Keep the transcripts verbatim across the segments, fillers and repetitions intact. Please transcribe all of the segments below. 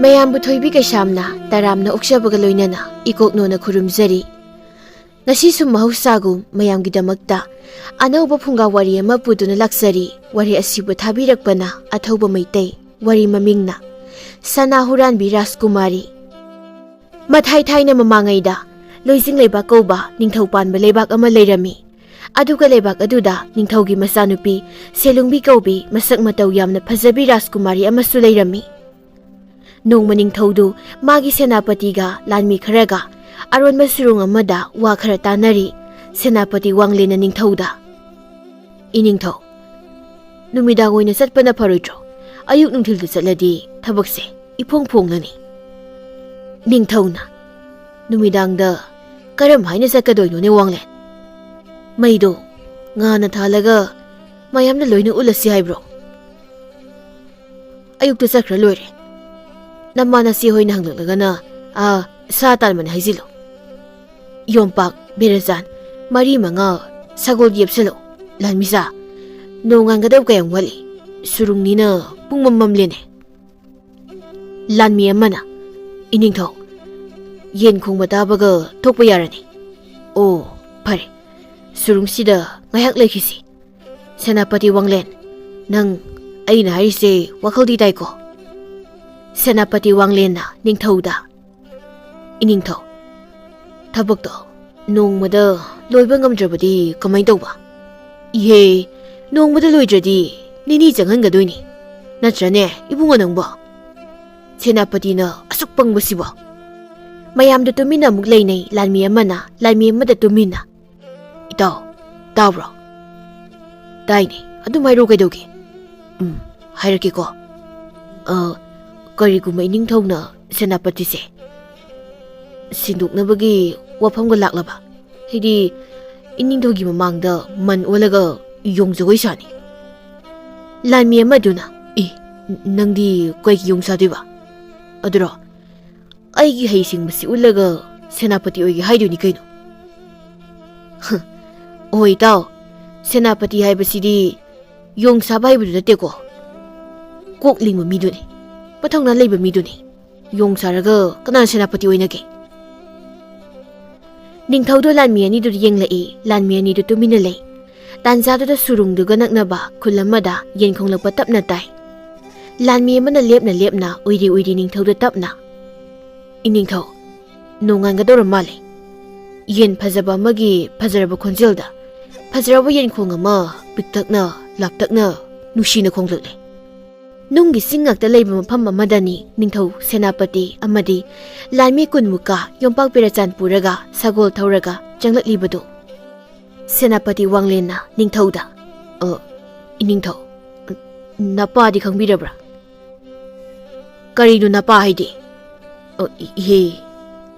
ꯃꯌꯥꯝꯕꯨ ꯊꯣꯏꯕꯤ ꯀꯩꯁꯥꯝꯅ ꯇꯔꯥꯝꯅ ꯑꯣꯛꯆꯕꯒ ꯂꯣꯏꯅꯅ ꯏꯀꯣꯛꯅꯣꯅ ꯈꯨꯔꯨꯝꯖꯔꯤ꯫ ꯉꯁꯤꯁꯨ ꯃꯍꯧꯁꯥꯒꯨꯝ ꯃꯌꯥꯝꯒꯤꯗꯃꯛꯇ ꯑꯅꯧꯕ ꯐꯨꯡꯒꯥ ꯋꯥꯔꯤ ꯑꯃ ꯄꯨꯗꯨꯅ ꯂꯥꯛꯆꯔꯤ꯫ ꯋꯥꯔꯤ ꯑꯁꯤꯕꯨ ꯊꯥꯕꯤꯔꯛꯄꯅ ꯑꯊꯧꯕ ꯃꯩꯇꯩ꯫ ꯋꯥꯔꯤ ꯃꯃꯤꯡꯅ ꯁꯅꯥ ꯍꯨꯔꯥꯟꯕꯤ ꯔꯥꯖꯀꯨꯃꯥꯔꯤ꯫ ꯃꯊꯥꯏ ꯊꯥꯏꯅ ꯃꯃꯥꯡꯉꯩꯗ ꯂꯣꯏꯖꯤꯡ ꯂꯩꯕꯥꯛ ꯀꯧꯕ ꯅꯤꯡꯊꯧ ꯄꯥꯟꯕ ꯂꯩꯕꯥꯛ ꯑꯃ ꯂꯩꯔꯝꯃꯤ꯫ ꯑꯗꯨꯒ ꯂꯩꯕꯥꯛ ꯑꯗꯨꯗ ꯅꯤꯡꯊꯧꯒꯤ ꯃꯆꯥꯅꯨꯄꯤ ꯁꯦꯂꯨꯡꯕꯤ ꯀꯧꯕꯤ ꯃꯁꯛ ꯃꯇꯧ ꯌꯥꯝꯅ ꯐꯖꯕꯤ ꯔꯥꯖꯀꯨꯃꯥꯔꯤ ꯑꯃꯁꯨ ꯂꯩꯔꯝꯃꯤ꯫ ꯅꯣꯡꯃ ꯅꯤꯡꯊꯧꯗꯨ ꯃꯥꯒꯤ ꯁꯦꯅꯥꯄꯇꯤꯒ ꯂꯥꯟꯃꯤ ꯈꯔꯒ ꯑꯔꯣꯟꯕ ꯁꯨꯔꯨꯡ ꯑꯃꯗ ꯋꯥ ꯈꯔ ꯇꯥꯅꯔꯤ꯫ ꯁꯦꯅꯥꯄꯇꯤ ꯋꯥꯡꯂꯦꯟꯅ ꯅꯤꯡꯊꯧꯗ, "ꯏꯅꯤꯡꯊꯧ, ꯅꯨꯃꯤꯗꯥꯡ ꯑꯣꯏꯅ ꯆꯠꯄꯅ ꯐꯔꯣꯏꯗ꯭ꯔꯣ? ꯑꯌꯨꯛ ꯅꯨꯡꯊꯤꯜꯗ ꯆꯠꯂꯗꯤ ꯊꯕꯛꯁꯦ ꯏꯐꯣꯡ ꯐꯣꯡꯂꯅꯤ꯫" ꯅꯤꯡꯊꯧꯅ, "ꯅꯨꯃꯤꯗꯥꯡꯗ ꯀꯔꯝ ꯍꯥꯏꯅ ꯆꯠꯀꯗꯣꯏꯅꯣꯅꯦ ꯋꯥꯡꯂꯦꯟ? ꯃꯩꯗꯣ ꯉꯥꯅ ꯊꯥꯜꯂꯒ ꯃꯌꯥꯝꯗ ꯂꯣꯏꯅ ꯎꯠꯂꯁꯤ ꯍꯥꯏꯕ꯭ꯔꯣ? ꯑꯌꯨꯛꯇ ꯆꯠꯈ꯭ꯔ ꯂꯣꯏꯔꯦ꯫ ꯅꯃꯥ ꯅꯆꯦ ꯍꯣꯏꯅ ꯍꯪꯂꯛꯂꯒꯅ, ꯑꯥ, ꯁꯥ ꯇꯥꯟꯕꯅꯦ ꯍꯥꯏꯖꯤꯜꯂꯨ꯫ ꯌꯣꯝꯄꯥꯛ, ꯕꯦꯔꯆꯥꯟ, ꯃꯔꯤ ꯃꯉꯥ ꯁꯒꯣꯜ ꯌꯦꯞꯁꯜꯂꯨ꯫ ꯂꯥꯟꯃꯤꯁꯥ, ꯅꯣꯡ ꯉꯥꯟꯒꯗꯕ ꯀꯌꯥꯝ ꯋꯥꯠꯂꯤ? ꯁꯨꯔꯨꯡꯅꯤꯅ ꯄꯨꯡ ꯃꯝ ꯃꯝꯂꯦꯅꯦ꯫" ꯂꯥꯟꯃꯤ ꯑꯃꯅ, "ꯏꯅꯤꯡꯊꯧ, ꯌꯦꯟ ꯈꯣꯡꯕ ꯇꯥꯕꯒ ꯊꯣꯛꯄ ꯌꯥꯔꯅꯤ꯫" "ꯑꯣ, ꯐꯔꯦ꯫ ꯁꯨꯔꯨꯡꯁꯤꯗ ꯉꯥꯏꯍꯥꯛ ꯂꯩꯈꯤꯁꯤ꯫ ꯁꯦꯅꯥꯄꯇꯤ ꯋꯥꯡꯂꯦꯟ, ꯅꯪ ꯑꯩꯅ ꯍꯥꯏꯔꯤꯁꯦ ꯋꯥꯈꯜꯗꯤ ꯇꯥꯏꯀꯣ?" ꯁꯦꯅꯥꯄꯇꯤ ꯋꯥꯡꯂꯦꯟꯅ ꯅꯤꯡꯊꯧꯗ, "ꯏꯅꯤꯡꯊꯧ, ꯊꯕꯛꯇꯣ ꯅꯣꯡꯃꯗ ꯂꯣꯏꯕ ꯉꯝꯗ꯭ꯔꯕꯗꯤ ꯀꯃꯥꯏ ꯇꯧꯕ?" "ꯏꯍꯦ, ꯅꯣꯡꯃꯗ ꯂꯣꯏꯗ꯭ꯔꯗꯤ ꯅꯤꯅꯤ ꯆꯪꯍꯟꯒꯗꯣꯏꯅꯤ꯫ ꯅꯠꯇ꯭ꯔꯅꯦ, ꯏꯕꯨꯡꯉꯣ ꯅꯪꯕꯣ? ꯁꯦꯅꯥꯄꯇꯤꯅ ꯑꯁꯨꯛ ꯄꯪꯕꯁꯤꯕꯣ?" ꯃꯌꯥꯝꯗ ꯇꯨꯃꯤꯟꯅ ꯑꯃꯨꯛ ꯂꯩꯅꯩ꯫ ꯂꯥꯟꯃꯤ ꯑꯃꯅ ꯂꯥꯟꯃꯤ ꯑꯃꯗ ꯇꯨꯃꯤꯟꯅ, "ꯏꯇꯥꯎ, ꯇꯥꯕ꯭ꯔꯣ?" "ꯇꯥꯏꯅꯦ, ꯑꯗꯨꯝ ꯍꯥꯏꯔꯣ, ꯀꯩꯗꯧꯒꯦ?" "ꯎꯝ, ꯍꯥꯏꯔꯛꯀꯦꯀꯣ꯫ ꯑ, ꯀꯔꯤꯒꯨꯝꯕ ꯏꯅꯤꯡꯊꯧꯅ ꯁꯦꯅꯥꯄꯇꯤꯁꯦ ꯁꯤꯟꯗꯣꯛꯅꯕꯒꯤ ꯋꯥꯐꯝꯒ ꯂꯥꯛꯂꯕ, ꯍꯥꯏꯗꯤ ꯏꯅꯤꯡꯊꯧꯒꯤ ꯃꯃꯥꯡꯗ ꯃꯟ ꯑꯣꯜꯂꯒ ꯌꯣꯡ ꯖꯒꯣꯏ ꯁꯥꯅꯤ꯫" ꯂꯥꯟꯃꯤ ꯑꯃꯗꯨꯅ, "ꯑꯦ, ꯅꯪꯗꯤ ꯀꯩꯒꯤ ꯌꯣꯡ ꯁꯥꯗꯣꯏꯕ? ꯑꯗꯨꯔꯣ, ꯑꯩꯒꯤ ꯍꯩꯁꯤꯡꯕꯁꯤ ꯎꯠꯂꯒ ꯁꯦꯅꯥꯄꯇꯤ ꯑꯣꯏꯒꯦ ꯍꯥꯏꯗꯣꯏꯅꯤ ꯀꯩꯅꯣ꯫" "ꯍ, ꯑꯣꯏ ꯏꯇꯥꯎ, ꯁꯦꯅꯥꯄꯇꯤ ꯍꯥꯏꯕꯁꯤꯗꯤ ꯌꯣꯡ ꯁꯥꯕ ꯍꯩꯕꯗꯨ ꯅꯠꯇꯦꯀꯣ꯫ ꯀꯣꯛ ꯂꯤꯡꯕ ꯃꯤꯗꯨꯅꯤ, ꯃꯊꯧꯅꯥ ꯂꯩꯕ ꯃꯤꯗꯨꯅꯤ꯫ ꯌꯣꯡ ꯁꯥꯔꯒ ꯀꯅꯥꯅ ꯁꯦꯅꯥꯄꯇꯤ ꯑꯣꯏꯅꯒꯦ? ꯅꯤꯡꯊꯧꯗꯣ ꯂꯥꯟꯃꯤ ꯑꯅꯤꯗꯨꯗ ꯌꯦꯡꯂꯛꯏ꯫ ꯂꯥꯟꯃꯤ ꯑꯅꯤꯗꯨ ꯇꯨꯃꯤꯟꯅ ꯂꯩ꯫ ꯇꯥꯟꯖꯥꯗꯨꯗ ꯁꯨꯔꯨꯡꯗꯨꯒ ꯅꯛꯅꯕ ꯈꯨꯜ ꯑꯃꯗ ꯌꯦꯟ ꯈꯣꯡꯂꯛꯄ ꯇꯞꯅ ꯇꯥꯏ꯫ ꯂꯥꯟꯃꯤ ꯑꯃꯅ ꯂꯦꯞꯅ ꯂꯦꯞꯅ ꯎꯏꯔꯤ ꯎꯏꯔꯤ ꯅꯤꯡꯊꯧꯗ ꯇꯞꯅ, "ꯏꯅꯤꯡꯊꯧ, ꯅꯣꯡꯉꯥꯟꯒꯗꯧꯔ ꯃꯥꯜꯂꯦ꯫ ꯌꯦꯟ ꯐꯖꯕ ꯑꯃꯒꯤ ꯐꯖꯔꯕ ꯈꯣꯟꯖꯦꯜꯗ ꯐꯖꯔꯕ ꯌꯦꯟꯈꯣꯡ ꯑꯃ ꯄꯤꯛꯇꯛꯅ, ꯂꯥꯞꯇꯛꯅ, ꯅꯨꯡꯁꯤꯅ ꯈꯣꯡꯂꯛꯂꯦ꯫" ꯅꯨꯡꯒꯤ ꯆꯤꯡ ꯉꯥꯛꯇ ꯂꯩꯕ ꯃꯐꯝ ꯑꯃꯗꯅꯤ ꯅꯤꯡꯊꯧ ꯁꯦꯅꯥꯄꯇꯤ ꯑꯃꯗꯤ ꯂꯥꯟꯃꯤ ꯀꯨꯟꯃꯨꯛꯀ ꯌꯣꯝꯄꯥꯛ ꯄꯦꯔꯆꯥꯟ ꯄꯨꯔꯒ ꯁꯒꯣꯜ ꯊꯧꯔꯒ ꯆꯪꯂꯛꯂꯤꯕꯗꯨ꯫ ꯁꯦꯅꯥꯄꯇꯤ ꯋꯥꯡꯂꯦꯟꯅ ꯅꯤꯡꯊꯧꯗ, "ꯑ, ꯏꯅꯤꯡꯊꯧ, ꯅꯄꯥꯗꯤ ꯈꯪꯕꯤꯔꯕ꯭ꯔꯥ?" "ꯀꯔꯤꯅꯣ ꯅꯄꯥ ꯍꯥꯏꯗꯤ?" "ꯑ, ꯏ-, ꯏꯍꯦ,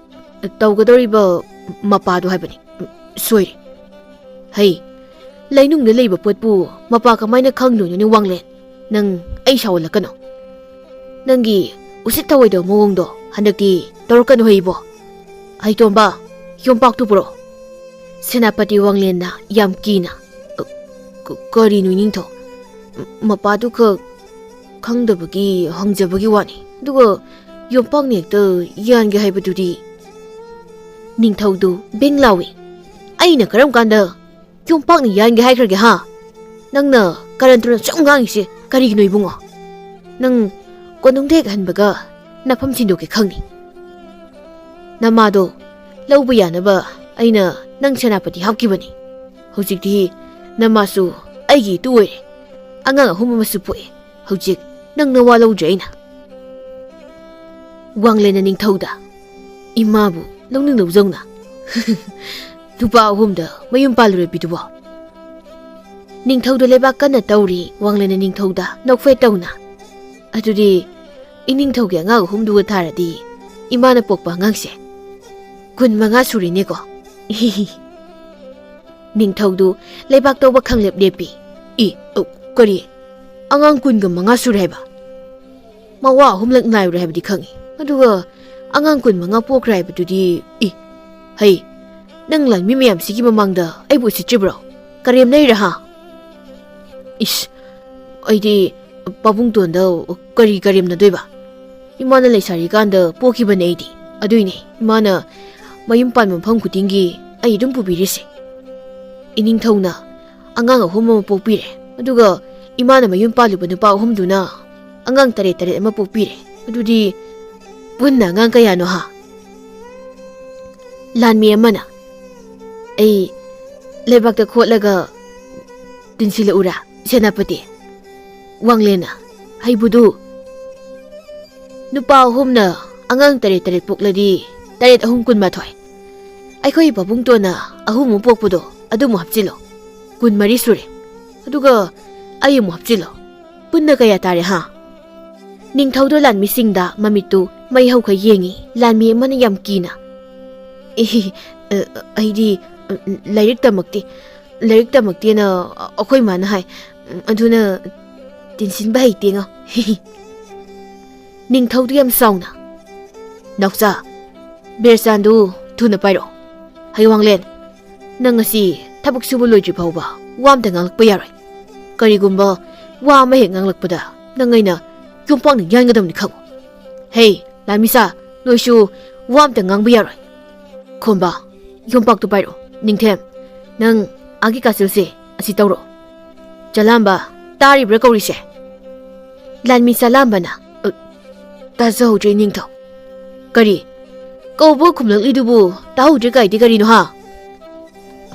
ꯇꯧꯒꯗꯧꯔꯤꯕ ꯃꯄꯥꯗꯣ ꯍꯥꯏꯕꯅꯤ꯫ ꯁꯣꯏꯔꯦ꯫ ꯍꯩ, ꯂꯩꯅꯨꯡꯗ ꯂꯩꯕ ꯄꯣꯠꯄꯨ ꯃꯄꯥ ꯀꯃꯥꯏꯅ ꯈꯪꯗꯣꯏꯅꯣꯅꯦ ꯋꯥꯡꯂꯦꯟ? ꯅꯪ ꯑꯩ ꯁꯥꯎꯍꯜꯂꯛꯀꯅꯨ꯫ ꯅꯪꯒꯤ ꯎꯁꯤꯠ ꯊꯑꯣꯏꯗꯕ ꯃꯑꯣꯡꯗꯣ ꯍꯟꯗꯛꯇꯤ ꯇꯧꯔꯛꯀꯅꯨ ꯍꯩ ꯏꯕꯣ꯫ ꯍꯩꯇꯣꯝꯕ, ꯌꯣꯝꯄꯥꯛꯇꯨ ꯄꯨꯔꯛꯑꯣ꯫" ꯁꯦꯅꯥꯄꯇꯤ ꯋꯥꯡꯂꯦꯟꯅ ꯌꯥꯝ ꯀꯤꯅ, "ꯑ, ꯀ-, ꯀꯔꯤꯅꯣ ꯏꯅꯤꯡꯊꯧ? ꯃꯄꯥꯗꯨ ꯈꯛ ꯈꯪꯗꯕꯒꯤ ꯍꯪꯖꯕꯒꯤ ꯋꯥꯅꯤ꯫ ꯑꯗꯨꯒ ꯌꯣꯝꯄꯥꯛꯅ ꯍꯦꯛꯇ ꯌꯥꯟꯒꯦ ꯍꯥꯏꯕꯗꯨꯗꯤ꯫" ꯅꯤꯡꯊꯧꯗꯨ ꯕꯤꯡ ꯂꯥꯎꯏ꯫ "ꯑꯩꯅ ꯀꯔꯝ ꯀꯥꯟꯗ ꯌꯣꯝꯄꯥꯛꯅ ꯌꯥꯟꯒꯦ ꯍꯥꯏꯈ꯭ꯔꯒꯦ, ꯍꯥ? ꯅꯪꯅ ꯀꯔꯟ ꯇꯨꯔꯟ ꯁꯨꯝ ꯉꯥꯡꯉꯤꯁꯦ ꯀꯔꯤꯒꯤꯅꯣ ꯏꯕꯨꯡꯉꯣ? ꯅꯪ ꯀꯣꯅꯨꯡꯗ ꯍꯦꯛ ꯍꯟꯕꯒ ꯅꯐꯝ ꯁꯤꯟꯗꯣꯛꯀꯦ ꯈꯪꯅꯤ꯫ ꯅꯃꯥꯗꯣ ꯂꯧꯕ ꯌꯥꯅꯕ ꯑꯩꯅ ꯅꯪ ꯁꯦꯅꯥꯄꯇꯤ ꯍꯥꯞꯈꯤꯕꯅꯤ꯫ ꯍꯧꯖꯤꯛꯇꯤ ꯅꯃꯥꯁꯨ ꯑꯩꯒꯤ ꯏꯇꯨ ꯑꯣꯏꯔꯦ꯫ ꯑꯉꯥꯡ ꯑꯍꯨꯝ ꯑꯃꯁꯨ ꯄꯣꯛꯑꯦ꯫ ꯍꯧꯖꯤꯛ ꯅꯪ ꯅꯋꯥ ꯂꯧꯗ꯭ꯔꯦ ꯑꯩꯅ꯫" ꯋꯥꯡꯂꯦꯟꯅ ꯅꯤꯡꯊꯧꯗ, "ꯏꯃꯥꯕꯨ ꯂꯧꯅꯤꯡ ꯂꯧꯖꯧꯅ꯫ ꯅꯨꯄꯥ ꯑꯍꯨꯝꯗ ꯃꯌꯨꯝ ꯄꯥꯜꯂꯨꯔꯕꯤꯗꯨꯕꯣ?" ꯅꯤꯡꯊꯧꯗ ꯂꯩꯕꯥꯛ ꯀꯟꯅ ꯇꯧꯔꯤ꯫ ꯋꯥꯡꯂꯦꯟꯅ ꯅꯤꯡꯊꯧꯗ ꯅꯣꯛꯐꯦꯠ ꯇꯧꯅ, "ꯑꯗꯨꯗꯤ ꯏꯅꯤꯡꯊꯧꯒꯤ ꯑꯉꯥꯡ ꯑꯍꯨꯝꯗꯨꯒ ꯊꯥꯔꯗꯤ ꯏꯃꯥꯅ ꯄꯣꯛꯄ ꯑꯉꯥꯡꯁꯦ ꯀꯨꯟ ꯃꯉꯥ ꯁꯨꯔꯦꯅꯦꯀꯣ꯫" ꯅꯤꯡꯊꯧꯗꯨ ꯂꯩꯕꯥꯛ ꯇꯧꯕ ꯈꯪꯂꯦꯞ ꯂꯦꯞꯄꯤ꯫ "ꯏ, ꯑ, ꯀꯔꯤ? ꯑꯉꯥꯡ ꯀꯨꯟꯒ ꯃꯉꯥ ꯁꯨꯔꯦ ꯍꯥꯏꯕ? ꯃꯋꯥ ꯑꯍꯨꯝꯂꯛ ꯅꯥꯏꯔꯨꯔꯦ ꯍꯥꯏꯕꯗꯤ ꯈꯪꯉꯤ, ꯑꯗꯨꯒ ꯑꯉꯥꯡ ꯀꯨꯟ ꯃꯉꯥ ꯄꯣꯛꯈ꯭ꯔꯦ ꯍꯥꯏꯕꯗꯨꯗꯤ, ꯏ, ꯍꯩ, ꯅꯪ ꯂꯥꯟꯃꯤ ꯃꯌꯥꯝꯁꯤꯒꯤ ꯃꯃꯥꯡꯗ ꯑꯩꯕꯨ ꯎꯁꯤꯠꯇ꯭ꯔꯤꯕ꯭ꯔꯣ? ꯀꯔꯦꯝꯅꯩꯔꯥ, ꯍꯥ?" "ꯏꯁ, ꯑꯩꯗꯤ ꯄꯥꯕꯨꯡꯇꯣꯟꯗ ꯀꯔꯤ ꯀꯔꯦꯝꯅꯗꯣꯏꯕ? ꯏꯃꯥꯅ ꯂꯩꯁꯥꯔꯤꯀꯥꯟꯗ ꯄꯣꯛꯈꯤꯕꯅꯦ ꯑꯩꯗꯤ꯫ ꯑꯗꯨꯏꯅꯦ ꯏꯃꯥꯅ ꯃꯌꯨꯝ ꯄꯥꯟꯕ ꯃꯐꯝ ꯈꯨꯗꯤꯡꯒꯤ ꯑꯩ ꯑꯗꯨꯝ ꯄꯨꯕꯤꯔꯤꯁꯦ꯫ ꯏꯅꯤꯡꯊꯧꯅ ꯑꯉꯥꯡ ꯑꯍꯨꯝ ꯑꯃ ꯄꯣꯛꯄꯤꯔꯦ, ꯑꯗꯨꯒ ꯏꯃꯥꯅ ꯃꯌꯨꯝ ꯄꯥꯜꯂꯨꯕ ꯅꯨꯄꯥ ꯑꯍꯨꯝꯗꯨꯅ ꯑꯉꯥꯡ ꯇꯔꯦꯠ ꯇꯔꯦꯠ ꯑꯃ ꯄꯣꯛꯄꯤꯔꯦ꯫ ꯑꯗꯨꯗꯤ ꯄꯨꯟꯅ ꯑꯉꯥꯡ ꯀꯌꯥꯅꯣ ꯍꯥ? ꯂꯥꯟꯃꯤ ꯑꯃꯅ, "ꯑꯩ ꯂꯩꯕꯥꯛꯇ ꯈꯣꯠꯂꯒ ꯇꯤꯟꯁꯤꯜꯂꯛꯎꯔꯥ, ꯁꯦꯅꯥꯄꯇꯤ?" ꯋꯥꯡꯂꯦꯟꯅ, "ꯍꯩꯕꯨꯗꯨ, ꯅꯨꯄꯥ ꯑꯍꯨꯝꯅ ꯑꯉꯥꯡ ꯇꯔꯦꯠ ꯇꯔꯦꯠ ꯄꯣꯛꯂꯗꯤ ꯇꯔꯦꯠ ꯑꯍꯨꯝ ꯀꯨꯟꯃꯥꯊꯣꯏ꯫ ꯑꯩꯈꯣꯏ ꯄꯥꯕꯨꯡꯇꯣꯟꯅ ꯑꯍꯨꯝ ꯑꯃ ꯄꯣꯛꯄꯗꯣ ꯑꯗꯨꯃꯨꯛ ꯍꯥꯞꯆꯤꯜꯂꯣ, ꯀꯨꯟꯃꯔꯤ ꯁꯨꯔꯦ꯫ ꯑꯗꯨꯒ ꯑꯩ ꯑꯃꯨꯛ ꯍꯥꯞꯆꯤꯜꯂꯣ, ꯄꯨꯟꯅ ꯀꯌꯥ ꯇꯥꯔꯦ ꯍꯥ?" ꯅꯤꯡꯊꯧꯗꯣ ꯂꯥꯟꯃꯤꯁꯤꯡꯗ ꯃꯃꯤꯠꯇꯨ ꯃꯩ ꯍꯧꯈꯩ ꯌꯦꯡꯉꯤ꯫ ꯂꯥꯟꯃꯤ ꯑꯃꯅ ꯌꯥꯝ ꯀꯤꯅ, "ꯑꯦ, ꯑ, ꯑꯩꯗꯤ, ꯑ, ꯂꯥꯏꯔꯤꯛ ꯇꯝꯃꯛꯇꯦ꯫ ꯂꯥꯏꯔꯤꯛ ꯇꯝꯃꯛꯇꯦꯅ ꯑꯩꯈꯣꯏ ꯃꯥꯅ ꯍꯥꯏ꯫ ꯑꯗꯨꯅ ꯇꯤꯟꯁꯤꯟꯕ ꯍꯩꯇꯦꯉꯣ꯫" ꯅꯤꯡꯊꯧꯗꯨ ꯌꯥꯝ ꯁꯥꯎꯅ, "ꯅꯥꯎꯆꯥ, ꯕꯦꯔꯆꯥꯟꯗꯨ ꯊꯨꯅ ꯄꯥꯏꯔꯛꯑꯣ꯫ ꯍꯩꯋꯥꯡꯂꯦꯟ, ꯅꯪ ꯉꯁꯤ ꯊꯕꯛ ꯁꯨꯕ ꯂꯣꯏꯗ꯭ꯔꯤ ꯐꯥꯎꯕ ꯋꯥ ꯑꯝꯇ ꯉꯥꯡꯂꯛꯄ ꯌꯥꯔꯣꯏ꯫ ꯀꯔꯤꯒꯨꯝꯕ ꯋꯥ ꯑꯃ ꯍꯦꯛ ꯉꯥꯡꯂꯛꯄꯗ ꯅꯪ ꯑꯩꯅ ꯌꯣꯝꯄꯥꯛꯅ ꯌꯥꯟꯒꯗꯕꯅꯤ ꯈꯪꯉꯨ꯫ ꯍꯦ, ꯂꯥꯟꯃꯤꯁꯥ, ꯅꯣꯏꯁꯨ ꯋꯥ ꯑꯝꯇ ꯉꯥꯡꯕ ꯌꯥꯔꯣꯏ꯫ ꯈꯣꯝꯕ, ꯌꯣꯝꯄꯥꯛꯇꯨ ꯄꯥꯏꯔꯛꯑꯣ꯫ ꯅꯤꯡꯊꯦꯝ, ꯅꯪ ꯑꯥꯒꯤ ꯀꯥꯆꯤꯜꯁꯦ ꯑꯁꯤ ꯇꯧꯔꯛꯑꯣ꯫ ꯆꯂꯥꯝꯕ, ꯇꯥꯔꯤꯕ꯭ꯔꯥ ꯀꯧꯔꯤꯁꯦ?" ꯂꯥꯟꯃꯤ ꯆꯂꯥꯝꯕꯅ, "ꯑ, ꯇꯥꯖꯍꯧꯗ꯭ꯔꯦ ꯅꯤꯡꯊꯧ꯫ ꯀꯔꯤ? ꯀꯧꯕ ꯈꯨꯝꯂꯛꯂꯤꯗꯨꯕꯨ ꯇꯥꯍꯧꯗ꯭ꯔꯦ ꯀꯥꯏꯗꯤ ꯀꯔꯤꯅꯣ ꯍꯥ?"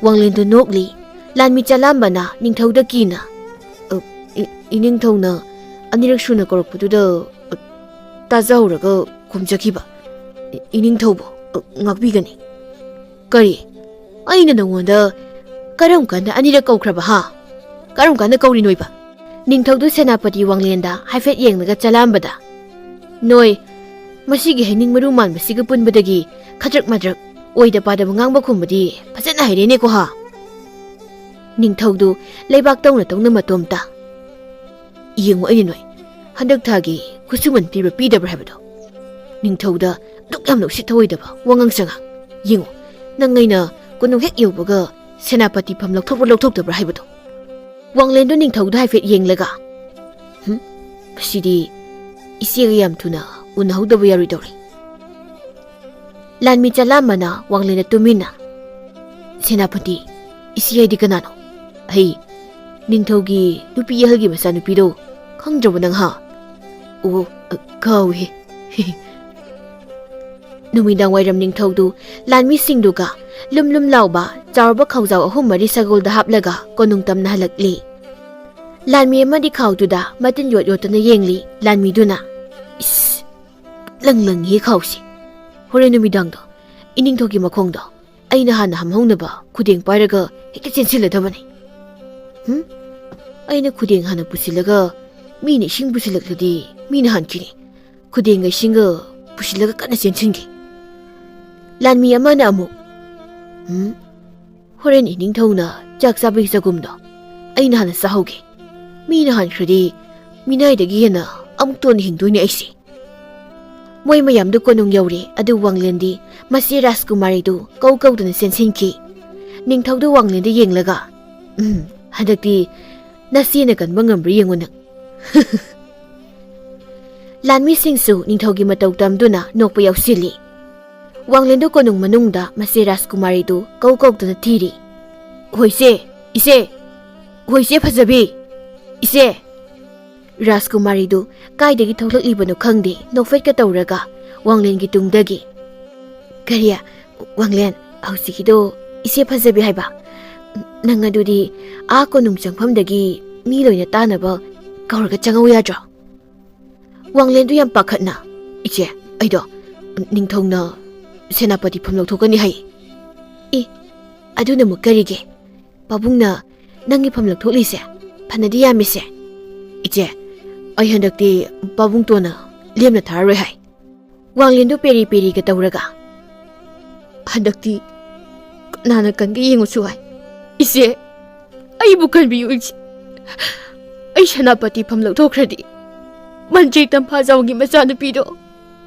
ꯋꯥꯡꯂꯦꯟꯗꯨ ꯅꯣꯛꯂꯤ꯫ ꯂꯥꯟꯃꯤ ꯆꯂꯥꯝꯕꯅ ꯅꯤꯡꯊꯧꯗ ꯀꯤꯅ, "ꯑ, ꯏ-, ꯏꯅꯤꯡꯊꯧꯅ ꯑꯅꯤꯔꯛ ꯁꯨꯅ ꯀꯧꯔꯛꯄꯗꯨꯗ, ꯑ, ꯇꯥꯖꯍꯧꯔꯒ ꯈꯨꯝꯖꯈꯤꯕ꯫ ꯏ-, ꯏꯅꯤꯡꯊꯧꯕꯨ, ꯑ, ꯉꯥꯛꯄꯤꯒꯅꯤ꯫" "ꯀꯔꯤ? ꯑꯩꯅ ꯅꯉꯣꯟꯗ ꯀꯔꯝ ꯀꯥꯟꯗ ꯑꯅꯤꯔꯛ ꯀꯧꯈ꯭ꯔꯕ ꯍꯥ? ꯀꯔꯝ ꯀꯥꯟꯗ ꯀꯧꯔꯤꯅꯣꯏꯕ?" ꯅꯤꯡꯊꯧꯗꯨ ꯁꯦꯅꯥꯄꯇꯤ ꯋꯥꯡꯂꯦꯟꯗ ꯍꯥꯏꯐꯦꯠ ꯌꯦꯡꯂꯒ ꯆꯂꯥꯝꯕꯗ, "ꯅꯣꯏ, ꯃꯁꯤꯒꯤ ꯍꯩꯅꯤꯡ ꯃꯔꯨ ꯃꯥꯟꯕꯁꯤꯒ ꯄꯨꯟꯕꯗꯒꯤ ꯈꯗ꯭ꯔꯛ ꯃꯗ꯭ꯔꯛ, ꯑꯣꯏꯗ ꯄꯥꯗꯕ ꯉꯥꯡꯕ ꯈꯨꯝꯕꯗꯤ ꯐꯖꯅ ꯍꯩꯔꯦꯅꯦꯀꯣ ꯍꯥ?" ꯅꯤꯡꯊꯧꯗꯨ ꯂꯩꯕꯥꯛ ꯇꯧꯅ ꯇꯧꯅ ꯃꯇꯣꯝꯇ, "ꯌꯦꯡꯉꯨ ꯑꯩꯅ ꯅꯣꯏ ꯍꯟꯗꯛ ꯊꯥꯒꯤ ꯈꯨꯠꯁꯨꯃꯟ ꯄꯤꯕ꯭ꯔꯥ ꯄꯤꯗꯕ꯭ꯔꯥ ꯍꯥꯏꯕꯗꯣ꯫ ꯅꯤꯡꯊꯧꯗ ꯑꯗꯨꯛ ꯌꯥꯝꯅ ꯎꯁꯤꯠ ꯊꯑꯣꯏꯗꯕ ꯋꯥꯉꯥꯡ ꯁꯉꯥꯡ꯫ ꯌꯦꯡꯉꯨ, ꯅꯪ ꯑꯩꯅ ꯀꯣꯅꯨꯡ ꯍꯦꯛ ꯌꯧꯕꯒ ꯁꯦꯅꯥꯄꯇꯤ ꯐꯝ ꯂꯧꯊꯣꯛꯄ꯭ꯔꯥ ꯂꯧꯊꯣꯛꯇꯕ꯭ꯔꯥ ꯍꯥꯏꯕꯗꯣ꯫" ꯋꯥꯡꯂꯦꯟꯗꯨ ꯅꯤꯡꯊꯧꯗ ꯍꯥꯏꯐꯦꯠ ꯌꯦꯡꯂꯒ, "ꯍꯨꯝ, ꯃꯁꯤꯗꯤ ꯏꯆꯦꯒ ꯌꯥꯝ ꯊꯨꯅ ꯎꯅꯍꯧꯗꯕ ꯌꯥꯔꯣꯏꯗꯧꯔꯤ꯫ ꯂꯥꯟꯃꯤ ꯆꯂꯥꯝꯕꯅ ꯋꯥꯡꯂꯦꯟꯗ ꯇꯨꯃꯤꯟꯅ, "ꯁꯦꯅꯥꯄꯇꯤ, ꯏꯆꯦ ꯍꯥꯏꯗꯤ ꯀꯅꯥꯅꯣ? ꯑꯩ ꯅꯤꯡꯊꯧꯒꯤ ꯅꯨꯄꯤ ꯑꯍꯜꯒꯤ ꯃꯆꯥꯅꯨꯄꯤꯗꯣ ꯈꯪꯗ꯭ꯔꯕ ꯅꯪ, ꯍꯥ?" "ꯑꯣ, ꯑ, ꯀꯥꯎꯏ꯫" ꯅꯨꯃꯤꯗꯥꯡ ꯋꯥꯏꯔꯝ ꯅꯤꯡꯊꯧꯗꯨ ꯂꯥꯟꯃꯤꯁꯤꯡꯗꯨꯒ ꯂꯨꯝ ꯂꯨꯝ ꯂꯥꯎꯕ ꯆꯥꯎꯔꯕ ꯈꯥꯎꯖꯥꯎ ꯑꯍꯨꯝ ꯃꯔꯤ ꯁꯒꯣꯜꯗ ꯍꯥꯞꯂꯒ ꯀꯣꯅꯨꯡ ꯇꯝꯅ ꯍꯜꯂꯛꯂꯤ꯫ ꯂꯥꯟꯃꯤ ꯑꯃꯗꯤ ꯈꯥꯎꯗꯨꯗ ꯃꯇꯤꯟ ꯌꯣꯠ ꯌꯣꯠꯇꯨꯅ ꯌꯦꯡꯂꯤ꯫ ꯂꯥꯟꯃꯤꯗꯨꯅ, "ꯏꯁ, ꯂꯪ ꯂꯪꯉꯤ ꯈꯥꯎꯁꯤ꯫ ꯍꯣꯔꯦꯟ ꯅꯨꯃꯤꯗꯥꯡꯗꯣ ꯏꯅꯤꯡꯊꯧꯒꯤ ꯃꯈꯣꯡꯗꯣ ꯑꯩꯅ ꯍꯥꯟꯅ ꯍꯝꯍꯧꯅꯕ ꯈꯨꯗꯦꯡ ꯄꯥꯏꯔꯒ ꯍꯦꯛꯇ ꯆꯦꯟꯁꯤꯜꯂꯗꯕꯅꯤ꯫ ꯍꯨꯝ? ꯑꯩꯅ ꯈꯨꯗꯦꯡ ꯍꯥꯟꯅ ꯄꯨꯁꯤꯜꯂꯒ ꯃꯤꯅ ꯏꯁꯤꯡ ꯄꯨꯁꯤꯜꯂꯛꯂꯗꯤ ꯃꯤꯅ ꯍꯥꯟꯈꯤꯅꯤ꯫ ꯈꯨꯗꯦꯡꯒ ꯏꯁꯤꯡꯒ ꯄꯨꯁꯤꯜꯂꯒ ꯀꯟꯅ ꯆꯦꯟꯁꯤꯟꯒꯦ꯫" ꯂꯥꯟꯃꯤ ꯑꯃꯅ ꯑꯃꯨꯛ, "ꯎꯝ, ꯍꯣꯔꯦꯟ ꯏꯅꯤꯡꯊꯧꯅ ꯆꯥꯛ ꯆꯥꯕꯒꯤ ꯆꯒꯨꯝꯗꯣ ꯑꯩꯅ ꯍꯥꯟꯅ ꯆꯥꯍꯧꯒꯦ꯫ ꯃꯤꯅ ꯍꯥꯟꯈ꯭ꯔꯗꯤ ꯃꯤꯅꯥꯏꯗꯒꯤ ꯍꯦꯟꯅ ꯑꯃꯨꯛ ꯇꯣꯟꯅ ꯍꯤꯡꯗꯣꯏꯅꯦ ꯑꯩꯁꯦ꯫" ꯃꯣꯏ ꯃꯌꯥꯝꯗꯨ ꯀꯣꯅꯨꯡ ꯌꯧꯔꯦ꯫ ꯑꯗꯨ ꯋꯥꯡꯂꯦꯟꯗꯤ ꯃꯆꯦ ꯔꯥꯖꯀꯨꯃꯥꯔꯤꯗꯨ ꯀꯧ ꯀꯧꯗꯅ ꯆꯦꯟꯁꯤꯟꯈꯤ꯫ ꯅꯤꯡꯊꯧꯗꯨ ꯋꯥꯡꯂꯦꯟꯗ ꯌꯦꯡꯂꯒ, "ꯎꯝ, ꯍꯟꯗꯛꯇꯤ ꯅꯆꯦꯅ ꯀꯟꯕ ꯉꯝꯕ꯭ꯔꯥ ꯌꯦꯡꯉꯨ ꯅꯪ꯫" ꯂꯥꯟꯃꯤꯁꯤꯡꯁꯨ ꯅꯤꯡꯊꯧꯒꯤ ꯃꯇꯧ ꯇꯝꯗꯨꯅ ꯅꯣꯛꯄ ꯌꯥꯎꯁꯤꯜꯂꯤ꯫ ꯋꯥꯡꯂꯦꯟꯗꯨ ꯀꯣꯅꯨꯡ ꯃꯅꯨꯡꯗ ꯃꯆꯦ ꯔꯥꯖꯀꯨꯃꯥꯔꯤꯗꯨ ꯀꯧ ꯀꯧꯗꯨꯅ ꯊꯤꯔꯤ꯫ "ꯍꯣꯏꯁꯦ, ꯏꯆꯦ! ꯍꯣꯏꯁꯦ ꯐꯖꯕꯤ! ꯏꯆꯦ!" ꯔꯥꯖꯀꯨꯃꯥꯔꯤꯗꯨ ꯀꯥꯏꯗꯒꯤ ꯊꯣꯛꯂꯛꯂꯤꯕꯅꯣ ꯈꯪꯗꯦ, ꯅꯣꯛꯐꯦꯠꯀ ꯇꯧꯔꯒ ꯋꯥꯡꯂꯦꯟꯒꯤ ꯇꯨꯡꯗꯒꯤ꯫ "ꯀꯔꯤ? ꯋꯥꯡꯂꯦꯟ, ꯍꯧꯖꯤꯛꯀꯤꯗꯣ ꯏꯆꯦ ꯐꯖꯕꯤ ꯍꯥꯏꯕ? ꯅꯪ ꯑꯗꯨꯗꯤ ꯑꯥ ꯀꯣꯅꯨꯡ ꯆꯪꯐꯝꯗꯒꯤ ꯃꯤ ꯂꯣꯏꯅ ꯇꯥꯅꯕ ꯀꯧꯔꯒ ꯆꯪꯍꯧ ꯌꯥꯗ꯭ꯔꯣ?" ꯋꯥꯡꯂꯦꯟꯗꯨ ꯌꯥꯝ ꯄꯥꯈꯠꯅ, "ꯏꯆꯦ, ꯑꯩꯗꯣ ꯅꯤꯡꯊꯧꯅ ꯁꯦꯅꯥꯄꯇꯤ ꯐꯝ ꯂꯧꯊꯣꯛꯀꯅꯤ ꯍꯥꯏ꯫" "ꯑꯦ, ꯑꯗꯨꯅ ꯑꯃꯨꯛ ꯀꯔꯤꯒꯤ? ꯄꯥꯕꯨꯡꯅ ꯅꯪꯒꯤ ꯐꯝ ꯂꯧꯊꯣꯛꯂꯤꯁꯦ ꯐꯅꯗꯤ ꯌꯥꯝꯃꯤꯁꯦ꯫" "ꯏꯆꯦ, ꯑꯩ ꯍꯟꯗꯛꯇꯤ ꯄꯥꯕꯨꯡ ꯇꯣꯟꯅ ꯂꯦꯝꯅ ꯊꯥꯔꯔꯣꯏ ꯍꯥꯏ꯫" ꯋꯥꯡꯂꯦꯟꯗꯨ ꯄꯦꯔꯤ ꯄꯦꯔꯤꯒ ꯇꯧꯔꯒ, "ꯍꯟꯗꯛꯇꯤ ꯀꯅꯥꯅ ꯀꯟꯒꯦ ꯌꯦꯡꯉꯨꯁꯨ ꯍꯥꯏ꯫ ꯏꯆꯦ, ꯑꯩꯕꯨ ꯀꯟꯕꯤꯌꯨ ꯏꯆꯦ꯫ ꯑꯩ ꯁꯦꯅꯥꯄꯇꯤ ꯐꯝ ꯂꯧꯊꯣꯛꯈ꯭ꯔꯗꯤ ꯃꯟꯇ꯭ꯔꯤ ꯇꯝꯐꯥꯖꯥꯎꯒꯤ ꯃꯆꯥꯅꯨꯄꯤꯗꯣ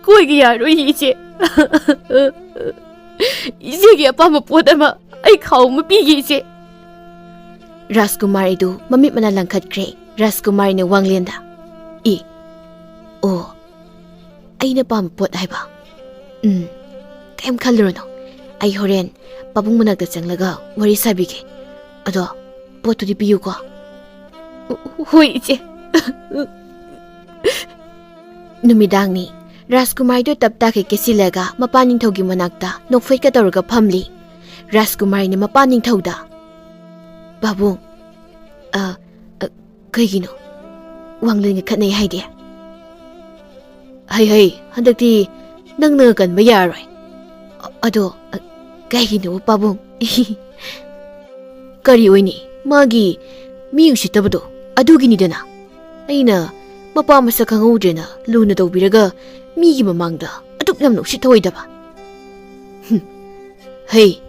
ꯀꯣꯏꯒꯦ ꯌꯥꯔꯣꯏ ꯏꯆꯦ꯫ ꯏꯆꯦꯒꯤ ꯑꯄꯥꯝꯕ ꯄꯣꯠ ꯑꯃ ꯑꯩ ꯈꯥꯎ ꯑꯃ ꯄꯤꯒꯦ ꯏꯆꯦ꯫" ꯔꯥꯖꯀꯨꯃꯥꯔꯤꯗꯨ ꯃꯃꯤꯠ ꯃꯅꯥ ꯂꯪꯈꯠꯈ꯭ꯔꯦ꯫ ꯔꯥꯖꯀꯨꯃꯥꯔꯤꯅ ꯋꯥꯡꯂꯦꯟꯗ, "ꯏ, ꯑꯣ, ꯑꯩꯅ ꯄꯥꯝꯕ ꯄꯣꯠ ꯍꯥꯏꯕ? ꯎꯝ, ꯀꯩꯝ ꯈꯜꯂꯨꯔꯅꯨ꯫ ꯑꯩ ꯍꯣꯔꯦꯟ ꯄꯥꯕꯨꯡ ꯃꯅꯥꯛꯇ ꯆꯪꯂꯒ ꯋꯥꯔꯤ ꯁꯥꯕꯤꯒꯦ꯫ ꯑꯗꯣ ꯄꯣꯠꯇꯨꯗꯤ ꯄꯤꯌꯨꯀꯣ꯫ ꯍꯣꯏ, ꯏꯆꯦ꯫ ꯅꯨꯃꯤꯗꯥꯡꯅꯤ꯫ ꯔꯥꯖꯀꯨꯃꯥꯔꯤꯗꯨ ꯇꯞ ꯇꯥꯈꯩ ꯀꯦꯁꯤꯜꯂꯒ ꯃꯄꯥ ꯅꯤꯡꯊꯧꯒꯤ ꯃꯅꯥꯛꯇ ꯅꯣꯛꯐꯦꯠꯀ ꯇꯧꯔꯒ ꯐꯝꯂꯤ꯫ ꯔꯥꯖꯀꯨꯃꯥꯔꯤꯅ ꯃꯄꯥ ꯅꯤꯡꯊꯧꯗ, "ꯄꯥꯕꯨꯡ, ꯑ, ꯑ, ꯀꯩꯒꯤꯅꯣ? ꯋꯥꯡꯂꯦꯟꯒ ꯈꯠꯅꯩ ꯍꯥꯏꯗꯤ?" "ꯍꯩ ꯍꯩ, ꯍꯟꯗꯛꯇꯤ ꯅꯪꯅ ꯀꯟꯕ ꯌꯥꯔꯔꯣꯏ꯫ ꯑ-, ꯑꯗꯣ, ꯑ, ꯀꯩꯒꯤꯅꯣ ꯄꯥꯕꯨꯡ?" "ꯀꯔꯤ ꯑꯣꯏꯅꯤ? ꯃꯥꯒꯤ ꯃꯤ ꯎꯁꯤꯠꯇꯕꯗꯣ ꯑꯗꯨꯒꯤꯅꯤꯗꯅ꯫ ꯑꯩꯅ ꯃꯄꯥ ꯃꯁꯛ ꯈꯪꯍꯧꯗ꯭ꯔꯦꯅ ꯂꯨꯅ ꯇꯧꯕꯤꯔꯒ ꯃꯤꯒꯤ ꯃꯃꯥꯡꯗ ꯑꯗꯨꯛ ꯌꯥꯝꯅ ꯎꯁꯤꯠ ꯊꯑꯣꯏꯗꯕ꯫ ꯍꯨꯝ꯫ ꯍꯩ,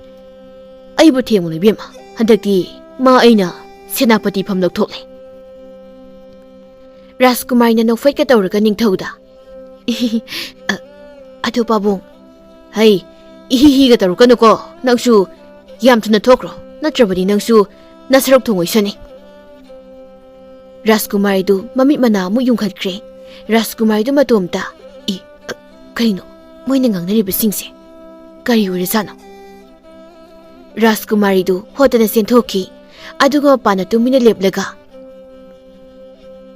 ꯑꯩꯕꯨ ꯊꯦꯝꯒꯅꯨ ꯏꯕꯦꯝꯃ꯫ ꯍꯟꯗꯛꯇꯤ ꯃꯥ ꯑꯩꯅ ꯁꯦꯅꯥꯄꯇꯤ ꯐꯝ ꯂꯧꯊꯣꯛꯂꯦ꯫" ꯔꯥꯖꯀꯨꯃꯥꯔꯤꯅ ꯅꯣꯛꯐꯦꯠꯀ ꯇꯧꯔꯒ ꯅꯤꯡꯊꯧꯗ, "ꯑ, ꯑꯗꯨ ꯄꯥꯕꯨꯡ, ꯍꯩ, ꯏꯍꯤ ꯍꯤꯒ ꯇꯧꯔꯛꯀꯅꯨꯀꯣ꯫ ꯅꯪꯁꯨ ꯌꯥꯝ ꯊꯨꯅ ꯊꯣꯛꯈ꯭ꯔꯣ, ꯅꯠꯇ꯭ꯔꯕꯗꯤ ꯅꯪꯁꯨ ꯅꯁꯔꯨꯛ ꯊꯨꯡꯉꯣꯏꯁꯅꯤ꯫" ꯔꯥꯖꯀꯨꯃꯥꯔꯤꯗꯨ ꯃꯃꯤꯠ ꯃꯅꯥ ꯑꯃꯨꯛ ꯌꯨꯡꯈꯠꯈ꯭ꯔꯦ꯫ ꯔꯥꯖꯀꯨꯃꯥꯔꯤꯗꯨ ꯃꯇꯣꯝꯇ, "ꯏ, ꯑ, ꯀꯩꯅꯣ ꯃꯣꯏꯅ ꯉꯥꯡꯅꯔꯤꯕꯁꯤꯡꯁꯦ? ꯀꯔꯤ ꯑꯣꯏꯔꯖꯥꯠꯅꯣ?" ꯔꯥꯖꯀꯨꯃꯥꯔꯤꯗꯨ ꯍꯣꯠꯇꯅ ꯆꯦꯟꯊꯣꯛꯈꯤ꯫ ꯑꯗꯨꯒ ꯃꯄꯥꯟꯅ ꯇꯨꯃꯤꯟꯅ ꯂꯦꯞꯂꯒ,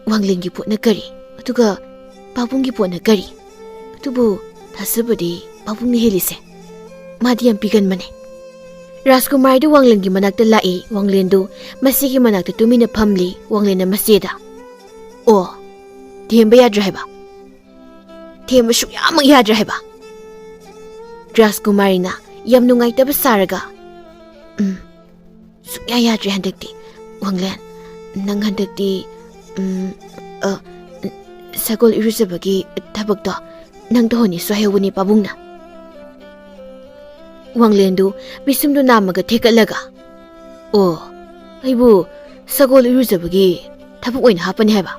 "ꯋꯥꯡꯂꯦꯟꯒꯤ ꯄꯣꯠꯅ ꯀꯔꯤ? ꯑꯗꯨꯒ ꯄꯥꯕꯨꯡꯒꯤ ꯄꯣꯠꯅ ꯀꯔꯤ? ꯑꯗꯨꯕꯨ ꯊꯥꯖꯕꯗꯤ ꯄꯥꯕꯨꯡꯅ ꯍꯦꯜꯂꯤꯁꯦ꯫ ꯃꯥꯗꯤ ꯌꯥꯝ ꯄꯤꯒꯟꯕꯅꯦ꯫" ꯔꯥꯖꯀꯨꯃꯥꯔꯤꯗꯨ ꯋꯥꯡꯂꯦꯟꯒꯤ ꯃꯅꯥꯛꯇ ꯂꯥꯛꯏ꯫ ꯋꯥꯡꯂꯦꯟꯗꯨ ꯃꯁꯤꯒꯤ ꯃꯅꯥꯛꯇ ꯇꯨꯃꯤꯟꯅ ꯐꯝꯂꯤ꯫ ꯋꯥꯡꯂꯦꯟꯅ ꯃꯆꯦꯗ, "ꯑꯣ, ꯊꯦꯝꯕ ꯌꯥꯗ꯭ꯔꯦ ꯍꯥꯏꯕ? ꯊꯦꯝꯕ ꯁꯨꯛꯌꯥꯃꯛ ꯌꯥꯗ꯭ꯔꯦ ꯍꯥꯏꯕ?" ꯔꯥꯖꯀꯨꯃꯥꯔꯤꯅ ꯌꯥꯝ ꯅꯨꯡꯉꯥꯏꯇꯕ ꯁꯥꯔꯒ, "ꯎꯝ, ꯁꯨꯛꯌꯥ ꯌꯥꯗ꯭ꯔꯦ ꯍꯟꯗꯛꯇꯤ꯫ ꯋꯥꯡꯂꯦꯟ, ꯅꯪ ꯍꯟꯗꯛꯇꯤ, ꯎꯝ, ꯑ, ꯁꯒꯣꯜ ꯏꯔꯨꯖꯕꯒꯤ ꯊꯕꯛꯇꯣ ꯅꯪ ꯇꯧꯍꯟꯅꯤꯁꯨ ꯍꯥꯏꯍꯧꯕꯅꯤ ꯄꯥꯕꯨꯡꯅ꯫" ꯋꯥꯡꯂꯦꯟꯗꯨ ꯄꯤꯁꯨꯝꯗꯨ ꯅꯥꯝꯃꯒ ꯊꯦꯛꯀꯠꯂꯒ, "ꯑꯣ, ꯑꯩꯕꯨ ꯁꯒꯣꯜ ꯏꯔꯨꯖꯕꯒꯤ ꯊꯕꯛ ꯑꯣꯏꯅ ꯍꯥꯞꯄꯅꯤ ꯍꯥꯏꯕ?"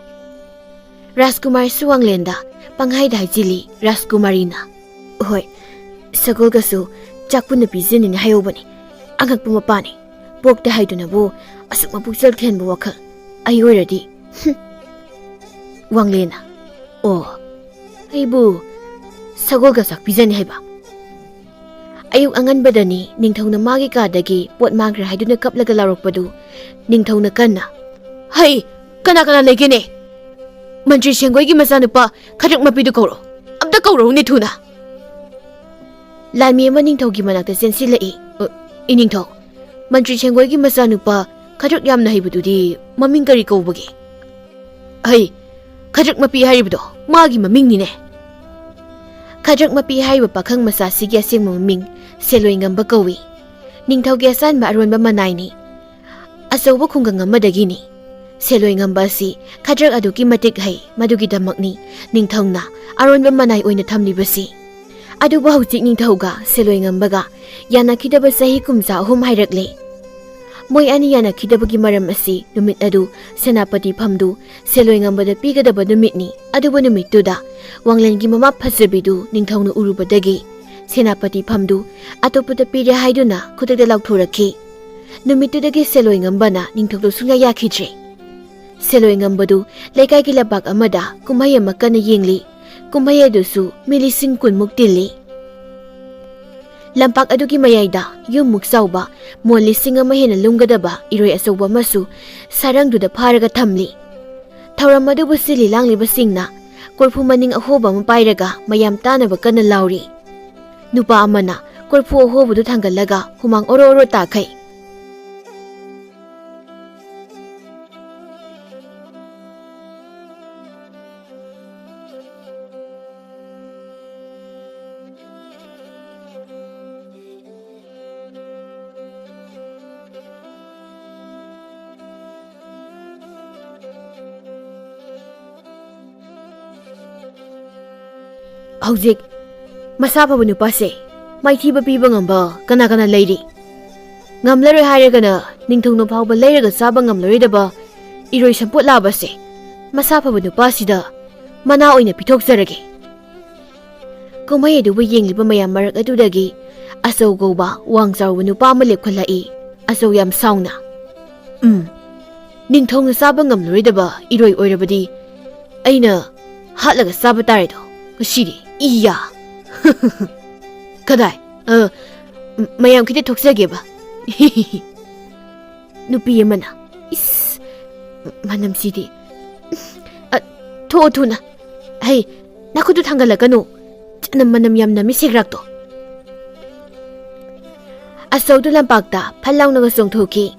ꯔꯥꯖꯀꯨꯃꯥꯔꯁꯨ ꯋꯥꯡꯂꯦꯟꯗ ꯄꯪꯍꯥꯏꯗ ꯍꯥꯏꯖꯤꯜꯂꯤ꯫ ꯔꯥꯖꯀꯨꯃꯥꯔꯤꯅ, "ꯍꯣꯏ, ꯁꯒꯣꯜꯒꯁꯨ ꯆꯥꯛ ꯄꯨꯟꯅ ꯄꯤꯖꯅꯤꯅ ꯍꯥꯏꯍꯧꯕꯅꯤ꯫ ꯑꯉꯛꯄ ꯃꯄꯥꯅꯤ꯫ ꯄꯣꯛꯇ ꯍꯥꯏꯗꯨꯅꯕꯨ ꯑꯁꯨꯛ ꯃꯄꯨꯛꯆꯦꯜ ꯊꯦꯟꯕ ꯋꯥꯈꯜ꯫ ꯑꯩ ꯑꯣꯏꯔꯗꯤ, ꯍꯨꯝ꯫" ꯋꯥꯡꯂꯦꯟꯅ, "ꯑꯣ, ꯑꯩꯕꯨ ꯁꯒꯣꯜꯒ ꯆꯥꯛꯄꯤꯖꯅꯤ ꯍꯥꯏꯕ? ꯑꯌꯨꯛ ꯑꯉꯟꯕꯗꯅꯤ ꯅꯤꯡꯊꯧꯅ ꯃꯥꯒꯤ ꯀꯥꯗꯒꯤ ꯄꯣꯠ ꯃꯥꯡꯈ꯭ꯔꯦ ꯍꯥꯏꯗꯨꯅ ꯀꯞꯂꯒ ꯂꯥꯎꯔꯛꯄꯗꯨ ꯅꯤꯡꯊꯧꯅ ꯀꯟꯅ, "ꯍꯩ, ꯀꯅꯥ ꯀꯅꯥ ꯂꯩꯒꯦꯅꯦ? ꯃꯟꯇ꯭ꯔꯤ ꯁꯦꯡꯒꯣꯏꯒꯤ ꯃꯆꯥꯅꯨꯄꯥ ꯈꯗ꯭ꯔꯛ ꯃꯄꯤꯗꯨ ꯀꯧꯔꯣ꯫ ꯑꯝꯇ ꯀꯧꯔꯛꯎꯅꯦ ꯊꯨꯅ!" ꯂꯥꯟꯃꯤ ꯑꯃ ꯅꯤꯡꯊꯧꯒꯤ ꯃꯅꯥꯛꯇ ꯆꯦꯟꯁꯤꯜꯂꯛꯏ꯫ "ꯑ, ꯏꯅꯤꯡꯊꯧ, ꯃꯟꯇ꯭ꯔꯤ ꯁꯦꯡꯒꯣꯏꯒꯤ ꯃꯆꯥꯅꯨꯄꯥ ꯈꯗ꯭ꯔꯛ ꯌꯥꯝꯅ ꯍꯩꯕꯗꯨꯗꯤ ꯃꯃꯤꯡ ꯀꯔꯤ ꯀꯧꯕꯒꯦ?" "ꯍꯩ, ꯈꯗ꯭ꯔꯛ ꯃꯄꯤ ꯍꯥꯏꯔꯤꯕꯗꯣ ꯃꯥꯒꯤ ꯃꯃꯤꯡꯅꯤꯅꯦ꯫" ꯈꯗ꯭ꯔꯛ ꯃꯄꯤ ꯍꯥꯏꯔꯤꯕ ꯄꯥꯈꯪ ꯃꯆꯥꯁꯤꯒꯤ ꯑꯁꯦꯡꯕ ꯃꯃꯤꯡ ꯁꯦꯂꯣꯏ ꯉꯝꯕ ꯀꯧꯏ꯫ ꯅꯤꯡꯊꯧꯒꯤ ꯑꯆꯥꯟꯕ ꯑꯔꯣꯟꯕ ꯃꯅꯥꯏꯅꯤ꯫ ꯑꯆꯧꯕ ꯈꯨꯡꯒꯪ ꯑꯃꯗꯒꯤꯅꯤ꯫ ꯁꯦꯂꯣꯏ ꯉꯝꯕ ꯑꯁꯤ ꯈꯗ꯭ꯔꯛ ꯑꯗꯨꯛꯀꯤ ꯃꯇꯤꯛ ꯍꯩ, ꯃꯗꯨꯒꯤꯗꯃꯛꯅꯤ ꯅꯤꯡꯊꯧꯅ ꯑꯔꯣꯟꯕ ꯃꯅꯥꯏ ꯑꯣꯏꯅ ꯊꯝꯂꯤꯕꯁꯤ꯫ ꯑꯗꯨꯕꯨ ꯍꯧꯖꯤꯛ ꯅꯤꯡꯊꯧꯒ ꯁꯦꯂꯣꯏ ꯉꯝꯕꯒ ꯌꯥꯅꯈꯤꯗꯕ ꯆꯍꯤ ꯀꯨꯝꯖꯥ ꯑꯍꯨꯝ ꯍꯥꯏꯔꯛꯂꯦ꯫ ꯃꯣꯏ ꯑꯅꯤ ꯌꯥꯅꯈꯤꯗꯕꯒꯤ ꯃꯔꯝ ꯑꯁꯤ ꯅꯨꯃꯤꯠ ꯑꯗꯨ ꯁꯦꯅꯥꯄꯇꯤ ꯐꯝꯗꯨ ꯁꯦꯂꯣꯏ ꯉꯝꯕꯗ ꯄꯤꯒꯗꯕ ꯅꯨꯃꯤꯠꯅꯤ꯫ ꯑꯗꯨꯕꯨ ꯅꯨꯃꯤꯠꯇꯨꯗ ꯋꯥꯡꯂꯦꯟꯒꯤ ꯃꯃꯥ ꯐꯖꯕꯤꯗꯨ ꯅꯤꯡꯊꯧꯅ ꯎꯔꯨꯕꯗꯒꯤ ꯁꯦꯅꯥꯄꯇꯤ ꯐꯝꯗꯨ ꯑꯇꯣꯞꯄꯗ ꯄꯤꯔꯦ ꯍꯥꯏꯗꯨꯅ ꯈꯨꯗꯛꯇ ꯂꯥꯎꯊꯣꯔꯛꯈꯤ꯫ ꯅꯨꯃꯤꯠꯇꯨꯗꯒꯤ ꯁꯦꯂꯣꯏ ꯉꯝꯕꯅ ꯅꯤꯡꯊꯧꯗꯨ ꯁꯨꯡꯌꯥ ꯌꯥꯈꯤꯗ꯭ꯔꯦ꯫ ꯁꯦꯂꯣꯏ ꯉꯝꯕꯗꯨ ꯂꯩꯀꯥꯏꯒꯤ ꯂꯝꯄꯥꯛ ꯑꯃꯗ ꯀꯨꯝꯍꯩ ꯑꯃ ꯀꯟꯅ ꯌꯦꯡꯂꯤ꯫ ꯀꯨꯝꯍꯩ ꯑꯗꯨꯁꯨ ꯃꯤ ꯂꯤꯁꯤꯡ ꯀꯨꯟꯃꯨꯛ ꯇꯤꯜꯂꯤ꯫ ꯂꯝꯄꯥꯛ ꯑꯗꯨꯒꯤ ꯃꯌꯥꯏꯗ ꯌꯨꯝꯃꯨꯛ ꯆꯥꯎꯕ, ꯃꯣꯟ ꯂꯤꯁꯤꯡ ꯑꯃ ꯍꯦꯟꯅ ꯂꯨꯝꯒꯗꯕ ꯏꯔꯣꯏ ꯑꯆꯧꯕ ꯑꯃꯁꯨ ꯁꯥꯔꯪꯗꯨꯗ ꯐꯥꯔꯒ ꯊꯝꯂꯤ꯫ ꯊꯧꯔꯝ ꯑꯗꯨꯕꯨ ꯁꯤꯜꯂꯤ ꯂꯥꯡꯂꯤꯕꯁꯤꯡꯅ ꯀꯣꯔꯐꯨ ꯃꯅꯤꯡ ꯑꯍꯣꯕ ꯑꯃ ꯄꯥꯏꯔꯒ ꯃꯌꯥꯝ ꯇꯥꯅꯕ ꯀꯟꯅ ꯂꯥꯎꯔꯤ꯫ ꯅꯨꯄꯥ ꯑꯃꯅ ꯀꯣꯔꯐꯨ ꯑꯍꯣꯕꯗꯨ ꯊꯥꯡꯒꯠꯂꯒ ꯍꯨꯃꯥꯡ ꯑꯣꯔꯣ ꯑꯣꯔꯣ ꯇꯥꯈꯩ꯫ ꯍꯧꯖꯤꯛ ꯃꯁꯥ ꯐꯕ ꯅꯨꯄꯥꯁꯦ ꯃꯥꯏꯊꯤꯕ ꯄꯤꯕ ꯉꯝꯕ ꯀꯅꯥ ꯀꯅꯥ ꯂꯩꯔꯤ? ꯉꯝꯂꯔꯣꯏ ꯍꯥꯏꯔꯒꯅ ꯅꯤꯡꯊꯧꯅ ꯐꯥꯎꯕ ꯂꯩꯔꯒ ꯆꯥꯕ ꯉꯝꯂꯔꯣꯏꯗꯕ ꯏꯔꯣꯏ ꯁꯝꯄꯣꯠ ꯂꯥꯕꯁꯦ ꯃꯁꯥ ꯐꯕ ꯅꯨꯄꯥꯁꯤꯗ ꯃꯅꯥ ꯑꯣꯏꯅ ꯄꯤꯊꯣꯛꯆꯔꯒꯦ꯫ ꯀꯨꯝꯍꯩ ꯑꯗꯨꯕꯨ ꯌꯦꯡꯂꯤꯕ ꯃꯌꯥꯝ ꯃꯔꯛ ꯑꯗꯨꯗꯒꯤ ꯑꯆꯧ ꯀꯧꯕ ꯋꯥꯡ ꯆꯥꯎꯕ ꯅꯨꯄꯥ ꯑꯃ ꯂꯦꯞꯈꯠꯂꯛꯏ꯫ ꯑꯆꯧ ꯌꯥꯝ ꯁꯥꯎꯅ, "ꯎꯝ, ꯅꯤꯡꯊꯧꯅ ꯆꯥꯕ ꯉꯝꯂꯔꯣꯏꯗꯕ ꯏꯔꯣꯏ ꯑꯣꯏꯔꯕꯗꯤ ꯑꯩꯅ ꯍꯥꯠꯂꯒ ꯆꯥꯕ ꯇꯥꯔꯦꯗꯣ꯫ ꯉꯁꯤꯗꯤ ꯏꯌꯥ꯫ ꯀꯗꯥꯏ? ꯑ, ꯃꯌꯥꯝ ꯈꯤꯇ ꯊꯣꯛꯆꯒꯦꯕ꯫ ꯅꯨꯄꯤ ꯑꯃꯅ, "ꯏꯁ, ꯃꯅꯝꯁꯤꯗꯤ꯫ ꯑ, ꯊꯣꯛꯑꯣ ꯊꯨꯅ꯫ ꯍꯩ, ꯅꯈꯨꯠꯇꯨ ꯊꯥꯡꯒꯠꯂꯛꯀꯅꯨ꯫ ꯆꯅꯝ ꯃꯅꯝ ꯌꯥꯝ ꯅꯝꯃꯤ ꯁꯦꯒ꯭ꯔꯥꯛꯇꯣ"꯫ ꯑꯆꯧꯗꯨ ꯂꯝꯄꯥꯛꯇ ꯐꯠ ꯂꯥꯎꯅꯒ ꯆꯣꯡꯊꯣꯛꯈꯤ꯫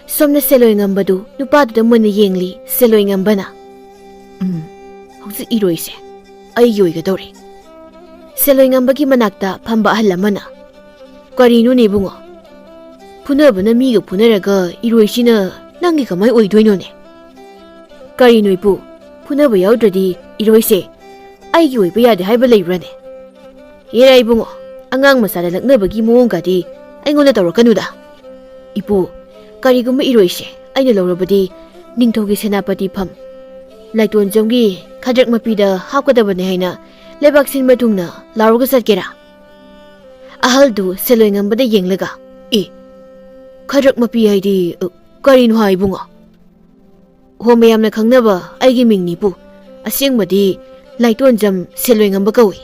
ꯁꯣꯝꯅ ꯁꯦꯂꯣꯏ ꯉꯝꯕꯗꯨ ꯅꯨꯄꯥꯗꯨꯗ ꯃꯨꯟꯅ ꯌꯦꯡꯂꯤ꯫ ꯁꯦꯂꯣꯏ ꯉꯝꯕꯅ, "ꯎꯝ, ꯍꯧꯖꯤꯛ ꯏꯔꯣꯏꯁꯦ ꯑꯩꯒꯤ ꯑꯣꯏꯒꯗꯧꯔꯦ"꯫ ꯁꯦꯂꯣꯏ ꯉꯝꯕꯒꯤ ꯃꯅꯥꯛꯇ ꯐꯝꯕ ꯑꯍꯜ ꯑꯃꯅ, "ꯀꯔꯤꯅꯣꯅꯦ ꯏꯕꯨꯡꯉꯣ? ꯐꯨꯅꯕꯅ ꯃꯤꯒ ꯐꯨꯅꯔꯒ ꯏꯔꯣꯏꯁꯤꯅ ꯅꯪꯒꯤ ꯀꯃꯥꯏ ꯑꯣꯏꯗꯣꯏꯅꯣꯅꯦ?" "ꯀꯔꯤꯅꯣ ꯏꯄꯨ? ꯐꯨꯅꯕ ꯌꯥꯎꯗ꯭ꯔꯗꯤ ꯏꯔꯣꯏꯁꯦ ꯑꯩꯒꯤ ꯑꯣꯏꯕ ꯌꯥꯗꯦ ꯍꯥꯏꯕ ꯂꯩꯕ꯭ꯔꯥꯅꯦ? ꯍꯦꯔꯥ ꯏꯕꯨꯡꯉꯣ, ꯑꯉꯥꯡ ꯃꯆꯥꯗ ꯂꯛꯅꯕꯒꯤ ꯃꯑꯣꯡꯒꯗꯤ ꯑꯩꯉꯣꯟꯗ ꯇꯧꯔꯛꯀꯅꯨꯗ꯫ ꯏꯄꯨ, ꯀꯔꯤꯒꯨꯝꯕ ꯏꯔꯣꯏꯁꯦ ꯑꯩꯅ ꯂꯧꯔꯕꯗꯤ ꯅꯤꯡꯊꯧꯒꯤ ꯁꯦꯅꯥꯄꯇꯤ ꯐꯝ ꯂꯥꯏꯇꯣꯟꯖꯝꯒꯤ ꯈꯗ꯭ꯔꯛ ꯃꯄꯤꯗ ꯍꯥꯞꯀꯗꯕꯅꯦ ꯍꯥꯏꯅ ꯂꯩꯕꯥꯛ ꯁꯤꯟꯕ ꯊꯨꯡꯅ ꯂꯥꯎꯔꯒ ꯆꯠꯀꯦꯔꯥ?" ꯑꯍꯜꯗꯨ ꯁꯦꯂꯣꯏ ꯉꯝꯕꯗ ꯌꯦꯡꯂꯒ, "ꯑꯦ, ꯈꯗ꯭ꯔꯛ ꯃꯄꯤ ꯍꯥꯏꯗꯤ, ꯑ, ꯀꯔꯤꯅꯣ ꯍꯥꯏ ꯏꯕꯨꯡꯉꯣ?" "ꯍꯣ, ꯃꯌꯥꯝꯅ ꯈꯪꯅꯕ ꯑꯩꯒꯤ ꯃꯤꯡꯅꯤ ꯏꯄꯨ꯫ ꯑꯁꯦꯡꯕꯗꯤ ꯂꯥꯏꯇꯣꯟꯖꯝ ꯁꯦꯂꯣꯏ ꯉꯝꯕ ꯀꯧꯏ"꯫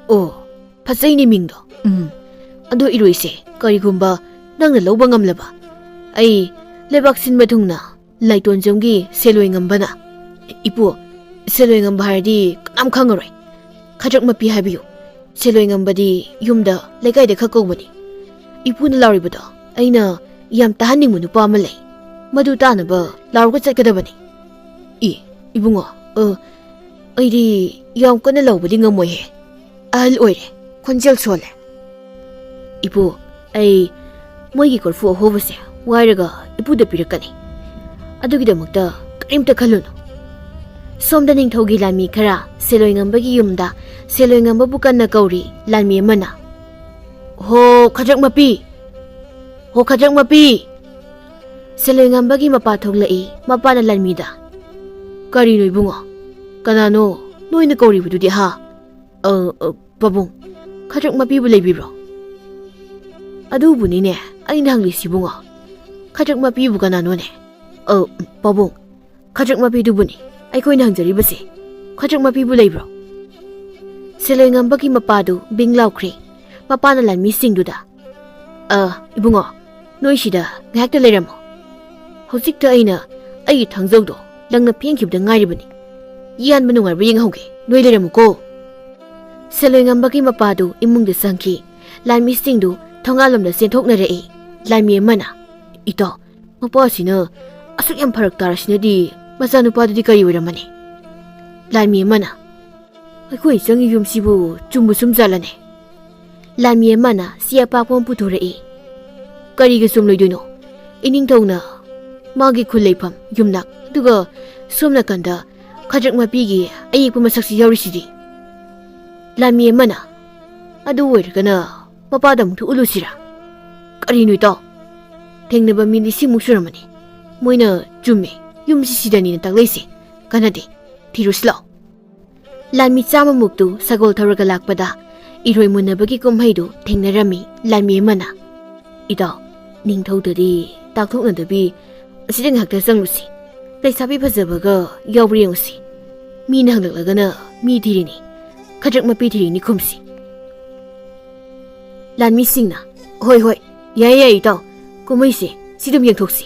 "ꯑꯣ, ꯐꯖꯩꯅꯦ ꯃꯤꯡꯗꯣ꯫ ꯎꯝ, ꯑꯗꯣ ꯏꯔꯣꯏꯁꯦ, ꯀꯔꯤꯒꯨꯝꯕ ꯅꯪꯅ ꯂꯧꯕ ꯉꯝꯂꯕ, ꯑꯩ ꯂꯩꯕꯥꯛ ꯁꯤꯟꯕ ꯊꯨꯡꯅ ꯂꯥꯏꯇꯣꯟꯖꯝꯒꯤ ꯁꯦꯂꯣꯏ ꯉꯝꯕꯅ"꯫ "ꯏꯄꯨ, ꯁꯦꯂꯣꯏ ꯉꯝꯕ ꯍꯥꯏꯔꯗꯤ ꯀꯅꯥꯝ ꯈꯪꯉꯔꯣꯏ꯫ ꯈꯗ꯭ꯔꯛ ꯃꯄꯤ ꯍꯥꯏꯕꯤꯌꯨ꯫ ꯁꯦꯂꯣꯏ ꯉꯝꯕꯗꯤ ꯌꯨꯝꯗ ꯂꯩꯀꯥꯏꯗ ꯈꯛ ꯀꯧꯕꯅꯤ꯫ ꯏꯄꯨꯅ ꯂꯥꯎꯔꯤꯕꯗꯣ ꯑꯩꯅ ꯌꯥꯝ ꯇꯥꯍꯟꯅꯤꯡꯕ ꯅꯨꯄꯥ ꯑꯃ ꯂꯩ꯫ ꯃꯗꯨ ꯇꯥꯅꯕ ꯂꯥꯎꯔꯒ ꯆꯠꯀꯗꯕꯅꯤ"꯫ "ꯏ, ꯏꯕꯨꯡꯉꯣ, ꯑ, ꯑꯩꯗꯤ ꯌꯥꯝ ꯀꯟꯅ ꯂꯥꯎꯕꯗꯤ ꯉꯝꯃꯣꯏꯍꯦ꯫ ꯑꯍꯜ ꯑꯣꯏꯔꯦ, ꯈꯣꯟꯖꯦꯜ ꯁꯣꯜꯂꯦ"꯫ "ꯏꯄꯨ, ꯑꯩ ꯃꯣꯏꯒꯤ ꯀꯣꯔꯐꯨ ꯑꯍꯣꯕꯁꯦ ꯋꯥꯏꯔꯒ ꯏꯄꯨꯗ ꯄꯤꯔꯛꯀꯅꯤ꯫ ꯑꯗꯨꯒꯤꯗꯃꯛꯇ ꯀꯔꯤꯝꯇ ꯈꯜꯂꯨꯅꯨ"꯫ ꯁꯣꯝꯗ ꯅꯤꯡꯊꯧꯒꯤ ꯂꯥꯟꯃꯤ ꯈꯔ ꯁꯦꯂꯣꯏ ꯉꯝꯕꯒꯤ ꯌꯨꯝꯗ ꯁꯦꯂꯣꯏ ꯉꯝꯕꯕꯨ ꯀꯟꯅ ꯀꯧꯔꯤ꯫ ꯂꯥꯟꯃꯤ ꯑꯃꯅ, "ꯍꯣ ꯈꯗ꯭ꯔꯛ ꯃꯄꯤ! ꯍꯣ ꯈꯗ꯭ꯔꯛ ꯃꯄꯤ!" ꯁꯦꯂꯣꯏ ꯉꯝꯕꯒꯤ ꯃꯄꯥ ꯊꯣꯛꯂꯛꯏ꯫ ꯃꯄꯥꯅ ꯂꯥꯟꯃꯤꯗ, "ꯀꯔꯤꯅꯣ ꯏꯕꯨꯡꯉꯣ? ꯀꯅꯥꯅꯣ ꯅꯣꯏꯅ ꯀꯧꯔꯤꯕꯗꯨꯗꯤ ꯍꯥ?" "ꯑ, ꯑ, ꯄꯥꯕꯨꯡ, ꯈꯗ꯭ꯔꯛ ꯃꯄꯤꯕꯨ ꯂꯩꯕꯤꯕ꯭ꯔꯣ?" "ꯑꯗꯨꯕꯨꯅꯤꯅꯦ ꯑꯩꯅ ꯍꯪꯂꯤꯁꯤ ꯏꯕꯨꯡꯉꯣ꯫ ꯈꯗ꯭ꯔꯛ ꯃꯄꯤꯕꯨ ꯀꯅꯥꯅꯣꯅꯦ?" "ꯑ, ꯄꯥꯕꯨꯡ, ꯈꯗ꯭ꯔꯛ ꯃꯄꯤꯗꯨꯕꯨꯅꯤ ꯑꯩꯈꯣꯏꯅ ꯍꯪꯖꯔꯤꯕꯁꯦ꯫ ꯈꯗ꯭ꯔꯛ ꯃꯄꯤꯕꯨ ꯂꯩꯕ꯭ꯔꯣ?" ꯁꯦꯂꯣꯏ ꯉꯝꯕꯒꯤ ꯃꯄꯥꯗꯨ ꯕꯤꯡ ꯂꯥꯎꯈ꯭ꯔꯦ꯫ ꯃꯄꯥꯅ ꯂꯥꯟꯃꯤꯁꯤꯡꯗꯨꯗ, "ꯑ, ꯏꯕꯨꯡꯉꯣ, ꯅꯣꯏ ꯁꯤꯗ ꯉꯥꯏꯍꯥꯛꯇ ꯂꯩꯔꯝꯃꯣ꯫ ꯍꯧꯖꯤꯛꯇ ꯑꯩꯅ ꯑꯩꯒꯤ ꯊꯥꯡꯖꯧꯗꯣ ꯂꯪꯅ ꯐꯦꯡꯈꯤꯕꯗ ꯉꯥꯏꯔꯤꯕꯅꯤ꯫ ꯌꯥꯟꯕ ꯅꯨꯡꯉꯥꯏꯕ꯭ꯔꯥ ꯌꯦꯡꯍꯧꯒꯦ꯫ ꯅꯣꯏ ꯂꯩꯔꯝꯃꯨꯀꯣ꯫" ꯁꯦꯂꯣꯏ ꯉꯝꯕꯒꯤ ꯃꯄꯥꯗꯨ ꯏꯃꯨꯡꯗ ꯆꯪꯈꯤ꯫ ꯂꯥꯟꯃꯤꯁꯤꯡꯗꯨ ꯊꯣꯡꯒꯥꯜꯂꯣꯝꯗ ꯆꯦꯟꯊꯣꯛꯅꯔꯛꯏ꯫ ꯂꯥꯟꯃꯤ ꯑꯃꯅ, "ꯏꯇꯥꯎ, ꯃꯄꯥꯁꯤꯅ ꯑꯁꯨꯛ ꯌꯥꯝ ꯐꯔꯛ ꯇꯥꯔꯁꯤꯅꯗꯤ ꯃꯆꯥꯅꯨꯄꯥꯗꯨꯗꯤ ꯀꯔꯤ ꯑꯣꯏꯔꯝꯃꯅꯤ?" ꯂꯥꯟꯃꯤ ꯑꯃꯅ, "ꯑꯩꯈꯣꯏ ꯆꯪꯉꯤ ꯌꯨꯝꯁꯤꯕꯨ ꯆꯨꯝꯕꯨ ꯆꯨꯝꯖꯥꯠꯂꯅꯦ?" ꯂꯥꯟꯃꯤ ꯑꯃꯅ ꯆꯦ ꯑꯄꯥꯛꯄ ꯑꯃ ꯄꯨꯊꯣꯔꯛꯏ꯫ "ꯀꯔꯤꯒ ꯆꯨꯝꯂꯣꯏꯗꯣꯏꯅꯣ? ꯏꯅꯤꯡꯊꯧꯅ ꯃꯥꯒꯤ ꯈꯨꯜ ꯂꯩꯐꯝ ꯌꯨꯝꯅꯥꯛ, ꯑꯗꯨꯒ ꯁꯣꯝ ꯅꯥꯀꯟꯗ ꯈꯗ꯭ꯔꯛ ꯃꯄꯤꯒꯤ ꯑꯌꯦꯛꯄ ꯃꯁꯛꯁꯤ ꯌꯥꯎꯔꯤꯁꯤꯗꯤ꯫" ꯂꯥꯟꯃꯤ ꯑꯃꯅ, "ꯑꯗꯨ ꯑꯣꯏꯔꯒꯅ ꯃꯄꯥꯗ ꯑꯃꯨꯛꯇ ꯎꯠꯂꯨꯁꯤꯔꯥ?" "ꯀꯔꯤꯅꯣ ꯏꯇꯥꯎ? ꯊꯦꯡꯅꯕ ꯃꯤ ꯂꯤꯁꯤꯡꯃꯨꯛ ꯁꯨꯔꯝꯃꯅꯤ꯫ ꯃꯣꯏꯅ ꯆꯨꯝꯃꯦ, ꯌꯨꯝꯁꯤ ꯁꯤꯗꯅꯤꯅ ꯇꯥꯛꯂꯛꯏꯁꯦ꯫ ꯀꯥꯟꯅꯗꯦ, ꯊꯤꯔꯨꯁꯤ ꯂꯥꯛꯑꯣ꯫" ꯂꯥꯟꯃꯤ ꯆꯥꯝꯃꯃꯨꯛꯇꯨ ꯁꯒꯣꯜ ꯊꯧꯔꯒ ꯂꯥꯛꯄꯗ ꯏꯔꯣꯏ ꯃꯨꯟꯅꯕꯒꯤ ꯀꯨꯝꯍꯩꯗꯨ ꯊꯦꯡꯅꯔꯝꯃꯤ꯫ ꯂꯥꯟꯃꯤ ꯑꯃꯅ, "ꯏꯇꯥꯎ, ꯅꯤꯡꯊꯧꯗꯗꯤ ꯇꯥꯛꯊꯣꯛꯅꯗꯕꯤ ꯑꯁꯤꯗ ꯉꯥꯏꯍꯥꯛꯇ ꯆꯪꯂꯨꯁꯤ꯫ ꯂꯩꯁꯥꯕꯤ ꯐꯖꯕꯒ ꯌꯥꯎꯕ꯭ꯔꯥ ꯌꯦꯡꯉꯨꯁꯤ꯫ ꯃꯤꯅ ꯍꯪꯂꯛꯂꯒꯅ ꯃꯤ ꯊꯤꯔꯤꯅꯤ, ꯈꯗ꯭ꯔꯛ ꯃꯄꯤ ꯊꯤꯔꯤꯅꯤ ꯈꯨꯝꯁꯤ꯫" ꯂꯥꯟꯃꯤꯁꯤꯡꯅ, "ꯍꯣꯏ, ꯍꯣꯏ, ꯌꯥꯏ, ꯌꯥꯏ, ꯏꯇꯥꯎ, ꯀꯨꯝꯍꯩꯁꯦ ꯁꯤꯗꯨꯝ ꯌꯦꯡꯊꯣꯛꯁꯤ꯫"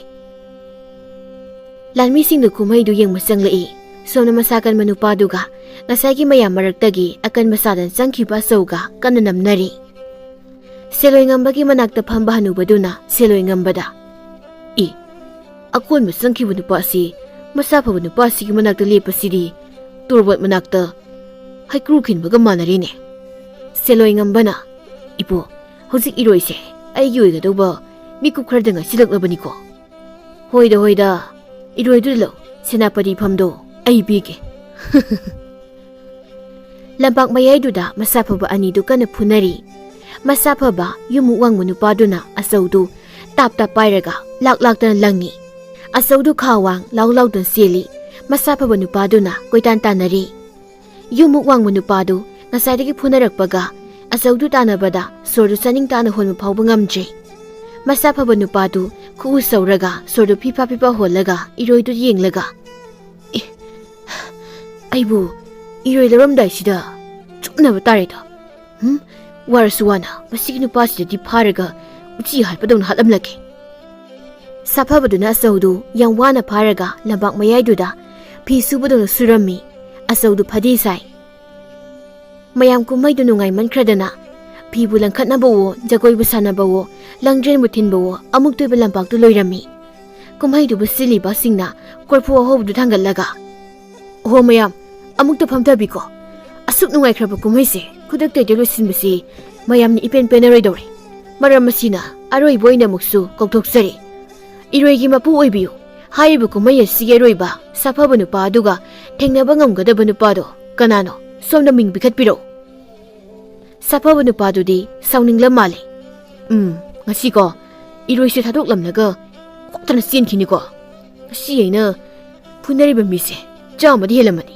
ꯂꯥꯟꯃꯤꯁꯤꯡꯅ ꯀꯨꯝꯍꯩꯗꯨ ꯌꯦꯡꯕ ꯆꯪꯂꯛꯏ꯫ ꯁꯣꯝꯅ ꯃꯁꯥ ꯀꯟꯕ ꯅꯨꯄꯥꯗꯨꯒ ꯉꯁꯥꯏꯒꯤ ꯃꯌꯥꯝ ꯃꯔꯛꯇꯒꯤ ꯑꯀꯟꯕ ꯁꯥꯗꯅ ꯆꯪꯈꯤꯕ ꯑꯆꯧꯒ ꯀꯟꯅ ꯅꯝꯅꯔꯤ꯫ ꯁꯦꯂꯣꯏ ꯉꯝꯕꯒꯤ ꯃꯅꯥꯛꯇ ꯐꯝꯕ ꯍꯅꯨꯕꯗꯨꯅ ꯁꯦꯂꯣꯏ ꯉꯝꯕꯗ, "ꯏ, ꯑꯀꯣꯟꯕ ꯆꯪꯈꯤꯕ ꯅꯨꯄꯥ ꯑꯁꯤ ꯃꯁꯥ ꯐꯕ ꯅꯨꯄꯥ ꯑꯁꯤꯒꯤ ꯃꯅꯥꯛꯇ ꯂꯦꯞꯄꯁꯤꯗꯤ ꯇꯣꯔꯕꯣꯠ ꯃꯅꯥꯛꯇ ꯍꯩꯀ꯭ꯔꯨ ꯈꯤꯟꯕꯒ ꯃꯥꯟꯅꯔꯦꯅꯦ꯫" ꯁꯦꯂꯣꯏ ꯉꯝꯕꯅ, "ꯏꯄꯨ, ꯍꯧꯖꯤꯛ ꯏꯔꯣꯏꯁꯦ ꯑꯩꯒꯤ ꯑꯣꯏꯒꯗꯧꯕ ꯃꯤꯀꯨꯞ ꯈꯔꯗ ꯉꯥꯏꯁꯤꯜꯂꯛꯂꯕꯅꯤꯀꯣ꯫" "ꯍꯣꯏꯗ, ꯍꯣꯏꯗ, ꯏꯔꯣꯏꯗꯨ ꯂꯧ, ꯁꯦꯅꯥꯄꯇꯤ ꯐꯝꯗꯣ ꯑꯩ ꯄꯤꯒꯦ꯫" ꯂꯝꯄꯥꯛ ꯃꯌꯥꯏꯗꯨꯗ ꯃꯁꯥ ꯐꯕ ꯑꯅꯤꯗꯨ ꯀꯟꯅ ꯐꯨꯅꯔꯤ꯫ ꯃꯁꯥ ꯐꯕ ꯌꯨꯝꯃꯨꯛ ꯋꯥꯡꯕ ꯅꯨꯄꯥꯗꯨꯅ ꯑꯆꯧꯗꯨ ꯇꯥꯞ ꯇꯥꯞ ꯄꯥꯏꯔꯒ ꯂꯥꯛ ꯂꯥꯛꯇꯅ ꯂꯪꯉꯤ꯫ ꯑꯆꯧꯗꯨ ꯈꯥ ꯋꯥꯡ ꯂꯥꯎ ꯂꯥꯎꯗꯨꯅ ꯆꯦꯜꯂꯤ꯫ ꯃꯁꯥ ꯐꯕ ꯅꯨꯄꯥꯗꯨꯅ ꯀꯣꯏꯇꯥꯟ ꯇꯥꯟꯅꯔꯤ꯫ ꯌꯨꯝꯃꯨꯛ ꯋꯥꯡꯕ ꯅꯨꯄꯥꯗꯨ ꯉꯁꯥꯏꯗꯒꯤ ꯐꯨꯅꯔꯛꯄꯒ ꯑꯆꯧꯗꯨ ꯇꯥꯟꯅꯕꯗ ꯁꯣꯔꯗꯨ ꯆꯥꯅꯤꯡ ꯇꯥꯅ ꯍꯣꯟꯕ ꯐꯥꯎꯕ ꯉꯝꯗ꯭ꯔꯦ꯫ ꯃꯁꯥ ꯐꯕ ꯅꯨꯄꯥꯗꯨ ꯈꯨꯎ ꯁꯧꯔꯒ ꯁꯣꯔꯗꯨ ꯐꯤꯐꯥ ꯐꯤꯐꯥ ꯍꯣꯜꯂꯒ ꯏꯔꯣꯏꯗꯨ ꯌꯦꯡꯂꯒ, "ꯑꯦ, ꯑꯩꯕꯨ ꯏꯔꯣꯏ ꯂꯧꯔꯝꯗꯥꯏꯁꯤꯗ ꯆꯨꯞꯅꯕ ꯇꯥꯔꯦꯗꯣ꯫ ꯍꯨꯝ? ꯋꯥꯔꯁꯨ ꯋꯥꯅ ꯃꯁꯤꯒꯤ ꯅꯨꯄꯥꯁꯤꯗꯗꯤ ꯐꯥꯔꯒ ꯎꯆꯤ ꯍꯥꯠꯄꯗꯧꯅ ꯍꯥꯠꯂꯝꯂꯒꯦ꯫ ꯁꯥꯐꯕꯗꯨꯅ ꯑꯆꯧꯗꯨ ꯌꯥꯝ ꯋꯥꯅ ꯐꯥꯔꯒ ꯂꯝꯄꯥꯛ ꯃꯌꯥꯏꯗꯨꯗ ꯐꯤ ꯁꯨꯕꯗꯧꯅ ꯁꯨꯔꯝꯃꯤ꯫ ꯑꯆꯧꯗꯨ ꯐꯗꯤ ꯁꯥꯏ꯫ ꯃꯌꯥꯝ ꯀꯨꯝꯍꯩꯗꯨ ꯅꯨꯡꯉꯥꯏꯃꯟꯈ꯭ꯔꯗꯅ ꯐꯤꯕꯨ ꯂꯪꯈꯠꯅꯕꯋꯣ, ꯖꯒꯣꯏꯕꯨ ꯁꯥꯟꯅꯕꯋꯣ, ꯂꯪꯗ꯭ꯔꯦꯟꯕꯨ ꯊꯤꯟꯕꯋꯣ, ꯑꯃꯨꯛꯇ ꯑꯣꯏꯕ ꯂꯝꯄꯥꯛꯇꯨ ꯂꯣꯏꯔꯝꯃꯤ꯫ ꯀꯨꯝꯍꯩꯗꯨꯕꯨ ꯁꯤꯜꯂꯤꯕꯁꯤꯡꯅ ꯀꯣꯔꯐꯨ ꯑꯍꯧꯕꯗꯨ ꯊꯥꯡꯒꯠꯂꯒ, "ꯑꯣꯍꯣ ꯃꯌꯥꯝ, ꯑꯃꯨꯛꯇ ꯐꯝꯊꯕꯤꯀꯣ꯫ ꯑꯁꯨꯛ ꯅꯨꯡꯉꯥꯏꯈ꯭ꯔꯕ ꯀꯨꯝꯍꯩꯁꯦ ꯈꯨꯗꯛꯇ ꯍꯦꯛꯇ ꯂꯣꯏꯁꯤꯟꯕꯁꯤ ꯃꯌꯥꯝꯅ ꯏꯄꯦꯟ ꯄꯦꯟꯅꯔꯣꯏꯗꯧꯔꯦ꯫ ꯃꯔꯝ ꯑꯁꯤꯅ ꯑꯔꯣꯏꯕ ꯑꯣꯏꯅ ꯑꯃꯨꯛꯁꯨ ꯀꯧꯊꯣꯛꯆꯔꯤ꯫ ꯏꯔꯣꯏꯒꯤ ꯃꯄꯨ ꯑꯣꯏꯕꯤꯌꯨ꯫ ꯍꯥꯏꯔꯤꯕ ꯀꯨꯝꯍꯩ ꯑꯁꯤꯒꯤ ꯑꯔꯣꯏꯕ ꯁꯥꯐꯕ ꯅꯨꯄꯥ ꯑꯗꯨꯒ ꯊꯦꯡꯅꯕ ꯉꯝꯒꯗꯕ ꯅꯨꯄꯥꯗꯣ ꯀꯅꯥꯅꯣ? ꯁꯣꯝꯗ ꯃꯤꯡ ꯄꯤꯈꯠꯄꯤꯔꯛꯎ꯫" ꯁꯥꯐꯕ ꯅꯨꯄꯥꯗꯨꯗꯤ ꯁꯥꯎꯅꯤꯡꯂ ꯃꯥꯜꯂꯦ꯫ "ꯎꯝ, ꯉꯁꯤꯀꯣ ꯏꯔꯣꯏꯁꯦ ꯊꯥꯗꯣꯛꯂꯝꯂꯒ ꯈꯣꯛꯇꯅ ꯆꯦꯟꯈꯤꯅꯤꯀꯣ꯫ ꯉꯁꯤ ꯑꯩꯅ ꯐꯨꯅꯔꯤꯕ ꯃꯤꯁꯦ ꯆꯥꯝꯃꯗꯤ ꯍꯦꯜꯂꯝꯃꯅꯤ꯫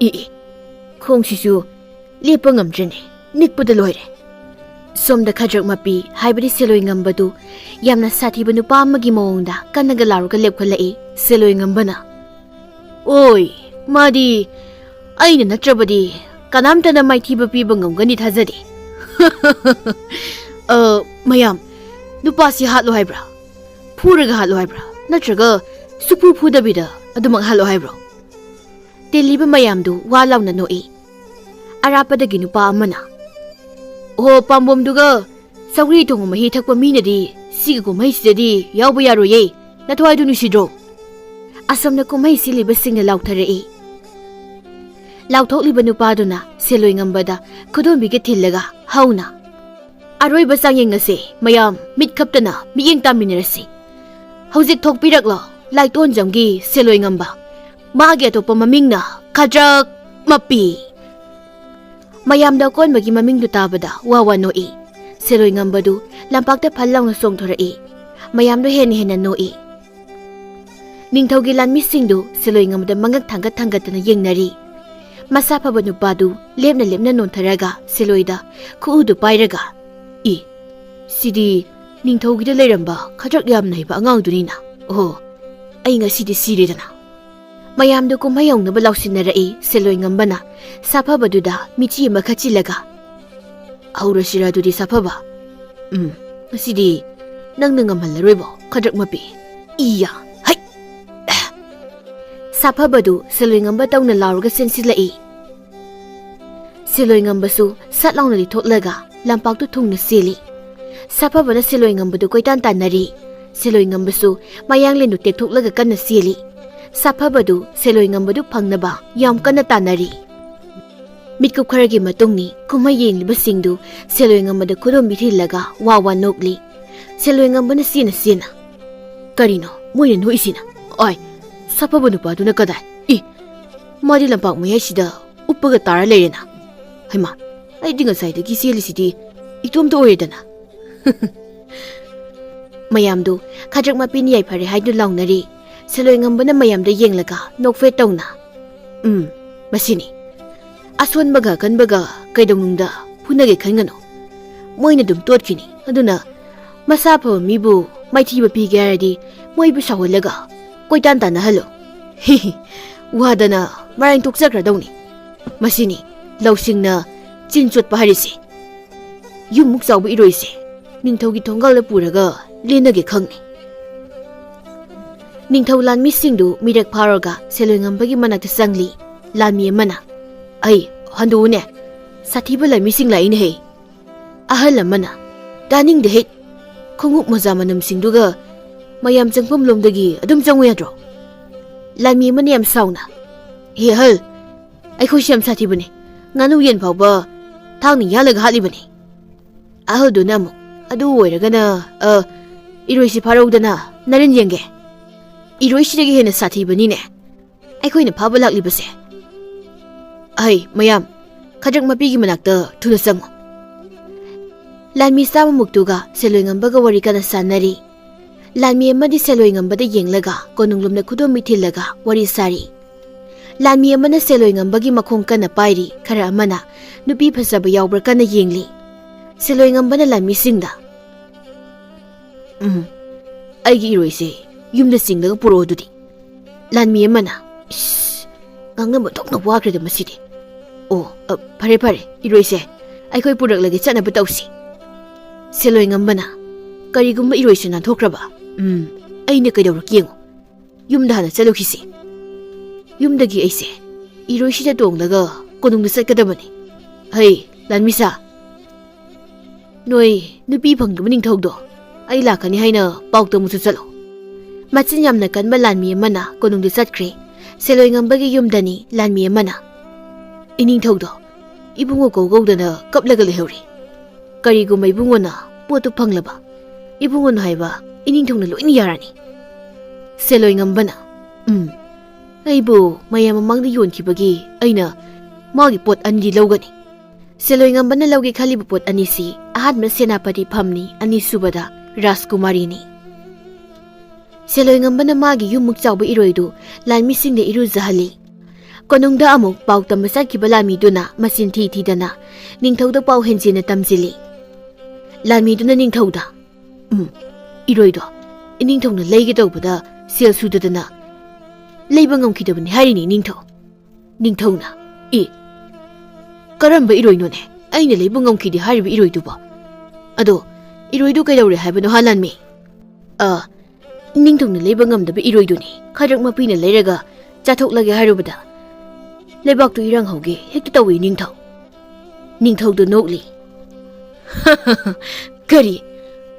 ꯏ ꯏ, ꯈꯣꯡꯁꯤꯁꯨ ꯂꯦꯞꯄ ꯉꯝꯗ꯭ꯔꯦꯅꯦ, ꯅꯤꯛꯄꯗ ꯂꯣꯏꯔꯦ꯫" ꯁꯣꯝꯗ ꯈꯗ꯭ꯔꯛ ꯃꯄꯤ ꯍꯥꯏꯕꯗꯤ ꯁꯦꯂꯣꯏ ꯉꯝꯕꯗꯨ ꯌꯥꯝꯅ ꯁꯥꯊꯤꯕ ꯅꯨꯄꯥ ꯑꯃꯒꯤ ꯃꯑꯣꯡꯗ ꯀꯟꯅꯒ ꯂꯥꯎꯔꯒ ꯂꯦꯞꯈꯠꯂꯛꯏ꯫ ꯁꯦꯂꯣꯏ ꯉꯝꯕꯅ, "ꯑꯣꯏ, ꯃꯥꯗꯤ ꯑꯩꯅ ꯅꯠꯇ꯭ꯔꯕꯗꯤ ꯀꯅꯥꯝꯇꯅ ꯃꯥꯏꯊꯤꯕ ꯄꯤꯕ ꯉꯝꯒꯅꯤ ꯊꯥꯖꯗꯦ꯫" "ꯑ, ꯃꯌꯥꯝ, ꯅꯨꯄꯥꯁꯤ ꯍꯥꯠꯂꯣ ꯍꯥꯏꯕ꯭ꯔꯥ? ꯐꯨꯔꯒ ꯍꯥꯠꯂꯣ ꯍꯥꯏꯕ꯭ꯔꯥ? ꯅꯠꯇ꯭ꯔꯒ ꯁꯨꯐꯨ ꯐꯨꯗꯕꯤꯗ ꯑꯗꯨꯃꯛ ꯍꯥꯠꯂꯣ ꯍꯥꯏꯕ꯭ꯔꯣ?" ꯇꯤꯜꯂꯤꯕ ꯃꯌꯥꯝꯗꯨ ꯋꯥ ꯂꯥꯎꯅ ꯅꯣꯛꯏ꯫ ꯑꯔꯥꯞꯄꯗꯒꯤ ꯅꯨꯄꯥ ꯑꯃꯅ, "ꯑꯣꯍꯣ, ꯄꯥꯝꯕꯣꯝꯗꯨꯒ ꯁꯧꯒ꯭ꯔꯤ ꯊꯣꯡꯕ ꯃꯍꯤ ꯊꯛꯄ ꯃꯤꯅꯗꯤ ꯁꯤꯒꯤ ꯀꯨꯝꯍꯩꯁꯤꯗꯗꯤ ꯌꯥꯎꯕ ꯌꯥꯔꯣꯏꯌꯦ꯫ ꯅꯊꯋꯥꯏꯗꯨ ꯅꯨꯡꯁꯤꯗ꯭ꯔꯣ?" ꯑꯁꯣꯝꯅ ꯀꯨꯝꯍꯩ ꯁꯤꯜꯂꯤꯕꯁꯤꯡꯅ ꯂꯥꯎꯊꯔꯛꯏ꯫ ꯂꯥꯎꯊꯣꯛꯂꯤꯕ ꯅꯨꯄꯥꯗꯨꯅ ꯁꯦꯂꯣꯏ ꯉꯝꯕꯗ ꯈꯨꯗꯣꯝꯕꯤꯒ ꯊꯤꯜꯂꯒ ꯍꯧꯅ, "ꯑꯔꯣꯏꯕ ꯆꯥꯡꯌꯦꯡ ꯑꯁꯦ ꯃꯌꯥꯝ ꯃꯤꯠ ꯈꯞꯇꯅ ꯃꯤꯠꯌꯦꯡ ꯇꯥꯃꯤꯟꯅꯔꯁꯤ꯫ ꯍꯧꯖꯤꯛ ꯊꯣꯛꯄꯤꯔꯛꯂꯣ ꯂꯥꯏꯇꯣꯟꯖꯝꯒꯤ ꯁꯦꯂꯣꯏ ꯉꯝꯕ, ꯃꯥꯒꯤ ꯑꯇꯣꯞꯄ ꯃꯃꯤꯡꯅ ꯈꯗ꯭ꯔꯛ ꯃꯄꯤ꯫" ꯃꯌꯥꯝꯗ ꯑꯀꯣꯟꯕꯒꯤ ꯃꯃꯤꯡꯗꯨ ꯇꯥꯕꯗ ꯋꯥ ꯋꯥ ꯅꯣꯛꯏ꯫ ꯁꯦꯂꯣꯏ ꯉꯝꯕꯗꯨ ꯂꯝꯄꯥꯛꯇ ꯐꯜ ꯂꯥꯎꯅ ꯆꯣꯡꯊꯣꯔꯛꯏ꯫ ꯃꯌꯥꯝꯗꯣ ꯍꯦꯟꯅ ꯍꯦꯟꯅ ꯅꯣꯛꯏ꯫ ꯅꯤꯡꯊꯧꯒꯤ ꯂꯥꯟꯃꯤꯁꯤꯡꯗꯨ ꯁꯦꯂꯣꯏ ꯉꯝꯕꯗ ꯃꯉꯛ ꯊꯥꯡꯒꯠ ꯊꯥꯡꯒꯠꯇꯅ ꯌꯦꯡꯅꯔꯤ꯫ ꯃꯁꯥ ꯐꯕ ꯅꯨꯄꯥꯗꯨ ꯂꯦꯞꯅ ꯂꯦꯞꯅ ꯅꯣꯟꯊꯔꯒ ꯁꯦꯂꯣꯏꯗ ꯈꯨꯎꯗꯨ ꯄꯥꯏꯔꯒ, "ꯏ, ꯁꯤꯗꯤ ꯅꯤꯡꯊꯧꯒꯤꯗ ꯂꯩꯔꯝꯕ ꯈꯗ꯭ꯔꯛ ꯌꯥꯝꯅ ꯍꯩꯕ ꯑꯉꯥꯡꯗꯨꯅꯤꯅ꯫ ꯑꯣꯍꯣ, ꯑꯩ ꯉꯁꯤꯗꯤ ꯁꯤꯔꯦꯗꯅ꯫" ꯃꯌꯥꯝꯗꯨ ꯀꯨꯝꯍꯩ ꯍꯧꯅꯕ ꯂꯥꯎꯁꯤꯟꯅꯔꯛꯏ꯫ ꯁꯦꯂꯣꯏꯉꯝꯕꯅ ꯁꯥꯐꯕꯗꯨꯗ ꯃꯤꯆꯤ ꯑꯃ ꯈꯠꯆꯤꯜꯂꯒ, "ꯍꯧꯔꯁꯤꯔ ꯑꯗꯨꯗꯤ ꯁꯥꯐꯕ? ꯎꯝ, ꯉꯁꯤꯗꯤ ꯅꯪꯅ ꯉꯝꯍꯜꯂꯔꯣꯏꯕꯣ, ꯈꯗ꯭ꯔꯛ ꯃꯄꯤ꯫ ꯏꯌꯥ, ꯍꯩ!" ꯁꯥꯐꯕꯗꯨ ꯁꯦꯂꯣꯏꯉꯝꯕ ꯇꯧꯅ ꯂꯥꯎꯔꯒ ꯆꯦꯟꯁꯤꯜꯂꯛꯏ꯫ ꯁꯦꯂꯣꯏꯉꯝꯕꯁꯨ ꯁꯠ ꯂꯥꯎꯅ ꯂꯤꯊꯣꯛꯂꯒ ꯂꯝꯄꯥꯛꯇꯨ ꯊꯨꯡꯅ ꯆꯦꯜꯂꯤ꯫ ꯁꯥꯐꯕꯅ ꯁꯦꯂꯣꯏꯉꯝꯕꯗꯨ ꯀꯣꯏꯇꯥꯟ ꯇꯥꯟꯅꯔꯤ꯫ ꯁꯦꯂꯣꯏꯉꯝꯕꯁꯨ ꯃꯌꯥꯡꯂꯦꯟꯗꯨ ꯇꯦꯛꯊꯣꯛꯂꯒ ꯀꯟꯅ ꯆꯦꯜꯂꯤ꯫ ꯁꯥꯐꯕꯗꯨ ꯁꯦꯂꯣꯏꯉꯝꯕꯗꯨ ꯐꯪꯅꯕ ꯌꯥꯝ ꯀꯟꯅ ꯇꯥꯟꯅꯔꯤ꯫ ꯃꯤꯠꯀꯨꯞ ꯈꯔꯒꯤ ꯃꯇꯨꯡꯅꯤ ꯀꯨꯝꯍꯩ ꯌꯦꯡꯂꯤꯕꯁꯤꯡꯗꯨ ꯁꯦꯂꯣꯏꯉꯝꯕꯗ ꯈꯨꯗꯣꯝꯕꯤ ꯊꯤꯜꯂꯒ ꯋꯥ ꯋꯥ ꯅꯣꯛꯂꯤ꯫ ꯁꯦꯂꯣꯏꯉꯝꯕꯅ ꯆꯦꯟꯅ ꯆꯦꯟꯅ, "ꯀꯔꯤꯅꯣ ꯃꯣꯏꯅ ꯅꯣꯛꯏꯁꯤꯅ? ꯑꯣꯏ, ꯁꯥꯐꯕ ꯅꯨꯄꯥꯗꯨꯅ ꯀꯗꯥꯏ? ꯏ, ꯃꯥꯗꯤ ꯂꯝꯄꯥꯛ ꯃꯌꯥꯏꯁꯤꯗ ꯎꯞꯄꯒ ꯇꯥꯔ ꯂꯩꯔꯦꯅ꯫ ꯍꯩꯃꯥ, ꯑꯩꯗꯤ ꯉꯁꯥꯏꯗꯒꯤ ꯆꯦꯜꯂꯤꯁꯤꯗꯤ ꯏꯇꯣꯝꯇ ꯑꯣꯏꯔꯦꯗꯅ꯫" ꯃꯌꯥꯝꯗꯨ ꯈꯗ꯭ꯔꯛ ꯃꯄꯤꯅ ꯌꯥꯏꯐꯔꯦ ꯍꯥꯏꯗꯨꯅ ꯂꯥꯎꯅꯔꯤ꯫ ꯁꯦꯂꯣꯏꯉꯝꯕꯅ ꯃꯌꯥꯝꯗ ꯌꯦꯡꯂꯒ ꯅꯣꯛꯐꯦꯠ ꯇꯧꯅ, "ꯎꯝ, ꯃꯁꯤꯅꯤ꯫ ꯑꯁꯣꯟꯕꯒ ꯑꯀꯟꯕꯒ ꯀꯩꯗꯧꯅꯨꯡꯗ ꯐꯨꯅꯒꯦ ꯈꯟꯒꯅꯨ꯫ ꯃꯣꯏꯅ ꯑꯗꯨꯝ ꯇꯣꯠꯈꯤꯅꯤ꯫ ꯑꯗꯨꯅ ꯃꯁꯥ ꯐꯕ ꯃꯤꯕꯨ ꯃꯥꯏꯊꯤꯕ ꯄꯤꯒꯦ ꯍꯥꯏꯔꯗꯤ ꯃꯣꯏꯕꯨ ꯁꯥꯎꯍꯜꯂꯒ ꯀꯣꯏꯇꯥꯟ ꯇꯥꯟꯅꯍꯜꯂꯨ꯫ ꯍꯤ ꯍꯤ, ꯋꯥꯗꯅ ꯃꯔꯥꯏ ꯊꯣꯛꯆꯈ꯭ꯔꯗꯧꯅꯤ꯫ ꯃꯁꯤꯅꯤ ꯂꯧꯁꯤꯡꯅ ꯆꯤꯟ ꯆꯣꯠꯄ ꯍꯥꯏꯔꯤꯁꯦ꯫ ꯌꯨꯝꯃꯨꯛ ꯆꯥꯎꯕ ꯏꯔꯣꯏꯁꯦ ꯅꯤꯡꯊꯧꯒꯤ ꯊꯣꯡꯒꯥꯜꯗ ꯄꯨꯔꯒ ꯂꯦꯟꯅꯒꯦ ꯈꯪꯅꯤ꯫" ꯅꯤꯡꯊꯧ ꯂꯥꯟꯃꯤꯁꯤꯡꯗꯨ ꯃꯤꯔꯛ ꯐꯥꯎꯔꯒ ꯁꯦꯂꯣꯏꯉꯝꯕꯒꯤ ꯃꯅꯥꯛꯇ ꯆꯪꯂꯤ꯫ ꯂꯥꯟꯃꯤ ꯑꯃꯅ, "ꯑꯩ ꯍꯟꯗꯣꯛꯎꯅꯦ, ꯁꯥꯊꯤꯕ ꯂꯥꯟꯃꯤꯁꯤꯡ ꯂꯥꯛꯏꯅꯦꯍꯦ꯫" ꯑꯍꯜ ꯑꯃꯅ, "ꯇꯥꯅꯤꯡꯗꯦ ꯍꯦ, ꯈꯣꯡꯎꯞ ꯃꯣꯖꯥ ꯃꯅꯝꯁꯤꯡꯗꯨꯒ ꯃꯌꯥꯝ ꯆꯪꯐꯝ ꯂꯣꯝꯗꯒꯤ ꯑꯗꯨꯝ ꯆꯪꯉꯨ ꯌꯥꯗ꯭ꯔꯣ?" ꯂꯥꯟꯃꯤ ꯑꯃꯅ ꯌꯥꯝ ꯁꯥꯎꯅ, "ꯍꯦ ꯑꯍꯜ, ꯑꯩꯈꯣꯏꯁꯤ ꯌꯥꯝ ꯁꯥꯊꯤꯕꯅꯤ꯫ ꯉꯥꯅꯨ ꯌꯦꯟ ꯐꯥꯎꯕ ꯊꯥꯡꯅ ꯌꯥꯜꯂꯒ ꯍꯥꯠꯂꯤꯕꯅꯤ꯫" ꯑꯍꯜꯗꯨꯅ ꯑꯃꯨꯛ, "ꯑꯗꯨ ꯑꯣꯏꯔꯒꯅ, ꯑ, ꯏꯔꯣꯏꯁꯤ ꯐꯥꯔꯧꯗꯅ ꯅꯔꯤꯟ ꯌꯦꯡꯒꯦ꯫ ꯏꯔꯣꯏꯁꯤꯗꯒꯤ ꯍꯦꯟꯅ ꯁꯥꯊꯤꯕꯅꯤꯅꯦ ꯑꯩꯈꯣꯏꯅ ꯐꯥꯕ ꯂꯥꯛꯂꯤꯕꯁꯦ꯫ ꯑꯍꯩ, ꯃꯌꯥꯝ, ꯈꯗ꯭ꯔꯛ ꯃꯄꯤꯒꯤ ꯃꯅꯥꯛꯇ ꯊꯨꯅ ꯆꯪꯉꯨ꯫" ꯂꯥꯟꯃꯤ ꯆꯥꯝꯃꯃꯨꯛꯇꯨꯒ ꯁꯦꯂꯣꯏꯉꯝꯕꯒ ꯋꯥꯔꯤ ꯀꯟꯅ ꯁꯥꯟꯅꯔꯤ꯫ ꯂꯥꯟꯃꯤ ꯑꯃꯗꯤ ꯁꯦꯂꯣꯏꯉꯝꯕꯗ ꯌꯦꯡꯂꯒ ꯀꯣꯅꯨꯡꯂꯣꯝꯗ ꯈꯨꯗꯣꯝꯕꯤ ꯊꯤꯜꯂꯒ ꯋꯥꯔꯤ ꯁꯥꯔꯤ꯫ ꯂꯥꯟꯃꯤ ꯑꯃꯅ ꯁꯦꯂꯣꯏꯉꯝꯕꯒꯤ ꯃꯈꯣꯡ ꯀꯟꯅ ꯄꯥꯏꯔꯤ, ꯈꯔ ꯑꯃꯅ ꯅꯨꯄꯤ ꯐꯖꯕ ꯌꯥꯎꯕ꯭ꯔꯥ ꯀꯟꯅ ꯌꯦꯡꯂꯤ꯫ ꯁꯦꯂꯣꯏꯉꯝꯕꯅ ꯂꯥꯟꯃꯤꯁꯤꯡꯗ, "ꯎꯝ, ꯑꯩꯒꯤ ꯏꯔꯣꯏꯁꯦ ꯌꯨꯝꯗ ꯆꯤꯡꯂꯒ ꯄꯨꯔꯛꯑꯣ ꯑꯗꯨꯗꯤ꯫" ꯂꯥꯟꯃꯤ ꯑꯃꯅ, ꯏꯁ, ꯉꯥꯡꯅꯕ ꯊꯣꯛꯅ ꯋꯥꯈ꯭ꯔꯦꯗ ꯃꯁꯤꯗꯤ꯫ ꯑꯣ, ꯑ, ꯐꯔꯦ, ꯐꯔꯦ, ꯏꯔꯣꯏꯁꯦ ꯑꯩꯈꯣꯏ ꯄꯨꯔꯛꯂꯒꯦ, ꯆꯠꯅꯕ ꯇꯧꯁꯤ꯫ ꯁꯦꯜꯂꯣꯏ ꯉꯝꯕꯅ, "ꯀꯔꯤꯒꯨꯝꯕ ꯏꯔꯣꯏꯁꯦ ꯅꯥꯟꯊꯣꯛꯈ꯭ꯔꯕ? ꯎꯝ, ꯑꯩꯅ ꯀꯩꯗꯧꯔꯛꯀꯦ ꯌꯦꯡꯉꯨ꯫ ꯌꯨꯝꯗ ꯍꯥꯟꯅ ꯆꯠꯂꯨꯈꯤꯁꯤ꯫ ꯌꯨꯝꯗꯒꯤ ꯑꯩꯁꯦ ꯏꯔꯣꯏꯁꯤꯗ ꯇꯣꯡꯂꯒ ꯀꯣꯅꯨꯡꯗ ꯆꯠꯀꯗꯕꯅꯤ꯫ ꯍꯩ, ꯂꯥꯟꯃꯤꯁꯥ, ꯅꯣꯏ ꯅꯨꯄꯤ ꯐꯪꯗ꯭ꯔꯕ ꯅꯤꯡꯊꯧꯗꯣ ꯑꯩ ꯂꯥꯛꯀꯅꯤ ꯍꯥꯏꯅ ꯄꯥꯎ ꯇꯝꯃꯨꯆꯣ ꯆꯠꯂꯣ꯫" ꯃꯆꯤꯟ ꯌꯥꯝꯅ ꯀꯟꯕ ꯂꯥꯟꯃꯤ ꯑꯃꯅ ꯀꯣꯅꯨꯡꯗ ꯆꯠꯈ꯭ꯔꯦ꯫ ꯁꯦꯜꯂꯣꯏ ꯉꯝꯕꯒꯤ ꯌꯨꯝꯗꯅꯤ ꯂꯥꯟꯃꯤ ꯑꯃꯅ꯫ "ꯏꯅꯤꯡꯊꯧꯗꯣ ꯏꯕꯨꯡꯉꯣ ꯀꯧ ꯀꯧꯗꯅ ꯀꯞꯂꯒ ꯂꯩꯍꯧꯔꯤ꯫ ꯀꯔꯤꯒꯨꯝꯕ ꯏꯕꯨꯡꯉꯣꯅ ꯄꯣꯠꯇꯨ ꯐꯪꯂꯕ, ꯏꯕꯨꯡꯉꯣꯅ ꯍꯥꯏꯕ ꯏꯅꯤꯡꯊꯧꯅ ꯂꯣꯏꯅ ꯌꯥꯔꯅꯤ꯫" ꯁꯦꯜꯂꯣꯏ ꯉꯝꯕꯅ, "ꯎꯝ, ꯑꯩꯕꯨ ꯃꯌꯥꯝ ꯃꯃꯥꯡꯗ ꯌꯣꯟꯈꯤꯕꯒꯤ ꯑꯩꯅ ꯃꯥꯒꯤ ꯄꯣꯠ ꯑꯅꯤꯗꯤ ꯂꯧꯒꯅꯤ꯫" ꯁꯦꯜꯂꯣꯏ ꯉꯝꯕꯅ ꯂꯧꯒꯦ ꯈꯜꯂꯤꯕ ꯄꯣꯠ ꯑꯅꯤꯁꯤ ꯑꯍꯥꯟꯕ ꯁꯦꯅꯥꯄꯇꯤ ꯐꯝꯅꯤ, ꯑꯅꯤꯁꯨꯕꯗ ꯔꯥꯖꯀꯨꯃꯥꯔꯤꯅꯤ꯫ ꯁꯦꯜꯂꯣꯏ ꯉꯝꯕꯅ ꯃꯥꯒꯤ ꯌꯨꯝꯃꯨꯛ ꯆꯥꯎꯕ ꯏꯔꯣꯏꯗꯨ ꯂꯥꯟꯃꯤꯁꯤꯡꯗ ꯏꯔꯨꯖꯍꯜꯂꯤ꯫ ꯀꯣꯅꯨꯡꯗ ꯑꯃꯨꯛ ꯄꯥꯎ ꯇꯝꯕ ꯆꯠꯈꯤꯕ ꯂꯥꯟꯃꯤꯗꯨꯅ ꯃꯆꯤꯟ ꯊꯤ ꯊꯤꯗꯅ ꯅꯤꯡꯊꯧꯗ ꯄꯥꯎ ꯍꯦꯟꯖꯤꯟꯅ ꯇꯝꯁꯤꯜꯂꯤ꯫ ꯂꯥꯟꯃꯤꯗꯨꯅ ꯅꯤꯡꯊꯧꯗ, "ꯎꯝ, ꯏꯔꯣꯏꯗꯣ ꯏꯅꯤꯡꯊꯧꯅ ꯂꯩꯒꯦ ꯇꯧꯕꯗ ꯁꯦꯜ ꯁꯨꯗꯗꯅ ꯂꯩꯕ ꯉꯝꯈꯤꯗꯕꯅꯤ ꯍꯥꯏꯔꯤꯅꯤ ꯅꯤꯡꯊꯧ꯫" ꯅꯤꯡꯊꯧꯅ, "ꯏ, ꯀꯔꯝꯕ ꯏꯔꯣꯏꯅꯣꯅꯦ? ꯑꯩꯅ ꯂꯩꯕ ꯉꯝꯈꯤꯗꯦ ꯍꯥꯏꯔꯤꯕ ꯏꯔꯣꯏꯗꯨꯕꯣ? ꯑꯗꯣ ꯏꯔꯣꯏꯗꯨ ꯀꯩꯗꯧꯔꯦ ꯍꯥꯏꯕꯅꯣ ꯍꯥ, ꯂꯥꯟꯃꯤ?" "ꯑ, ꯅꯤꯡꯊꯧꯅ ꯂꯩꯕ ꯉꯝꯗꯕ ꯏꯔꯣꯏꯗꯨꯅꯤ꯫ ꯈꯗ꯭ꯔꯛ ꯃꯄꯤꯅ ꯂꯩꯔꯒ ꯆꯥꯊꯣꯛꯂꯒꯦ ꯍꯥꯏꯔꯨꯕꯗ ꯂꯩꯕꯥꯛꯇꯨ ꯏꯔꯥꯡ ꯍꯧꯒꯦ ꯍꯦꯛꯇ ꯇꯧꯏ ꯅꯤꯡꯊꯧ꯫" ꯅꯤꯡꯊꯧꯗꯨ ꯅꯣꯛꯂꯤ꯫ "ꯀꯔꯤ?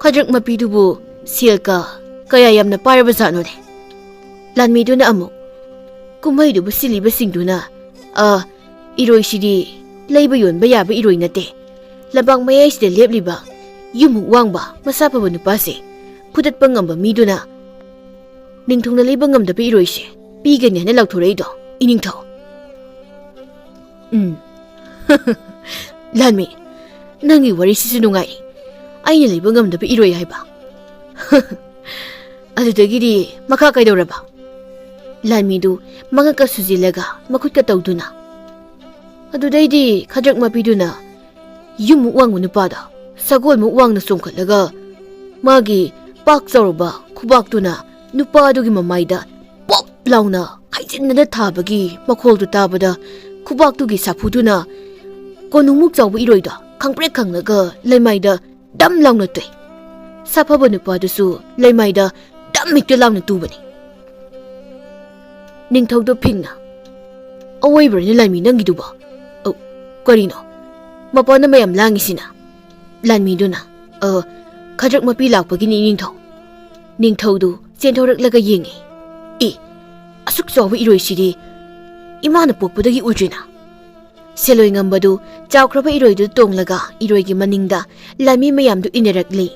ꯈꯗ꯭ꯔꯛ ꯃꯄꯤꯗꯨꯕꯨ ꯁꯦꯜ ꯀ-, ꯀꯌꯥ ꯌꯥꯝꯅ ꯄꯥꯏꯔꯕ ꯖꯥꯠꯅꯣꯅꯦ?" ꯂꯥꯟꯃꯤꯗꯨꯅ ꯑꯃꯨꯛ, "ꯀꯨꯝꯍꯩꯗꯨꯕꯨ ꯁꯤꯜꯂꯤꯕꯁꯤꯡꯗꯨꯅ, ꯑ, ꯏꯔꯣꯏꯁꯤꯗꯤ ꯂꯩꯕ ꯌꯣꯟꯕ ꯌꯥꯕ ꯏꯔꯣꯏ ꯅꯠꯇꯦ꯫ ꯂꯝꯄꯥꯛ ꯃꯌꯥꯏꯁꯤꯗ ꯂꯦꯞꯂꯤꯕ ꯌꯨꯝꯃꯨꯛ ꯋꯥꯡꯕ ꯃꯁꯥ ꯐꯕ ꯅꯨꯄꯥꯁꯦ ꯐꯨꯗꯠꯄ ꯉꯝꯕ ꯃꯤꯗꯨꯅ ꯅꯤꯡꯊꯧꯅ ꯂꯩꯕ ꯉꯝꯗꯕ ꯏꯔꯣꯏꯁꯦ ꯄꯤꯒꯅꯤ ꯍꯥꯏꯅ ꯂꯥꯎꯊꯣꯔꯛꯏꯗꯣ, ꯏꯅꯤꯡꯊꯧ꯫" "ꯎꯝ꯫ ꯂꯥꯟꯃꯤ, ꯅꯪꯒꯤ ꯋꯥꯔꯤꯁꯤꯁꯨ ꯅꯨꯡꯉꯥꯏꯔꯤ꯫ ꯑꯩꯅ ꯂꯩꯕ ꯉꯝꯗꯕ ꯏꯔꯣꯏ ꯍꯥꯏꯕ꯫ ꯑꯗꯨꯗꯒꯤꯗꯤ ꯃꯈꯥ ꯀꯩꯗꯧꯔꯕ?" ꯂꯥꯟꯃꯤꯗꯨ ꯃꯉꯛꯀ ꯁꯨꯖꯤꯜꯂꯒ ꯃꯈꯨꯠꯀ ꯇꯧꯗꯨꯅ꯫ ꯑꯗꯨꯗꯩꯗꯤ ꯈꯗ꯭ꯔꯛ ꯃꯄꯤꯗꯨꯅ ꯌꯨꯝꯃꯨꯛ ꯋꯥꯡꯕ ꯅꯨꯄꯥꯗ ꯁꯒꯣꯜꯃꯨꯛ ꯋꯥꯡꯅ ꯆꯣꯡꯈꯠꯂꯒ ꯃꯥꯒꯤ ꯄꯥꯛ ꯆꯥꯎꯔꯕ ꯈꯨꯕꯥꯛꯇꯨꯅ ꯅꯨꯄꯥ ꯑꯗꯨꯒꯤ ꯃꯃꯥꯏꯗ ꯄꯣꯞ ꯂꯥꯎꯅ ꯍꯩꯖꯤꯟꯅꯅ ꯊꯥꯕꯒꯤ ꯃꯈꯣꯜꯗꯨ ꯇꯥꯕꯗ ꯈꯨꯕꯥꯛꯇꯨꯒꯤ ꯁꯥꯐꯨꯗꯨꯅ ꯀꯣꯅꯨꯡꯃꯨꯛ ꯆꯥꯎꯕ ꯏꯔꯣꯏꯗꯣ ꯈꯪꯄ꯭ꯔꯦꯛ ꯈꯪꯂꯒ ꯂꯩꯃꯥꯏꯗ ꯗꯝ ꯂꯥꯎꯅ ꯇꯨꯏ꯫ ꯁꯥꯐꯕ ꯅꯨꯄꯥꯗꯨꯁꯨ ꯂꯩꯃꯥꯏꯗ ꯗꯝ ꯍꯦꯛꯇ ꯂꯥꯎꯅ ꯇꯨꯕꯅꯤ꯫ ꯅꯤꯡꯊꯧꯗꯣ ꯐꯤꯡꯅ, "ꯑꯋꯣꯏꯕ꯭ꯔꯅꯦ ꯂꯥꯟꯃꯤ ꯅꯪꯒꯤꯗꯨꯕꯣ? ꯑꯧ, ꯀꯔꯤꯅꯣ? ꯃꯄꯥꯟꯗ ꯃꯌꯥꯝ ꯂꯥꯡꯉꯤꯁꯤꯅ?" ꯂꯥꯟꯃꯤꯗꯨꯅ, "ꯑ, ꯈꯗ꯭ꯔꯛ ꯃꯄꯤ ꯂꯥꯛꯄꯒꯤꯅꯤ ꯅꯤꯡꯊꯧ꯫" ꯅꯤꯡꯊꯧꯗꯨ ꯆꯦꯟꯊꯣꯔꯛꯂꯒ ꯌꯦꯡꯉꯤ꯫ "ꯏ, ꯑꯁꯨꯛ ꯆꯥꯎꯕ ꯏꯔꯣꯏꯁꯤꯗꯤ ꯏꯃꯥꯅ ꯄꯣꯛꯄꯗꯒꯤ ꯎꯗ꯭ꯔꯤꯅ!" ꯁꯦꯂꯣꯏ ꯉꯝꯕꯗꯨ ꯆꯥꯎꯈ꯭ꯔꯕ ꯏꯔꯣꯏꯗꯨ ꯇꯣꯡꯂꯒ ꯏꯔꯣꯏꯒꯤ ꯃꯅꯤꯡꯗ ꯂꯥꯟꯃꯤ ꯃꯌꯥꯝꯗꯨ ꯏꯟꯅꯔꯛꯂꯤ꯫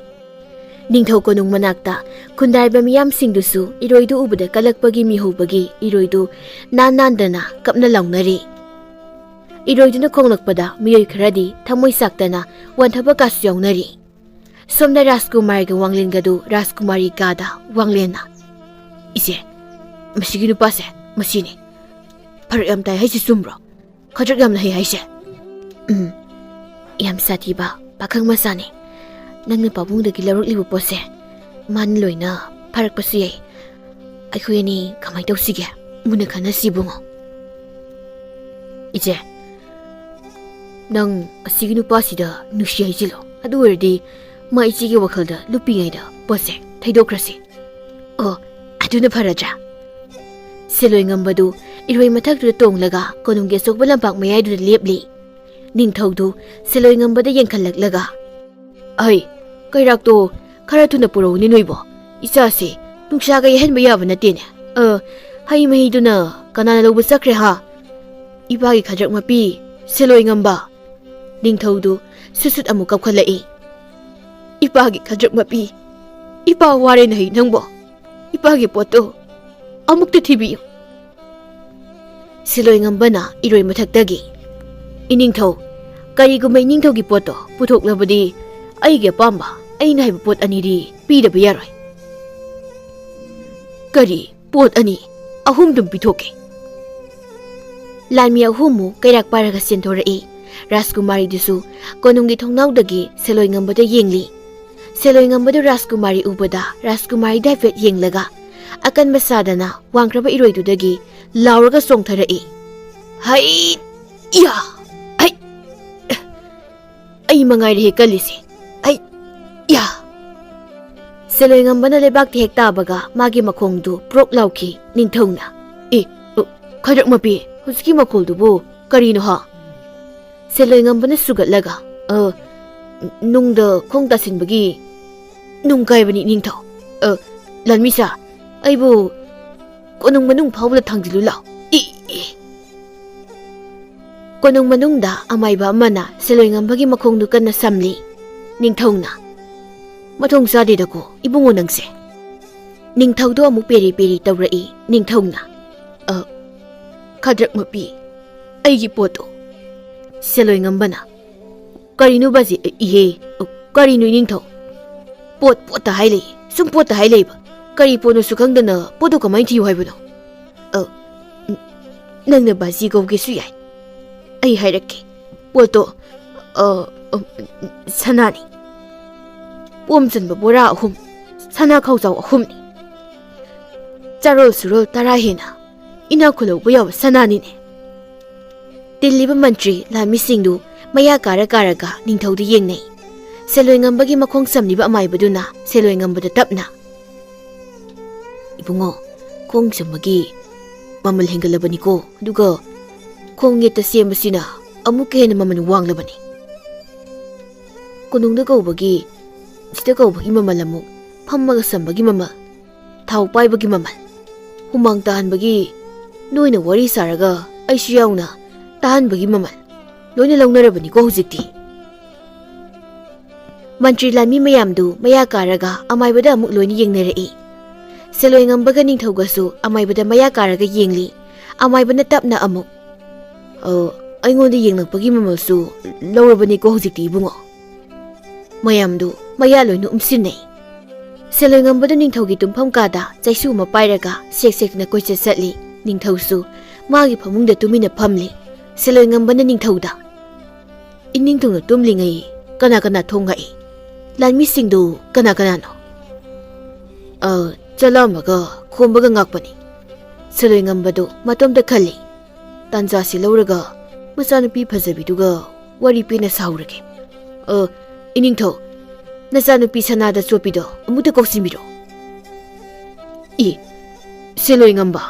ꯅꯤꯡꯊꯧ ꯀꯣꯅꯨꯡ ꯃꯅꯥꯛꯇ ꯈꯨꯟꯗꯥꯔꯤꯕ ꯃꯤꯌꯥꯝꯁꯤꯡꯗꯨꯁꯨ ꯏꯔꯣꯏꯗꯨ ꯎꯕꯗ ꯀꯜꯂꯛꯄꯒꯤ ꯃꯤꯍꯧꯕꯒꯤ ꯏꯔꯣꯏꯗꯨ ꯅꯥꯟ ꯅꯥꯟꯗꯅ ꯀꯞꯅ ꯂꯥꯎꯅꯔꯤ꯫ ꯏꯔꯣꯏꯗꯨꯅ ꯈꯣꯡꯂꯛꯄꯗ ꯃꯤꯑꯣꯏ ꯈꯔꯗꯤ ꯊꯃꯣꯏ ꯆꯥꯛꯇꯅ ꯋꯥꯟꯊꯕ ꯀꯥꯁꯨ ꯌꯥꯎꯅꯔꯤ꯫ ꯁꯣꯝꯗ ꯔꯥꯖꯀꯨꯃꯥꯔꯒ ꯋꯥꯡꯂꯦꯟꯒꯗꯨ ꯔꯥꯖꯀꯨꯃꯥꯔꯤ ꯀꯥꯗ ꯋꯥꯡꯂꯦꯟꯅ, "ꯏꯆꯦ, ꯃꯁꯤꯒꯤ ꯅꯨꯄꯥꯁꯦ ꯃꯁꯤꯅꯤ꯫ ꯐꯔꯛ ꯌꯥꯝ ꯇꯥꯏ ꯍꯥꯏꯁꯤ ꯆꯨꯝꯕ꯭ꯔꯣ? ꯈꯗ꯭ꯔꯛ ꯌꯥꯝꯅ ꯍꯩ ꯍꯥꯏꯁꯦ?" "ꯎꯝ, ꯌꯥꯝ ꯁꯥꯊꯤꯕ ꯄꯥꯈꯪ ꯃꯆꯥꯅꯤ꯫ ꯅꯪꯅ ꯄꯥꯕꯨꯡꯗꯒꯤ ꯂꯧꯔꯛꯂꯤꯕ ꯄꯣꯠꯁꯦ ꯃꯥꯅ ꯂꯣꯏꯅ ꯐꯥꯔꯛꯄꯁꯨ ꯌꯥꯏ꯫ ꯑꯩꯈꯣꯏ ꯑꯅꯤ ꯀꯃꯥꯏꯅ ꯇꯧꯁꯤꯒꯦ? ꯃꯨꯟꯅ ꯈꯟꯅꯁꯤ ꯏꯕꯨꯡꯉꯣ꯫" "ꯏꯆꯦ, ꯅꯪ ꯑꯁꯤꯒꯤ ꯅꯨꯄꯥꯁꯤꯗ ꯅꯨꯡꯁꯤ ꯍꯥꯏꯖꯤꯜꯂꯣ꯫ ꯑꯗꯨ ꯑꯣꯏꯔꯗꯤ ꯃꯥ ꯏꯆꯦꯒꯤ ꯋꯥꯈꯜꯗ ꯂꯨꯞꯄꯤꯉꯩꯗ ꯄꯣꯠꯁꯦ ꯊꯩꯗꯣꯛꯈ꯭ꯔꯁꯤ꯫" "ꯑꯣ, ꯑꯗꯨꯅ ꯐꯔꯗ꯭ꯔꯥ?" ꯁꯦꯂꯣꯏ ꯉꯝꯕꯗꯨ ꯏꯔꯣꯏ ꯃꯊꯛꯇꯨꯗ ꯇꯣꯡꯂꯒ ꯀꯣꯅꯨꯡꯒꯤ ꯑꯆꯧꯕ ꯂꯝꯄꯥꯛ ꯃꯌꯥꯏꯗꯨꯗ ꯂꯦꯞꯂꯤ꯫ ꯅꯤꯡꯊꯧꯗꯨ ꯁꯦꯂꯣꯏ ꯉꯝꯕꯗ ꯌꯦꯡꯈꯠꯂꯛꯂꯒ, "ꯑꯩ, ꯀꯩꯔꯥꯛꯇꯣ ꯈꯔ ꯊꯨꯅ ꯄꯨꯔꯛꯎꯅꯦ ꯅꯣꯏꯕꯣ꯫ ꯏꯆꯥꯁꯦ ꯅꯨꯡꯁꯥꯒ ꯌꯩꯍꯟꯕ ꯌꯥꯕ ꯅꯠꯇꯦꯅꯦ꯫ ꯑ, ꯍꯩ ꯃꯍꯤꯗꯨꯅ ꯀꯅꯥꯅ ꯂꯧꯕ ꯆꯠꯈ꯭ꯔꯦ ꯍꯥ? ꯏꯄꯥꯒꯤ ꯈꯗ꯭ꯔꯛ ꯃꯄꯤ, ꯁꯦꯂꯣꯏ ꯉꯝꯕ꯫" ꯅꯤꯡꯊꯧꯗꯨ ꯁꯨꯠ ꯁꯨꯠ ꯑꯃꯨꯛ ꯀꯞꯈꯠꯂꯛꯏ꯫ "ꯏꯄꯥꯒꯤ ꯈꯗ꯭ꯔꯛ ꯃꯄꯤ, ꯏꯄꯥ ꯋꯥꯔꯦꯅ ꯍꯩ ꯅꯪꯕꯣ꯫ ꯏꯄꯥꯒꯤ ꯄꯣꯠꯇꯣ ꯑꯃꯨꯛꯇ ꯊꯤꯕꯤꯌꯨ꯫" ꯁꯤꯂꯣꯏ ꯉꯝꯕꯅ ꯏꯔꯣꯏ ꯃꯊꯛꯇꯒꯤ, "ꯏꯅꯤꯡꯊꯧ, ꯀꯔꯤꯒꯨꯝꯕ ꯏꯅꯤꯡꯊꯧꯒꯤ ꯄꯣꯠꯇꯣ ꯄꯨꯊꯣꯛꯂꯕꯗꯤ ꯑꯩꯒꯤ ꯑꯄꯥꯝꯕ, ꯑꯩꯅ ꯍꯥꯏꯕ ꯄꯣꯠ ꯑꯅꯤꯗꯤ ꯄꯤꯗꯕ ꯌꯥꯔꯣꯏ꯫" "ꯀꯔꯤ? ꯄꯣꯠ ꯑꯅꯤ, ꯑꯍꯨꯝꯗꯨꯝ ꯄꯤꯊꯣꯛꯀꯦ꯫" ꯂꯥꯟꯃꯤ ꯑꯍꯨꯝꯃꯨꯛ ꯀꯩꯔꯥꯛ ꯄꯥꯏꯔꯒ ꯆꯦꯟꯊꯣꯔꯛꯏ꯫ ꯔꯥꯖꯀꯨꯃꯥꯔꯤꯗꯨꯁꯨ ꯀꯣꯅꯨꯡꯒꯤ ꯊꯣꯡꯅꯥꯎꯗꯒꯤ ꯁꯦꯂꯣꯏ ꯉꯝꯕꯗ ꯌꯦꯡꯂꯤ꯫ ꯁꯦꯂꯣꯏ ꯉꯝꯕꯗꯨ ꯔꯥꯖꯀꯨꯃꯥꯔꯤ ꯎꯕꯗ ꯔꯥꯖꯀꯨꯃꯥꯔꯤꯗ ꯍꯥꯏꯐꯦꯠ ꯌꯦꯡꯂꯒ, ꯑꯀꯟꯕ ꯁꯥꯗꯅ ꯋꯥꯡꯈ꯭ꯔꯕ ꯏꯔꯣꯏꯗꯨꯗꯒꯤ ꯂꯥꯎꯔꯒ ꯆꯣꯡꯊꯔꯛꯏ꯫ ꯍꯩ! ꯌꯥ! ꯍꯩ! ꯑꯩ ꯃꯉꯥꯏꯔꯦ ꯍꯦꯛ ꯀꯜꯂꯤꯁꯦ꯫ ꯑꯩ! ꯌꯥ! ꯁꯦꯂꯣꯏꯉꯝꯕꯅ ꯂꯩꯕꯥꯛꯇ ꯍꯦꯛ ꯇꯥꯕꯒ ꯃꯥꯒꯤ ꯃꯈꯣꯡꯗꯨ ꯄ꯭ꯔꯣꯛ ꯂꯥꯎꯈꯤ꯫ ꯅꯤꯡꯊꯧꯅ, "ꯑꯦ, ꯑ, ꯈꯗ꯭ꯔꯛ ꯃꯄꯤ, ꯍꯧꯖꯤꯛꯀꯤ ꯃꯈꯣꯜꯗꯨꯕꯨ ꯀꯔꯤꯅꯣ ꯍꯥ?" ꯁꯦꯂꯣꯏꯉꯝꯕꯅ ꯁꯨꯒꯠꯂꯒ, "ꯑ, ꯅꯨꯡꯗ ꯈꯣꯡ ꯇꯥꯁꯤꯟꯕꯒꯤ ꯅꯨꯡ ꯀꯥꯏꯕꯅꯤ ꯅꯤꯡꯊꯧ꯫ ꯑ, ꯂꯥꯟꯃꯤꯁꯥ, ꯑꯩꯕꯨ ꯀꯣꯅꯨꯡ ꯃꯅꯨꯡ ꯐꯥꯎꯕꯗ ꯊꯥꯡꯖꯤꯜꯂꯨ ꯂꯥꯎ꯫ E, E!" ꯀꯣꯅꯨꯡ ꯃꯅꯨꯡꯗ ꯑꯃꯥꯏꯕ ꯑꯃꯅ ꯁꯦꯂꯣꯏꯉꯝꯕꯒꯤ ꯃꯈꯣꯡꯗꯨ ꯀꯟꯅ ꯁꯝꯂꯤ꯫ ꯅꯤꯡꯊꯧꯅ, "ꯃꯊꯣꯡ ꯆꯥꯗꯦꯗꯀꯣ, ꯏꯕꯨꯡꯉꯣ ꯅꯪꯁꯦ꯫" ꯅꯤꯡꯊꯧꯗꯣ ꯑꯃꯨꯛ ꯄꯦꯔꯤ ꯄꯦꯔꯤ ꯇꯧꯔꯛꯏ꯫ ꯅꯤꯡꯊꯧꯅ, "ꯑ, ꯈꯗ꯭ꯔꯛ ꯃꯄꯤ, ꯑꯩꯒꯤ ꯄꯣꯠꯇꯣ꯫" ꯁꯦꯂꯣꯏꯉꯝꯕꯅ, "ꯀꯔꯤꯅꯣ ꯕꯥꯖꯤ? ꯏꯍꯦ, ꯀꯔꯤꯅꯣ ꯏꯅꯤꯡꯊꯧ? ꯄꯣꯠ ꯄꯣꯠꯇ ꯍꯥꯏ ꯂꯩ, ꯁꯨꯝ ꯄꯣꯠꯇ ꯍꯥꯏ ꯂꯩꯕ꯫ ꯀꯔꯤ ꯄꯣꯠꯅꯣꯁꯨ ꯈꯪꯗꯅ ꯄꯣꯠꯇꯣ ꯀꯃꯥꯏꯅ ꯊꯤꯌꯨ ꯍꯥꯏꯕꯅꯣ?" "ꯑ, ꯅꯪꯅ ꯕꯥꯖꯤ ꯀꯧꯒꯦꯁꯨ ꯌꯥꯏ꯫ ꯑꯩ ꯍꯥꯏꯔꯛꯀꯦ, ꯄꯣꯠꯇꯣ, ꯑ, ꯑ, ꯁꯅꯥꯅꯤ꯫ ꯄꯣꯝ ꯆꯟꯕ ꯕꯣꯔꯥ ꯑꯍꯨꯝ, ꯁꯅꯥ ꯈꯥꯎꯖꯥꯎ ꯑꯍꯨꯝꯅꯤ꯫ ꯆꯥꯔꯣꯜ ꯁꯨꯔꯣꯜ ꯇꯔꯥ ꯍꯦꯟꯅ ꯏꯅꯥꯛ ꯈꯨꯜꯍꯧꯕ ꯌꯥꯕ ꯁꯅꯥꯅꯤꯅꯦ꯫" ꯇꯤꯜꯂꯤꯕ ꯃꯟꯇ꯭ꯔꯤ ꯂꯥꯟꯃꯤꯁꯤꯡꯗꯨ ꯃꯌꯥ ꯀꯥꯔ ꯀꯥꯔꯒ ꯅꯤꯡꯊꯧꯗ ꯌꯦꯡꯅꯩ꯫ ꯁꯦꯂꯣꯏꯉꯝꯕꯒꯤ ꯃꯈꯣꯡ ꯁꯝꯂꯤꯕ ꯑꯃꯥꯏꯕꯗꯨꯅ ꯁꯦꯂꯣꯏꯉꯝꯕꯗ ꯇꯞꯅ, "ꯏꯕꯨꯡꯉꯣ, ꯈꯣꯡ ꯁꯝꯕꯒꯤ ꯃꯃꯜ ꯍꯦꯟꯒꯠꯂꯕꯅꯤꯀꯣ, ꯑꯗꯨꯒ ꯈꯣꯡ ꯌꯦꯠꯇ ꯁꯦꯝꯕꯁꯤꯅ ꯑꯃꯨꯛꯀ ꯍꯦꯟꯅ ꯃꯃꯜ ꯋꯥꯡꯂꯕꯅꯤ꯫ ꯀꯣꯅꯨꯡꯗ ꯀꯧꯕꯒꯤ, ꯁꯤꯗ ꯀꯧꯕꯒꯤ ꯃꯃꯜ ꯑꯃꯨꯛ, ꯐꯝꯃꯒ ꯁꯝꯕꯒꯤ ꯃꯃꯜ, ꯊꯥꯎ ꯄꯥꯏꯕꯒꯤ ꯃꯃꯜ, ꯍꯨꯃꯥꯡ ꯇꯥꯍꯟꯕꯒꯤ, ꯅꯣꯏꯅ ꯋꯥꯔꯤ ꯁꯥꯔꯒ ꯑꯩꯁꯨ ꯌꯥꯎꯅ ꯇꯥꯍꯟꯕꯒꯤ ꯃꯃꯜ, ꯂꯣꯏꯅ ꯂꯧꯅꯔꯕꯅꯤꯀꯣ ꯍꯧꯖꯤꯛꯇꯤ꯫" ꯃꯟꯇ꯭ꯔꯤ ꯂꯥꯟꯃꯤ ꯃꯌꯥꯝꯗꯨ ꯃꯌꯥ ꯀꯥꯔꯒ ꯑꯃꯥꯏꯕꯗ ꯑꯃꯨꯛ ꯂꯣꯏꯅ ꯌꯦꯡꯅꯔꯛꯏ꯫ ꯁꯦꯂꯣꯏꯉꯝꯕꯒ ꯅꯤꯡꯊꯧꯒꯁꯨ ꯑꯃꯥꯏꯕꯗ ꯃꯌꯥ ꯀꯥꯔꯒ ꯌꯦꯡꯂꯤ꯫ ꯑꯃꯥꯏꯕꯅ ꯇꯞꯅ ꯑꯃꯨꯛ, "ꯑ, ꯑꯩꯉꯣꯟꯗ ꯌꯦꯡꯂꯛꯄꯒꯤ ꯃꯃꯜꯁꯨ ꯂꯧꯔꯕꯅꯤꯀꯣ ꯍꯧꯖꯤꯛꯇꯤ ꯏꯕꯨꯡꯉꯣ꯫" ꯃꯌꯥꯝꯗꯨ ꯃꯌꯥ ꯂꯣꯏꯅ ꯎꯝꯁꯤꯟꯅꯩ꯫ ꯁꯦꯂꯣꯏꯉꯝꯕꯗꯨ ꯅꯤꯡꯊꯧꯒꯤ ꯇꯨꯝꯐꯝ ꯀꯥꯗ ꯆꯩꯁꯨ ꯑꯃ ꯄꯥꯏꯔꯒ ꯁꯦꯛ ꯁꯦꯛꯇꯅ ꯀꯣꯏꯆꯠ ꯆꯠꯂꯤ꯫ ꯅꯤꯡꯊꯧꯁꯨ ꯃꯥꯒꯤ ꯐꯃꯨꯡꯗ ꯇꯨꯃꯤꯟꯅ ꯐꯝꯂꯤ꯫ ꯁꯦꯂꯣꯏꯉꯝꯕꯅ ꯅꯤꯡꯊꯧꯗ, "ꯏꯅꯤꯡꯊꯧꯅ ꯇꯨꯝꯂꯤꯉꯩ ꯀꯅꯥ ꯀꯅꯥ ꯊꯣꯡ ꯉꯥꯛꯏ? ꯂꯥꯟꯃꯤꯁꯤꯡꯗꯨ ꯀꯅꯥ ꯀꯅꯥꯅꯣ?" "ꯑ, ꯆꯠꯂꯝꯃꯒ ꯈꯣꯝꯕꯒ ꯉꯥꯛꯄꯅꯤ꯫ ꯁꯦꯂꯣꯏ ꯉꯝꯕꯗꯨ ꯃꯇꯣꯝꯇ ꯈꯜꯂꯤ꯫ ꯇꯥꯟꯖꯥꯁꯤ ꯂꯧꯔꯒ ꯃꯆꯥꯅꯨꯄꯤ ꯐꯖꯕꯤꯗꯨꯒ ꯋꯥꯔꯤ ꯄꯦꯟꯅ ꯁꯥꯍꯧꯔꯒꯦ꯫ ꯑ, ꯏꯅꯤꯡꯊꯧ, ꯅꯆꯥꯅꯨꯄꯤ ꯁꯅꯥꯗ ꯆꯣꯠꯄꯤꯗꯣ ꯑꯃꯨꯛꯇ ꯀꯧꯁꯤꯟꯕꯤꯔꯣ꯫ ꯏ, ꯁꯦꯂꯣꯏ ꯉꯝꯕ,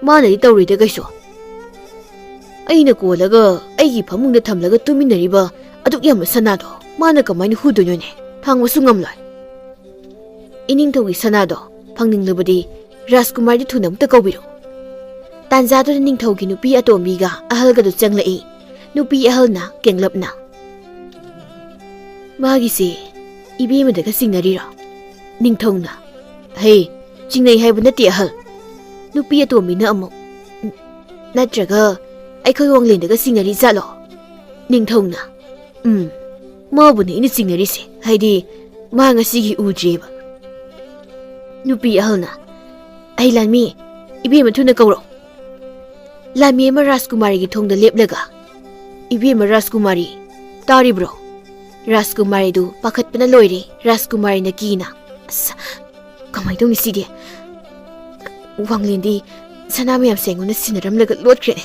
ꯃꯥꯅꯗꯤ ꯇꯧꯔꯣꯏꯗ ꯀꯩꯁꯨ꯫ ꯑꯩꯅ ꯀꯣꯜꯂꯒ ꯑꯩꯒꯤ ꯐꯃꯨꯡꯗ ꯊꯝꯂꯒ ꯇꯨꯃꯤꯟꯅꯔꯤꯕ ꯑꯗꯨꯛ ꯌꯥꯝꯕ ꯁꯅꯥꯗꯣ ꯃꯥꯅ ꯀꯃꯥꯏꯅ ꯍꯨꯗꯣꯏꯅꯣꯅꯦ? ꯊꯥꯡꯕꯁꯨ ꯉꯝꯂꯣꯏ꯫ ꯏꯅꯤꯡꯊꯧꯒꯤ ꯁꯅꯥꯗꯣ ꯐꯪꯅꯤꯡꯂꯕꯗꯤ ꯔꯥꯖꯀꯨꯃꯥꯔꯗꯤ ꯊꯨꯅ ꯑꯃꯨꯛꯇ ꯀꯧꯕꯤꯔꯣ꯫ ꯇꯥꯟꯖꯥꯗꯨꯗ ꯅꯤꯡꯊꯧꯒꯤ ꯅꯨꯄꯤ ꯑꯇꯣꯝꯕꯤꯒ ꯑꯍꯜꯒꯗꯨ ꯆꯪꯂꯛꯏ꯫ ꯅꯨꯄꯤ ꯑꯍꯜꯅ ꯀꯦꯡꯂꯞꯅ, "ꯃꯥꯒꯤꯁꯦ ꯏꯕꯦꯝꯃꯗꯒ ꯆꯤꯡꯅꯔꯤꯔꯣ?" ꯅꯤꯡꯊꯧꯅ, "ꯍꯦ, ꯆꯤꯡꯅꯩ ꯍꯥꯏꯕ ꯅꯠꯇꯦ ꯑꯍꯜ꯫" ꯅꯨꯄꯤ ꯑꯇꯣꯝꯕꯤꯅ ꯑꯃꯨꯛ, "ꯅ-, ꯅꯠꯇ꯭ꯔꯒ ꯑꯩꯈꯣꯏ ꯋꯥꯡꯂꯦꯟꯗꯒ ꯆꯤꯡꯅꯔꯤ ꯖꯥꯠꯂꯣ?" ꯅꯤꯡꯊꯧꯅ, "ꯎꯝ, ꯃꯥꯕꯨꯅꯦ ꯑꯩꯅ ꯆꯤꯡꯅꯔꯤꯁꯦ, ꯍꯥꯏꯗꯤ ꯃꯥ ꯉꯁꯤꯒꯤ ꯎꯗ꯭ꯔꯤꯑꯕ꯫" ꯅꯨꯄꯤ ꯑꯍꯜꯅ, "ꯑꯩ ꯂꯥꯟꯃꯤ, ꯏꯕꯦꯝꯃ ꯊꯨꯅ ꯀꯧꯔꯣ꯫" ꯂꯥꯟꯃꯤ ꯑꯃ ꯔꯥꯖꯀꯨꯃꯥꯔꯤꯒꯤ ꯊꯣꯡꯗ ꯂꯦꯞꯂꯒ, "ꯏꯕꯦꯝꯃ ꯔꯥꯖꯀꯨꯃꯥꯔꯤ, ꯇꯥꯔꯤꯕ꯭ꯔꯣ?" ꯔꯥꯖꯀꯨꯃꯥꯔꯤꯗꯨ ꯄꯥꯈꯠꯄꯅ ꯂꯣꯏꯔꯦ꯫ ꯔꯥꯖꯀꯨꯃꯥꯔꯤꯅ ꯀꯤꯅ, "ꯑꯁ, ꯀꯃꯥꯏꯅ ꯇꯧꯅꯤ ꯁꯤꯗꯤ? ꯋꯥꯡꯂꯦꯟꯗꯤ ꯁꯅꯥ ꯃꯌꯥꯝꯁꯦ ꯑꯩꯉꯣꯟꯗ ꯁꯤꯟꯅꯔꯝꯂꯒ ꯂꯣꯠꯈ꯭ꯔꯦꯅꯦ꯫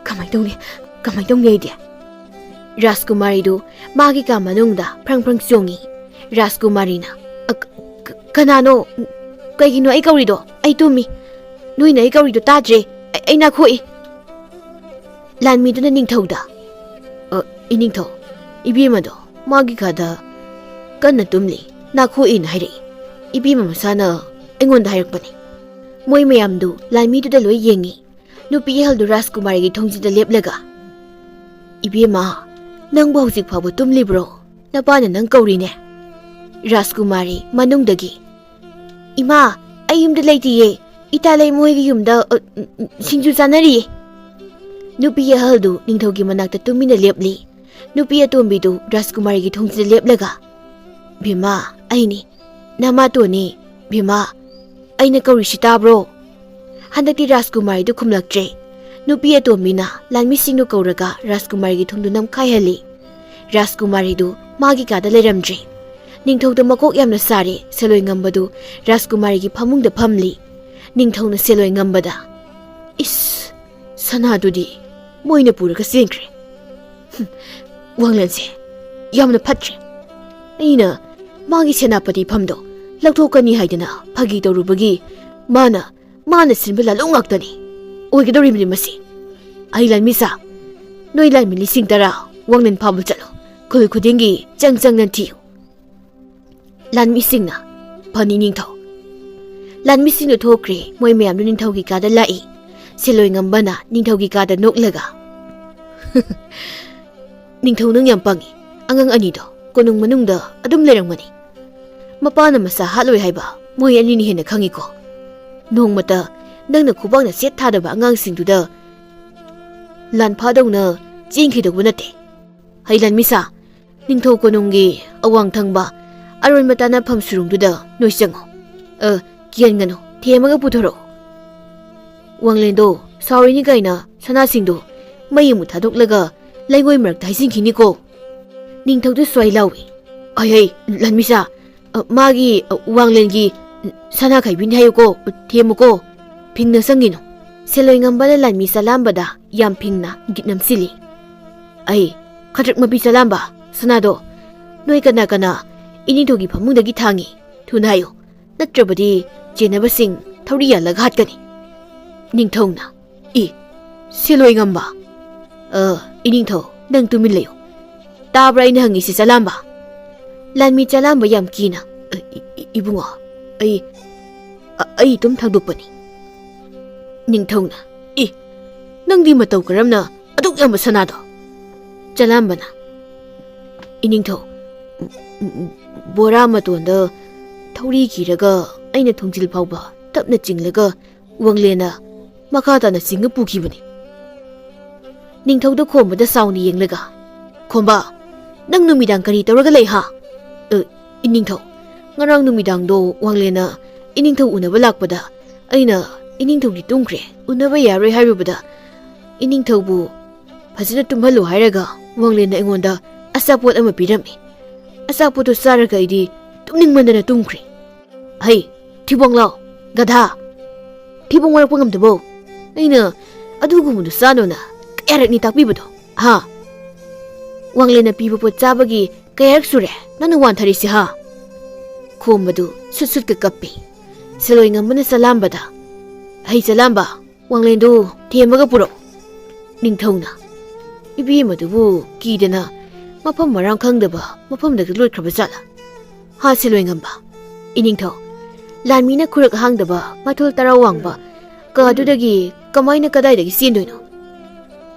ꯀꯃꯥꯏꯅ ꯇꯧꯅꯤ? ꯀꯃꯥꯏꯅ ꯇꯧꯅꯤ ꯑꯩꯗꯤ?" ꯔꯥꯖꯀꯨꯃꯥꯔꯤꯗꯨ ꯃꯥꯒꯤ ꯀꯥ ꯃꯅꯨꯡꯗ ꯐ꯭ꯔꯪ ꯐ꯭ꯔꯪ ꯆꯣꯡꯉꯤ꯫ ꯔꯥꯖꯀꯨꯃꯥꯔꯤꯅ, "ꯑ, ꯀ-, ꯀ-, ꯀꯅꯥꯅꯣ? ꯀꯩꯒꯤꯅꯣ ꯑꯩ ꯀꯧꯔꯤꯗꯣ? ꯑꯩ ꯇꯨꯝꯃꯤ꯫ ꯅꯣꯏꯅ ꯑꯩ ꯀꯧꯔꯤꯗꯣ ꯇꯥꯗ꯭ꯔꯦ꯫ ꯑꯩ, ꯑꯩ ꯅꯥꯈꯣꯛꯏ꯫" ꯂꯥꯟꯃꯤꯗꯨꯅ ꯅꯤꯡꯊꯧꯗ, "ꯑ, ꯏꯅꯤꯡꯊꯧ, ꯏꯕꯦꯝꯃꯗꯣ ꯃꯥꯒꯤ ꯀꯥꯗ ꯀꯟꯅ ꯇꯨꯝꯂꯤ, ꯅꯥꯈꯣꯛꯏꯅ ꯍꯥꯏꯔꯛꯏ꯫ ꯏꯕꯦꯝꯃ ꯃꯁꯥꯅ ꯑꯩꯉꯣꯟꯗ ꯍꯥꯏꯔꯛꯄꯅꯤ꯫" ꯃꯣꯏ ꯃꯌꯥꯝꯗꯨ ꯂꯥꯟꯃꯤꯗꯨꯗ ꯂꯣꯏ ꯌꯦꯡꯉꯤ꯫ ꯅꯨꯄꯤ ꯑꯍꯜꯗꯨ ꯔꯥꯖꯀꯨꯃꯥꯔꯤꯒꯤ ꯊꯣꯡꯖꯤꯟꯗ ꯂꯦꯞꯂꯒ, "ꯏꯕꯦꯝꯃ, ꯅꯪꯕꯨ ꯍꯧꯖꯤꯛ ꯐꯥꯎꯕ ꯇꯨꯝꯂꯤꯕ꯭ꯔꯣ? ꯅꯄꯥꯅ ꯅꯪ ꯀꯧꯔꯤꯅꯦ꯫" ꯔꯥꯖꯀꯨꯃꯥꯔꯤ ꯃꯅꯨꯡꯗꯒꯤ, "ꯏꯃꯥ, ꯑꯩ ꯌꯨꯝꯗ ꯂꯩꯇꯤꯌꯦ꯫ ꯏꯇꯥ ꯂꯩꯃ ꯍꯣꯏꯒꯤ ꯌꯨꯝꯗ, ꯑ, ꯁꯤꯡꯖꯨ ꯆꯥꯅꯔꯤꯌꯦ꯫" ꯅꯨꯄꯤ ꯑꯍꯜꯗꯨ ꯅꯤꯡꯊꯧꯒꯤ ꯃꯅꯥꯛꯇ ꯇꯨꯃꯤꯟꯅ ꯂꯦꯞꯂꯤ꯫ ꯅꯨꯄꯤ ꯑꯇꯣꯝꯕꯤꯗꯨ ꯔꯥꯖꯀꯨꯃꯥꯔꯤꯒꯤ ꯊꯣꯡꯖꯤꯟꯗ ꯂꯦꯞꯂꯒ, "ꯚꯤꯃꯥ, ꯑꯩꯅꯤ, ꯅꯃꯥꯇꯣꯟꯅꯤ, ꯚꯤꯃꯥ, ꯑꯩꯅ ꯀꯧꯔꯤꯁꯤ ꯇꯥꯕ꯭ꯔꯣ?" ꯍꯟꯗꯛꯇꯤ ꯔꯥꯖꯀꯨꯃꯥꯔꯤꯗꯨ ꯈꯨꯝꯂꯛꯇ꯭ꯔꯦ꯫ ꯅꯨꯄꯤ ꯑꯇꯣꯝꯕꯤꯅ ꯂꯥꯟꯃꯤꯁꯤꯡꯗꯨ ꯀꯧꯔꯒ ꯔꯥꯖꯀꯨꯃꯥꯔꯤꯒꯤ ꯊꯣꯡꯗꯨ ꯅꯝꯈꯥꯏꯍꯜꯂꯤ꯫ ꯔꯥꯖꯀꯨꯃꯥꯔꯤꯗꯨ ꯃꯥꯒꯤ ꯀꯥꯗ ꯂꯩꯔꯝꯗ꯭ꯔꯦ꯫ ꯅꯤꯡꯊꯧꯗ ꯃꯀꯣꯛ ꯌꯥꯝꯅ ꯁꯥꯔꯦ꯫ ꯁꯦꯜꯂꯣꯏ ꯉꯝꯕꯗꯨ ꯔꯥꯖꯀꯨꯃꯥꯔꯤꯒꯤ ꯐꯃꯨꯡꯗ ꯐꯝꯂꯤ꯫ ꯅꯤꯡꯊꯧꯅ ꯁꯦꯜꯂꯣꯏ ꯉꯝꯕꯗ, "ꯏꯁ, ꯁꯅꯥꯗꯨꯗꯤ ꯃꯣꯏꯅ ꯄꯨꯔꯒ ꯆꯦꯟꯈ꯭ꯔꯦ꯫ ꯍꯨꯝ, ꯋꯥꯡꯂꯦꯟꯁꯦ ꯌꯥꯝꯅ ꯐꯠꯇ꯭ꯔꯦ꯫ ꯑꯩꯅ ꯃꯥꯒꯤ ꯁꯦꯅꯥꯄꯇꯤ ꯐꯝꯗꯣ ꯂꯧꯊꯣꯛꯀꯅꯤ ꯍꯥꯏꯗꯅ ꯐꯥꯒꯤ ꯇꯧꯔꯨꯕꯒꯤ ꯃꯥꯅ, ꯃꯥꯅ ꯁꯤꯟꯕ ꯂꯥꯂꯣꯡ ꯉꯥꯛꯇꯅꯤ꯫ ꯑꯣꯏꯒꯗꯧꯔꯤꯕꯅꯤ ꯃꯁꯤ꯫ ꯑꯩ ꯂꯥꯟꯃꯤꯁꯥ, ꯅꯣꯏ ꯂꯥꯟꯃꯤ ꯂꯤꯁꯤꯡ ꯇꯔꯥ ꯋꯥꯡꯂꯦꯟ ꯐꯥꯕ ꯆꯠꯂꯣ꯫ ꯈꯨꯜ ꯈꯨꯗꯤꯡꯒꯤ ꯆꯪ ꯆꯪꯅ ꯊꯤꯌꯨ꯫ ꯂꯥꯟꯃꯤꯁꯤꯡꯅ, ꯐꯅꯤ ꯅꯤꯡꯊꯧ꯫" ꯂꯥꯟꯃꯤꯁꯤꯡꯗꯨ ꯊꯣꯛꯈ꯭ꯔꯦ꯫ ꯃꯣꯏ ꯃꯌꯥꯝꯗꯨ ꯅꯤꯡꯊꯧꯒꯤ ꯀꯥꯗ ꯂꯥꯛꯏ꯫ ꯁꯦꯜꯂꯣꯏ ꯉꯝꯕꯅ ꯅꯤꯡꯊꯧꯒꯤ ꯀꯥꯗ ꯅꯣꯛꯂꯒ, "ꯅꯤꯡꯊꯧ, ꯅꯪ ꯌꯥꯝ ꯄꯪꯉꯤ꯫ ꯑꯉꯥꯡ ꯑꯅꯤꯗꯣ ꯀꯣꯅꯨꯡ ꯃꯅꯨꯡꯗ ꯑꯗꯨꯝ ꯂꯩꯔꯝꯒꯅꯤ꯫ ꯃꯄꯥꯅ ꯃꯆꯥ ꯍꯥꯠꯂꯣꯏ ꯍꯥꯏꯕ ꯃꯣꯏ ꯑꯅꯤꯅ ꯍꯦꯟꯅ ꯈꯪꯉꯤꯀꯣ꯫ ꯅꯣꯡꯃꯇ ꯅꯪꯅ ꯈꯨꯕꯥꯛꯅ ꯁꯦꯠ ꯊꯥꯗꯕ ꯑꯉꯥꯡꯁꯤꯡꯗꯨꯗ ꯂꯥꯟꯐꯥꯗꯧꯅ ꯆꯦꯟꯈꯤꯗꯧꯕ ꯅꯠꯇꯦ꯫ ꯍꯩ ꯂꯥꯟꯃꯤꯁꯥ, ꯅꯤꯡꯊꯧ ꯀꯣꯅꯨꯡꯒꯤ ꯑꯋꯥꯡ ꯊꯪꯕ ꯑꯔꯣꯟꯕ ꯇꯥꯟꯅꯐꯝ ꯁꯨꯔꯨꯡꯗꯨꯗ ꯅꯣꯏ ꯆꯪꯉꯨ꯫ ꯑ, ꯀꯤꯍꯟꯒꯅꯨ, ꯊꯦꯝꯃꯒ ꯄꯨꯊꯣꯔꯛꯎ꯫" ꯋꯥꯡꯂꯦꯟꯗꯣ ꯁꯥꯎꯔꯤꯅꯤ ꯀꯥꯏꯅ ꯁꯅꯥꯁꯤꯡꯗꯣ ꯃꯩ ꯑꯃꯨꯛ ꯊꯥꯗꯣꯛꯂꯒ ꯂꯩꯉꯣꯏ ꯃꯔꯛꯇ ꯍꯩꯖꯤꯟꯈꯤꯅꯤꯀꯣ꯫ ꯅꯤꯡꯊꯧꯗꯨ ꯁ꯭ꯋꯥꯏ ꯂꯥꯎꯏ, "ꯍꯩ ꯍꯩ, ꯂꯥꯟꯃꯤꯁꯥ, ꯑ, ꯃꯥꯒꯤ, ꯑ, ꯋꯥꯡꯂꯦꯟꯒꯤ ꯁꯅꯥ ꯈꯥꯏꯕꯤꯅꯤ ꯍꯥꯏꯌꯨꯀꯣ, ꯊꯦꯝꯃꯨꯀꯣ, ꯐꯤꯡꯅ ꯆꯪꯒꯤꯅꯨ꯫" ꯁꯦꯜꯂꯣꯏ ꯉꯝꯕꯅ ꯂꯥꯟꯃꯤ ꯆꯂꯥꯝꯕꯗ ꯌꯥꯝ ꯐꯤꯡꯅ ꯒꯤꯠ ꯅꯝꯁꯤꯜꯂꯤ꯫ "ꯑꯩ ꯈꯗ꯭ꯔꯛ ꯃꯄꯤ ꯆꯂꯥꯝꯕ, ꯁꯅꯥꯗꯣ ꯅꯣꯏ ꯀꯅꯥ ꯀꯅꯥ ꯏꯅꯤꯡꯊꯧꯒꯤ ꯐꯃꯨꯡꯗꯒꯤ ꯊꯥꯡꯉꯤ? ꯊꯨꯅ ꯍꯥꯏꯌꯨ, ꯅꯠꯇ꯭ꯔꯕꯗꯤ ꯆꯦꯟꯅꯕꯁꯤꯡ ꯊꯧꯔꯤ ꯌꯥꯜꯂꯒ ꯍꯥꯠꯀꯅꯤ꯫" ꯅꯤꯡꯊꯧꯅ, "ꯏ, ꯁꯦꯜꯂꯣꯏ ꯉꯝꯕ, ꯑ, ꯏꯅꯤꯡꯊꯧ, ꯅꯪ ꯇꯨꯃꯤꯟ ꯂꯩꯌꯨ꯫ ꯇꯥꯕ꯭ꯔꯥ ꯑꯩꯅ ꯍꯪꯉꯤꯁꯤ, ꯆꯂꯥꯝꯕ?" ꯂꯥꯟꯃꯤ ꯆꯂꯥꯝꯕ ꯌꯥꯝ ꯀꯤꯅ, "ꯑ, ꯏ-, ꯏ-, ꯏꯕꯨꯡꯉꯣ, ꯑꯩ, ꯑ, ꯑꯩ ꯑꯗꯨꯝ ꯊꯥꯡꯗꯣꯛꯄꯅꯤ꯫" ꯅꯤꯡꯊꯧꯅ, "ꯏ, ꯅꯪꯗꯤ ꯃꯇꯧ ꯀꯔꯝꯅ ꯑꯗꯨꯛ ꯌꯥꯝꯕ ꯁꯅꯥꯗꯣ?" ꯆꯂꯥꯝꯕꯅ, "ꯏꯅꯤꯡꯊꯧ, ꯎꯝ, ꯎꯝ, ꯕꯣꯔꯥ ꯃꯇꯣꯟꯗ ꯊꯧꯔꯤ ꯀꯤꯔꯒ ꯑꯩꯅ ꯊꯣꯡꯖꯤꯜ ꯐꯥꯎꯕ ꯇꯞꯅ ꯆꯤꯡꯂꯒ ꯋꯥꯡꯂꯦꯟꯅ ꯃꯈꯥ ꯇꯥꯅ ꯆꯤꯡꯉ ꯄꯨꯈꯤꯕꯅꯤ꯫" ꯅꯤꯡꯊꯧꯗ ꯈꯣꯝꯕꯗ ꯁꯥꯎꯅ ꯌꯦꯡꯂꯒ, "ꯈꯣꯝꯕ, ꯅꯪ ꯅꯨꯃꯤꯗꯥꯡ ꯀꯔꯤ ꯇꯧꯔꯒ ꯂꯩ, ꯍꯥ?" "ꯑ, ꯏꯅꯤꯡꯊꯧ, ꯉꯔꯥꯡ ꯅꯨꯃꯤꯗꯥꯡꯗꯣ ꯋꯥꯡꯂꯦꯟꯅ ꯏꯅꯤꯡꯊꯧ ꯎꯅꯕ ꯂꯥꯛꯄꯗ ꯑꯩꯅ ꯏꯅꯤꯡꯊꯧꯗꯤ ꯇꯨꯝꯈ꯭ꯔꯦ, ꯎꯅꯕ ꯌꯥꯔꯣꯏ ꯍꯥꯏꯔꯨꯕꯗ ꯏꯅꯤꯡꯊꯧꯕꯨ ꯐꯖꯅ ꯇꯨꯝꯍꯜꯂꯨ ꯍꯥꯏꯔꯒ ꯋꯥꯡꯂꯦꯟꯅ ꯑꯩꯉꯣꯟꯗ ꯑꯆꯥꯄꯣꯠ ꯑꯃ ꯄꯤꯔꯝꯃꯤ꯫ ꯑꯆꯥꯄꯣꯠꯇꯨ ꯆꯥꯔꯒ ꯑꯩꯗꯤ ꯇꯨꯝꯅꯤꯡꯃꯟꯗꯅ ꯇꯨꯝꯈ꯭ꯔꯦ꯫ ꯍꯩ, ꯊꯤꯕꯣꯡ ꯂꯥꯎ, ꯒꯙꯥ! ꯊꯤꯕꯣꯡ ꯋꯥꯔꯛꯄ ꯉꯝꯗꯕꯣ? ꯑꯩꯅ ꯑꯗꯨꯒꯨꯝꯕꯗꯨ ꯆꯥꯅꯣꯅ ꯀꯌꯥꯔꯛꯅꯤ ꯇꯥꯛꯄꯤꯕꯗꯣ, ꯍꯥ? ꯋꯥꯡꯂꯦꯟꯅ ꯄꯤꯕ ꯄꯣꯠ ꯆꯥꯕꯒꯤ ꯀꯌꯥꯔꯛ ꯁꯨꯔꯦ ꯅꯪꯅ ꯋꯥꯟꯊꯔꯤꯁꯦ, ꯍꯥ? ꯈꯣꯝꯕꯗꯨ ꯁꯨꯠ ꯁꯨꯠꯀ ꯀꯞꯄꯤ꯫ ꯁꯦꯂꯣꯏ ꯉꯝꯕꯅ ꯆꯂꯥꯝꯕꯗ, "ꯍꯩ ꯆꯂꯥꯝꯕ, ꯋꯥꯡꯂꯦꯟꯗꯨ ꯊꯦꯝꯃꯒ ꯄꯨꯔꯛꯎ꯫" ꯅꯤꯡꯊꯧꯅ, "ꯏꯕꯦꯝꯃꯗꯨꯕꯨ ꯀꯤꯗꯅ ꯃꯐꯝ ꯃꯔꯥꯡ ꯈꯪꯗꯕ ꯃꯐꯝꯗꯒ ꯂꯣꯠꯈ꯭ꯔꯕ ꯖꯥꯠꯂꯥ? ꯍꯥ ꯁꯦꯂꯣꯏ ꯉꯝꯕ? ꯏꯅꯤꯡꯊꯧ, ꯂꯥꯟꯃꯤꯅ ꯈꯨꯔꯛ ꯍꯥꯡꯗꯕ ꯃꯊꯣꯜ ꯇꯔꯥ ꯋꯥꯡꯕ ꯀꯥꯗꯨꯗꯒꯤ ꯀꯃꯥꯏꯅ ꯀꯗꯥꯏꯗꯒꯤ ꯆꯦꯟꯗꯣꯏꯅꯣ?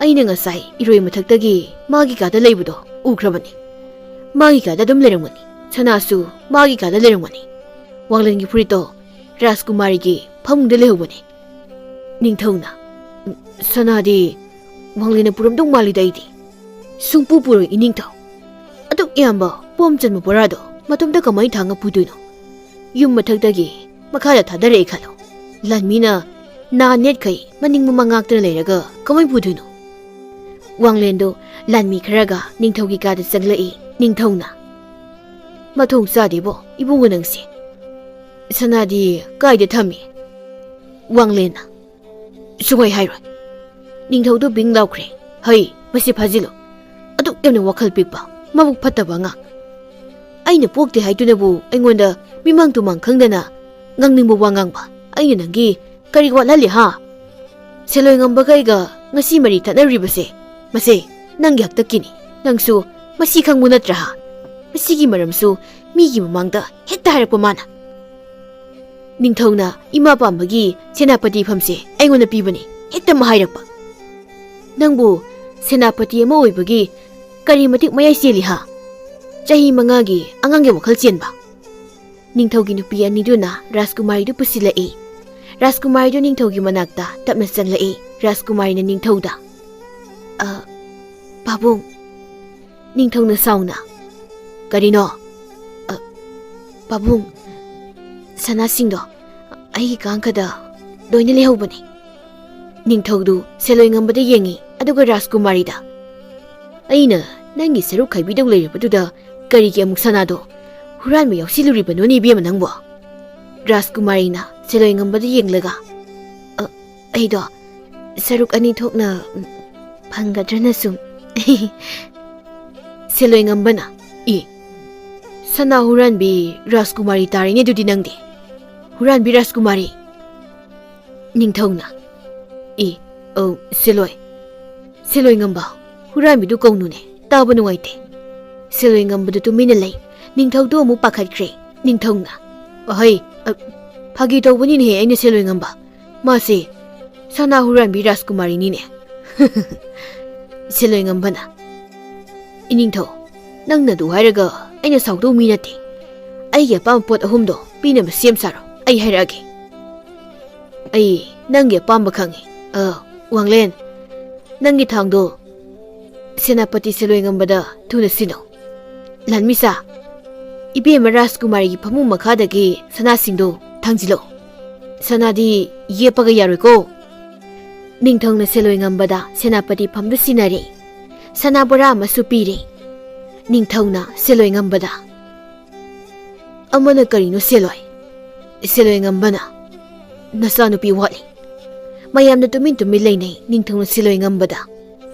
ꯑꯩꯅ ꯉꯁꯥꯏ ꯏꯔꯣꯏ ꯃꯊꯛꯇꯒꯤ ꯃꯥꯒꯤ ꯀꯥꯗ ꯂꯩꯕꯗꯣ ꯎꯈ꯭ꯔꯕꯅꯤ꯫ ꯃꯥꯒꯤ ꯀꯥꯗ ꯑꯗꯨꯝ ꯂꯩꯔꯝꯒꯅꯤ꯫ ꯁꯅꯥꯁꯨ ꯃꯥꯒꯤ ꯀꯥꯗ ꯂꯩꯔꯝꯒꯅꯤ꯫ ꯋꯥꯡꯂꯦꯟꯒꯤ ꯐꯨꯔꯤꯠꯇꯣ ꯔꯥꯖꯀꯨꯃꯥꯔꯤꯒꯤ ꯐꯃꯨꯡꯗ ꯂꯩꯍꯧꯕꯅꯤ꯫" ꯅꯤꯡꯊꯧꯅ, "ꯁꯅꯥꯗꯤ ꯋꯥꯡꯂꯦꯟꯅ ꯄꯨꯔꯝꯗꯧ ꯃꯥꯜꯂꯤꯗ ꯑꯩꯗꯤ꯫" "ꯁꯨꯡꯄꯨ ꯄꯨꯔꯣꯏ ꯏꯅꯤꯡꯊꯧ꯫ ꯑꯗꯨꯛ ꯌꯥꯝꯕ ꯄꯣꯝ ꯆꯟꯕ ꯕꯣꯔꯥꯗꯣ ꯃꯇꯣꯝꯇ ꯀꯃꯥꯏꯅ ꯊꯥꯡꯉ ꯄꯨꯗꯣꯏꯅꯣ? ꯌꯨꯝ ꯃꯊꯛꯇꯒꯤ ꯃꯈꯥꯗ ꯊꯥꯗꯔꯛꯑꯦ ꯈꯜꯂꯣ꯫ ꯂꯥꯟꯃꯤꯅ ꯅꯥ ꯅꯦꯠꯈꯩ ꯃꯅꯤꯡ ꯃꯃꯥꯡ ꯉꯥꯛꯇꯅ ꯂꯩꯔꯒ ꯀꯃꯥꯏꯅ ꯄꯨꯗꯣꯏꯅꯣ?" ꯋꯥꯡꯂꯦꯟꯗꯣ ꯂꯥꯟꯃꯤ ꯈꯔꯒ ꯅꯤꯡꯊꯧꯒꯤ ꯀꯥꯗ ꯆꯪꯂꯛꯏ꯫ ꯅꯤꯡꯊꯧꯅ, "ꯃꯊꯣꯡ ꯆꯥꯗꯦꯕꯣ ꯏꯕꯨꯡꯉꯣ ꯅꯪꯁꯦ꯫ ꯁꯅꯥꯗꯤ ꯀꯥꯏꯗ ꯊꯝꯃꯤ?" ꯋꯥꯡꯂꯦꯟꯅ, "ꯁꯨꯡꯍꯥꯏ ꯍꯥꯏꯔꯣꯏ꯫" ꯅꯤꯡꯊꯧꯗꯨ ꯕꯤꯡ ꯂꯥꯎꯈ꯭ꯔꯦ꯫ "ꯍꯩ, ꯃꯁꯤ ꯐꯥꯖꯤꯜꯂꯨ꯫ ꯑꯗꯨꯛ ꯌꯥꯝꯅ ꯋꯥꯈꯜ ꯄꯤꯛꯄ, ꯃꯕꯨꯛ ꯐꯠꯇꯕ ꯑꯉꯥꯡ꯫ ꯑꯩꯅ ꯄꯣꯛꯇꯦ ꯍꯥꯏꯗꯨꯅꯕꯨ ꯑꯩꯉꯣꯟꯗ ꯃꯤꯃꯥꯡ ꯇꯨꯃꯥꯡ ꯈꯪꯗꯅ ꯉꯥꯡꯅꯤꯡꯕ ꯋꯥ ꯉꯥꯡꯕ꯫ ꯑꯩꯅ ꯅꯪꯒꯤ ꯀꯔꯤ ꯋꯥꯠꯍꯜꯂꯤ ꯍꯥ? ꯁꯦꯂꯣꯏ ꯉꯝꯕꯒ ꯑꯩꯒ ꯉꯁꯤ ꯃꯔꯤ ꯊꯠꯅꯔꯤꯕꯁꯦ, ꯃꯁꯦ ꯅꯪꯒꯤ ꯍꯥꯛꯇꯛꯀꯤꯅꯤ꯫ ꯅꯪꯁꯨ ꯃꯁꯤ ꯈꯪꯕ ꯅꯠꯇ꯭ꯔꯥ ꯍꯥ? ꯃꯁꯤꯒꯤ ꯃꯔꯝꯁꯨ ꯃꯤꯒꯤ ꯃꯃꯥꯡꯗ ꯍꯦꯛꯇ ꯍꯥꯏꯔꯛꯄ ꯃꯥꯅ꯫ ꯅꯤꯡꯊꯧꯅ ꯏꯃꯥ ꯄꯥꯝꯕꯒꯤ ꯁꯦꯅꯥꯄꯇꯤ ꯐꯝꯁꯦ ꯑꯩꯉꯣꯟꯗ ꯄꯤꯕꯅꯤ, ꯍꯦꯛꯇ ꯑꯃ ꯍꯥꯏꯔꯛꯄ꯫ ꯅꯪꯕꯨ ꯁꯦꯅꯥꯄꯇꯤ ꯑꯃ ꯑꯣꯏꯕꯒꯤ ꯀꯔꯤ ꯃꯇꯤꯛ ꯃꯌꯥꯏ ꯆꯦꯜꯂꯤ ꯍꯥ? ꯆꯍꯤ ꯃꯉꯥꯒꯤ ꯑꯉꯥꯡꯒꯤ ꯋꯥꯈꯜ ꯆꯦꯟꯕ꯫" ꯅꯤꯡꯊꯧꯒꯤ ꯅꯨꯄꯤ ꯑꯅꯤꯗꯨꯅ ꯔꯥꯖꯀꯨꯃꯥꯔꯤꯗꯨ ꯄꯨꯁꯤꯜꯂꯛꯏ꯫ ꯔꯥꯖꯀꯨꯃꯥꯔꯤꯗꯨ ꯅꯤꯡꯊꯧꯒꯤ ꯃꯅꯥꯛꯇ ꯇꯞꯅ ꯆꯪꯂꯛꯏ꯫ ꯔꯥꯖꯀꯨꯃꯥꯔꯤꯅ ꯅꯤꯡꯊꯧꯗ, "ꯑ, ꯄꯥꯕꯨꯡ꯫" ꯅꯤꯡꯊꯧꯅ ꯁꯥꯎꯅ, "ꯀꯔꯤꯅꯣ?" "ꯑ, ꯄꯥꯕꯨꯡ, ꯁꯅꯥꯁꯤꯡꯗꯣ ꯑꯩꯒꯤ ꯀꯥꯡꯈꯗ ꯂꯣꯏꯅ ꯂꯩꯍꯧꯕꯅꯤ꯫" ꯅꯤꯡꯊꯧꯗꯨ ꯁꯦꯂꯣꯏ ꯉꯝꯕꯗ ꯌꯦꯡꯉꯤ, ꯑꯗꯨꯒ ꯔꯥꯖꯀꯨꯃꯥꯔꯤꯗ, "ꯑꯩꯅ ꯅꯪꯒꯤ ꯁꯔꯨꯛ ꯈꯥꯏꯕꯤꯗꯧ ꯂꯩꯔꯕꯗꯨꯗ ꯀꯔꯤꯒꯤ ꯑꯃꯨꯛ ꯁꯅꯥꯗꯣ ꯍꯨꯔꯥꯟꯕ ꯌꯥꯎꯁꯤꯜꯂꯨꯔꯤꯕꯅꯣꯅꯦ, ꯏꯕꯦꯝꯃ ꯅꯪꯕꯣ? ꯔꯥꯖꯀꯨꯃꯥꯔꯤꯅ ꯁꯦꯂꯣꯏꯉꯝꯕꯗ ꯌꯦꯡꯂꯒ, "ꯑ, ꯑꯩꯗꯣ ꯁꯔꯨꯛ ꯑꯅꯤ ꯊꯣꯛꯅ, ꯎꯝ, ꯐꯪꯒꯗ꯭ꯔꯅ ꯁꯨꯝ꯫" ꯁꯦꯂꯣꯏꯉꯝꯕꯅ, "ꯏ, ꯁꯅꯥ ꯍꯨꯔꯥꯟꯕꯤ ꯔꯥꯖꯀꯨꯃꯥꯔꯤ ꯇꯥꯔꯦꯅꯦ ꯑꯗꯨꯗꯤ ꯅꯪꯗꯤ꯫ ꯍꯨꯔꯥꯟꯕꯤ ꯔꯥꯖꯀꯨꯃꯥꯔꯤ꯫" ꯅꯤꯡꯊꯧꯅ, "ꯏ, ꯑꯧ, ꯁꯦꯂꯣꯏ, ꯁꯦꯂꯣꯏꯉꯝꯕ, ꯍꯨꯔꯥꯟꯕꯤꯗꯨ ꯀꯧꯅꯨꯅꯦ, ꯇꯥꯕ ꯅꯨꯡꯉꯥꯏꯇꯦ꯫" ꯁꯦꯂꯣꯏꯉꯝꯕꯗꯨ ꯇꯨꯃꯤꯟꯅ ꯂꯩ꯫ ꯅꯤꯡꯊꯧꯗꯨ ꯑꯃꯨꯛ ꯄꯥꯈꯠꯈ꯭ꯔꯦ꯫ ꯅꯤꯡꯊꯧꯅ, "ꯑꯍꯩ, ꯑ, ꯐꯥꯒꯤ ꯇꯧꯕꯅꯤꯅꯦꯍꯦ ꯑꯩꯅ, ꯁꯦꯂꯣꯏꯉꯝꯕ꯫ ꯃꯥꯁꯦ ꯁꯅꯥ ꯍꯨꯔꯥꯟꯕꯤ ꯔꯥꯖꯀꯨꯃꯥꯔꯤꯅꯤꯅꯦ꯫" ꯁꯦꯂꯣꯏꯉꯝꯕꯅ, "ꯏꯅꯤꯡꯊꯧ, ꯅꯪꯅ ꯑꯗꯨ ꯍꯥꯏꯔꯒ ꯑꯩꯅ ꯁꯥꯎꯗꯧ ꯃꯤ ꯅꯠꯇꯦ꯫ ꯑꯩꯒꯤ ꯑꯄꯥꯝꯕ ꯄꯣꯠ ꯑꯍꯨꯝꯗꯣ ꯄꯤꯅꯕ ꯁꯦꯝ ꯁꯥꯔꯣ, ꯑꯩ ꯍꯥꯏꯔꯛꯑꯒꯦ꯫" "ꯑꯩ ꯅꯪꯒꯤ ꯑꯄꯥꯝꯕ ꯈꯪꯉꯤ꯫ ꯑ, ꯋꯥꯡꯂꯦꯟ, ꯅꯪꯒꯤ ꯊꯥꯡꯗꯣ ꯁꯦꯅꯥꯄꯇꯤ ꯁꯦꯂꯣꯏꯉꯝꯕꯗ ꯊꯨꯅ ꯁꯤꯟꯅꯧ꯫" "ꯂꯥꯟꯃꯤꯁꯥ, ꯏꯕꯦꯝꯃ ꯔꯥꯖꯀꯨꯃꯥꯔꯤꯒꯤ ꯐꯃꯨꯡ ꯃꯈꯥꯗꯒꯤ ꯁꯅꯥꯁꯤꯡꯗꯣ ꯊꯥꯡꯖꯤꯜꯂꯛꯎ꯫ ꯁꯅꯥꯗꯤ ꯌꯦꯞꯄꯒ ꯌꯥꯔꯣꯏꯀꯣ꯫" ꯅꯤꯡꯊꯧꯅ ꯁꯦꯂꯣꯏꯉꯝꯕꯗ ꯁꯦꯅꯥꯄꯇꯤ ꯐꯝꯗꯨ ꯁꯤꯟꯅꯔꯦ꯫ ꯁꯅꯥ ꯕꯣꯔꯥ ꯑꯃꯁꯨ ꯄꯤꯔꯦ꯫ ꯅꯤꯡꯊꯧꯅ ꯁꯦꯂꯣꯏꯉꯝꯕꯗ, "ꯑꯃꯅ ꯀꯔꯤꯅꯣ ꯁꯦꯂꯣꯏ?" ꯁꯦꯂꯣꯏꯉꯝꯕꯅ, "ꯅꯆꯥꯅꯨꯄꯤ ꯋꯥꯠꯂꯤ꯫" ꯃꯌꯥꯝꯅ ꯇꯨꯃꯤꯟ ꯇꯨꯃꯤꯟ ꯂꯩꯅꯩ꯫ ꯅꯤꯡꯊꯧꯅ ꯁꯦꯂꯣꯏꯉꯝꯕꯗ,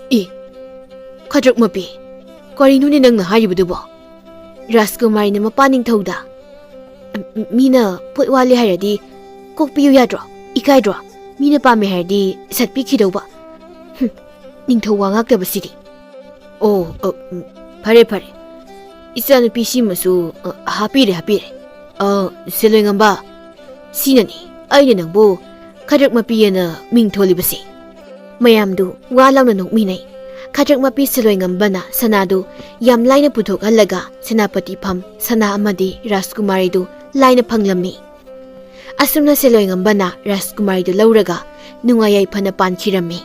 "ꯏ, ꯈꯗ꯭ꯔꯛ ꯃꯄꯤ, ꯀꯔꯤꯅꯣꯅꯦ ꯅꯪꯅ ꯍꯥꯏꯔꯤꯕꯗꯨꯕꯣ? ꯔꯥꯖꯀꯨꯃꯥꯔꯤꯅ ꯃꯄꯥ ꯅꯤꯡꯊꯧꯗ, ꯃꯤꯅ ꯄꯣꯠ ꯋꯥꯠꯂꯦ ꯍꯥꯏꯔꯗꯤ ꯀꯣꯛꯄꯤꯌꯨ ꯌꯥꯗ꯭ꯔꯣ? ꯏꯀꯥꯏꯗ꯭ꯔꯣ? ꯃꯤꯅ ꯄꯥꯝꯃꯦ ꯍꯥꯏꯔꯗꯤ ꯁꯠꯄꯤꯈꯤꯗꯧꯕ꯫ ꯍꯨꯝ, ꯅꯤꯡꯊꯧ ꯋꯥ ꯉꯥꯛꯇꯕꯁꯤꯗꯤ꯫" "ꯑꯣ, ꯑ, ꯎꯝ, ꯐꯔꯦ, ꯐꯔꯦ꯫ ꯏꯆꯥꯅꯨꯄꯤꯁꯤꯃꯁꯨ, ꯑ, ꯍꯥꯞꯄꯤꯔꯦ, ꯍꯥꯞꯄꯤꯔꯦ꯫ ꯑ, ꯁꯦꯂꯣꯏꯉꯝꯕ, ꯁꯤꯅꯅꯤ ꯑꯩꯅ ꯅꯪꯕꯨ ꯈꯗ꯭ꯔꯛ ꯃꯄꯤ ꯑꯅ ꯃꯤꯡ ꯊꯣꯜꯂꯤꯕꯁꯤ꯫" ꯃꯌꯥꯝꯗꯨ ꯋꯥ ꯂꯥꯎꯅ ꯅꯣꯛꯃꯤꯟꯅꯩ꯫ ꯈꯗ꯭ꯔꯛ ꯃꯄꯤ ꯁꯦꯂꯣꯏꯉꯝꯕꯅ ꯁꯅꯥꯗꯨ ꯌꯥꯝ ꯂꯥꯏꯅ ꯄꯨꯊꯣꯛꯍꯜꯂꯒ ꯁꯦꯅꯥꯄꯇꯤ ꯐꯝ ꯁꯅꯥ ꯑꯃꯗꯤ ꯔꯥꯖꯀꯨꯃꯥꯔꯤꯗꯨ ꯂꯥꯏꯅ ꯐꯪꯂꯝꯃꯤ꯫ ꯑꯁꯨꯝꯅ ꯁꯦꯂꯣꯏꯉꯝꯕꯅ ꯔꯥꯖꯀꯨꯃꯥꯔꯤꯗꯨ ꯂꯧꯔꯒ ꯅꯨꯡꯉꯥꯏ ꯌꯥꯏꯐꯅ ꯄꯥꯟꯈꯤꯔꯝꯃꯤ꯫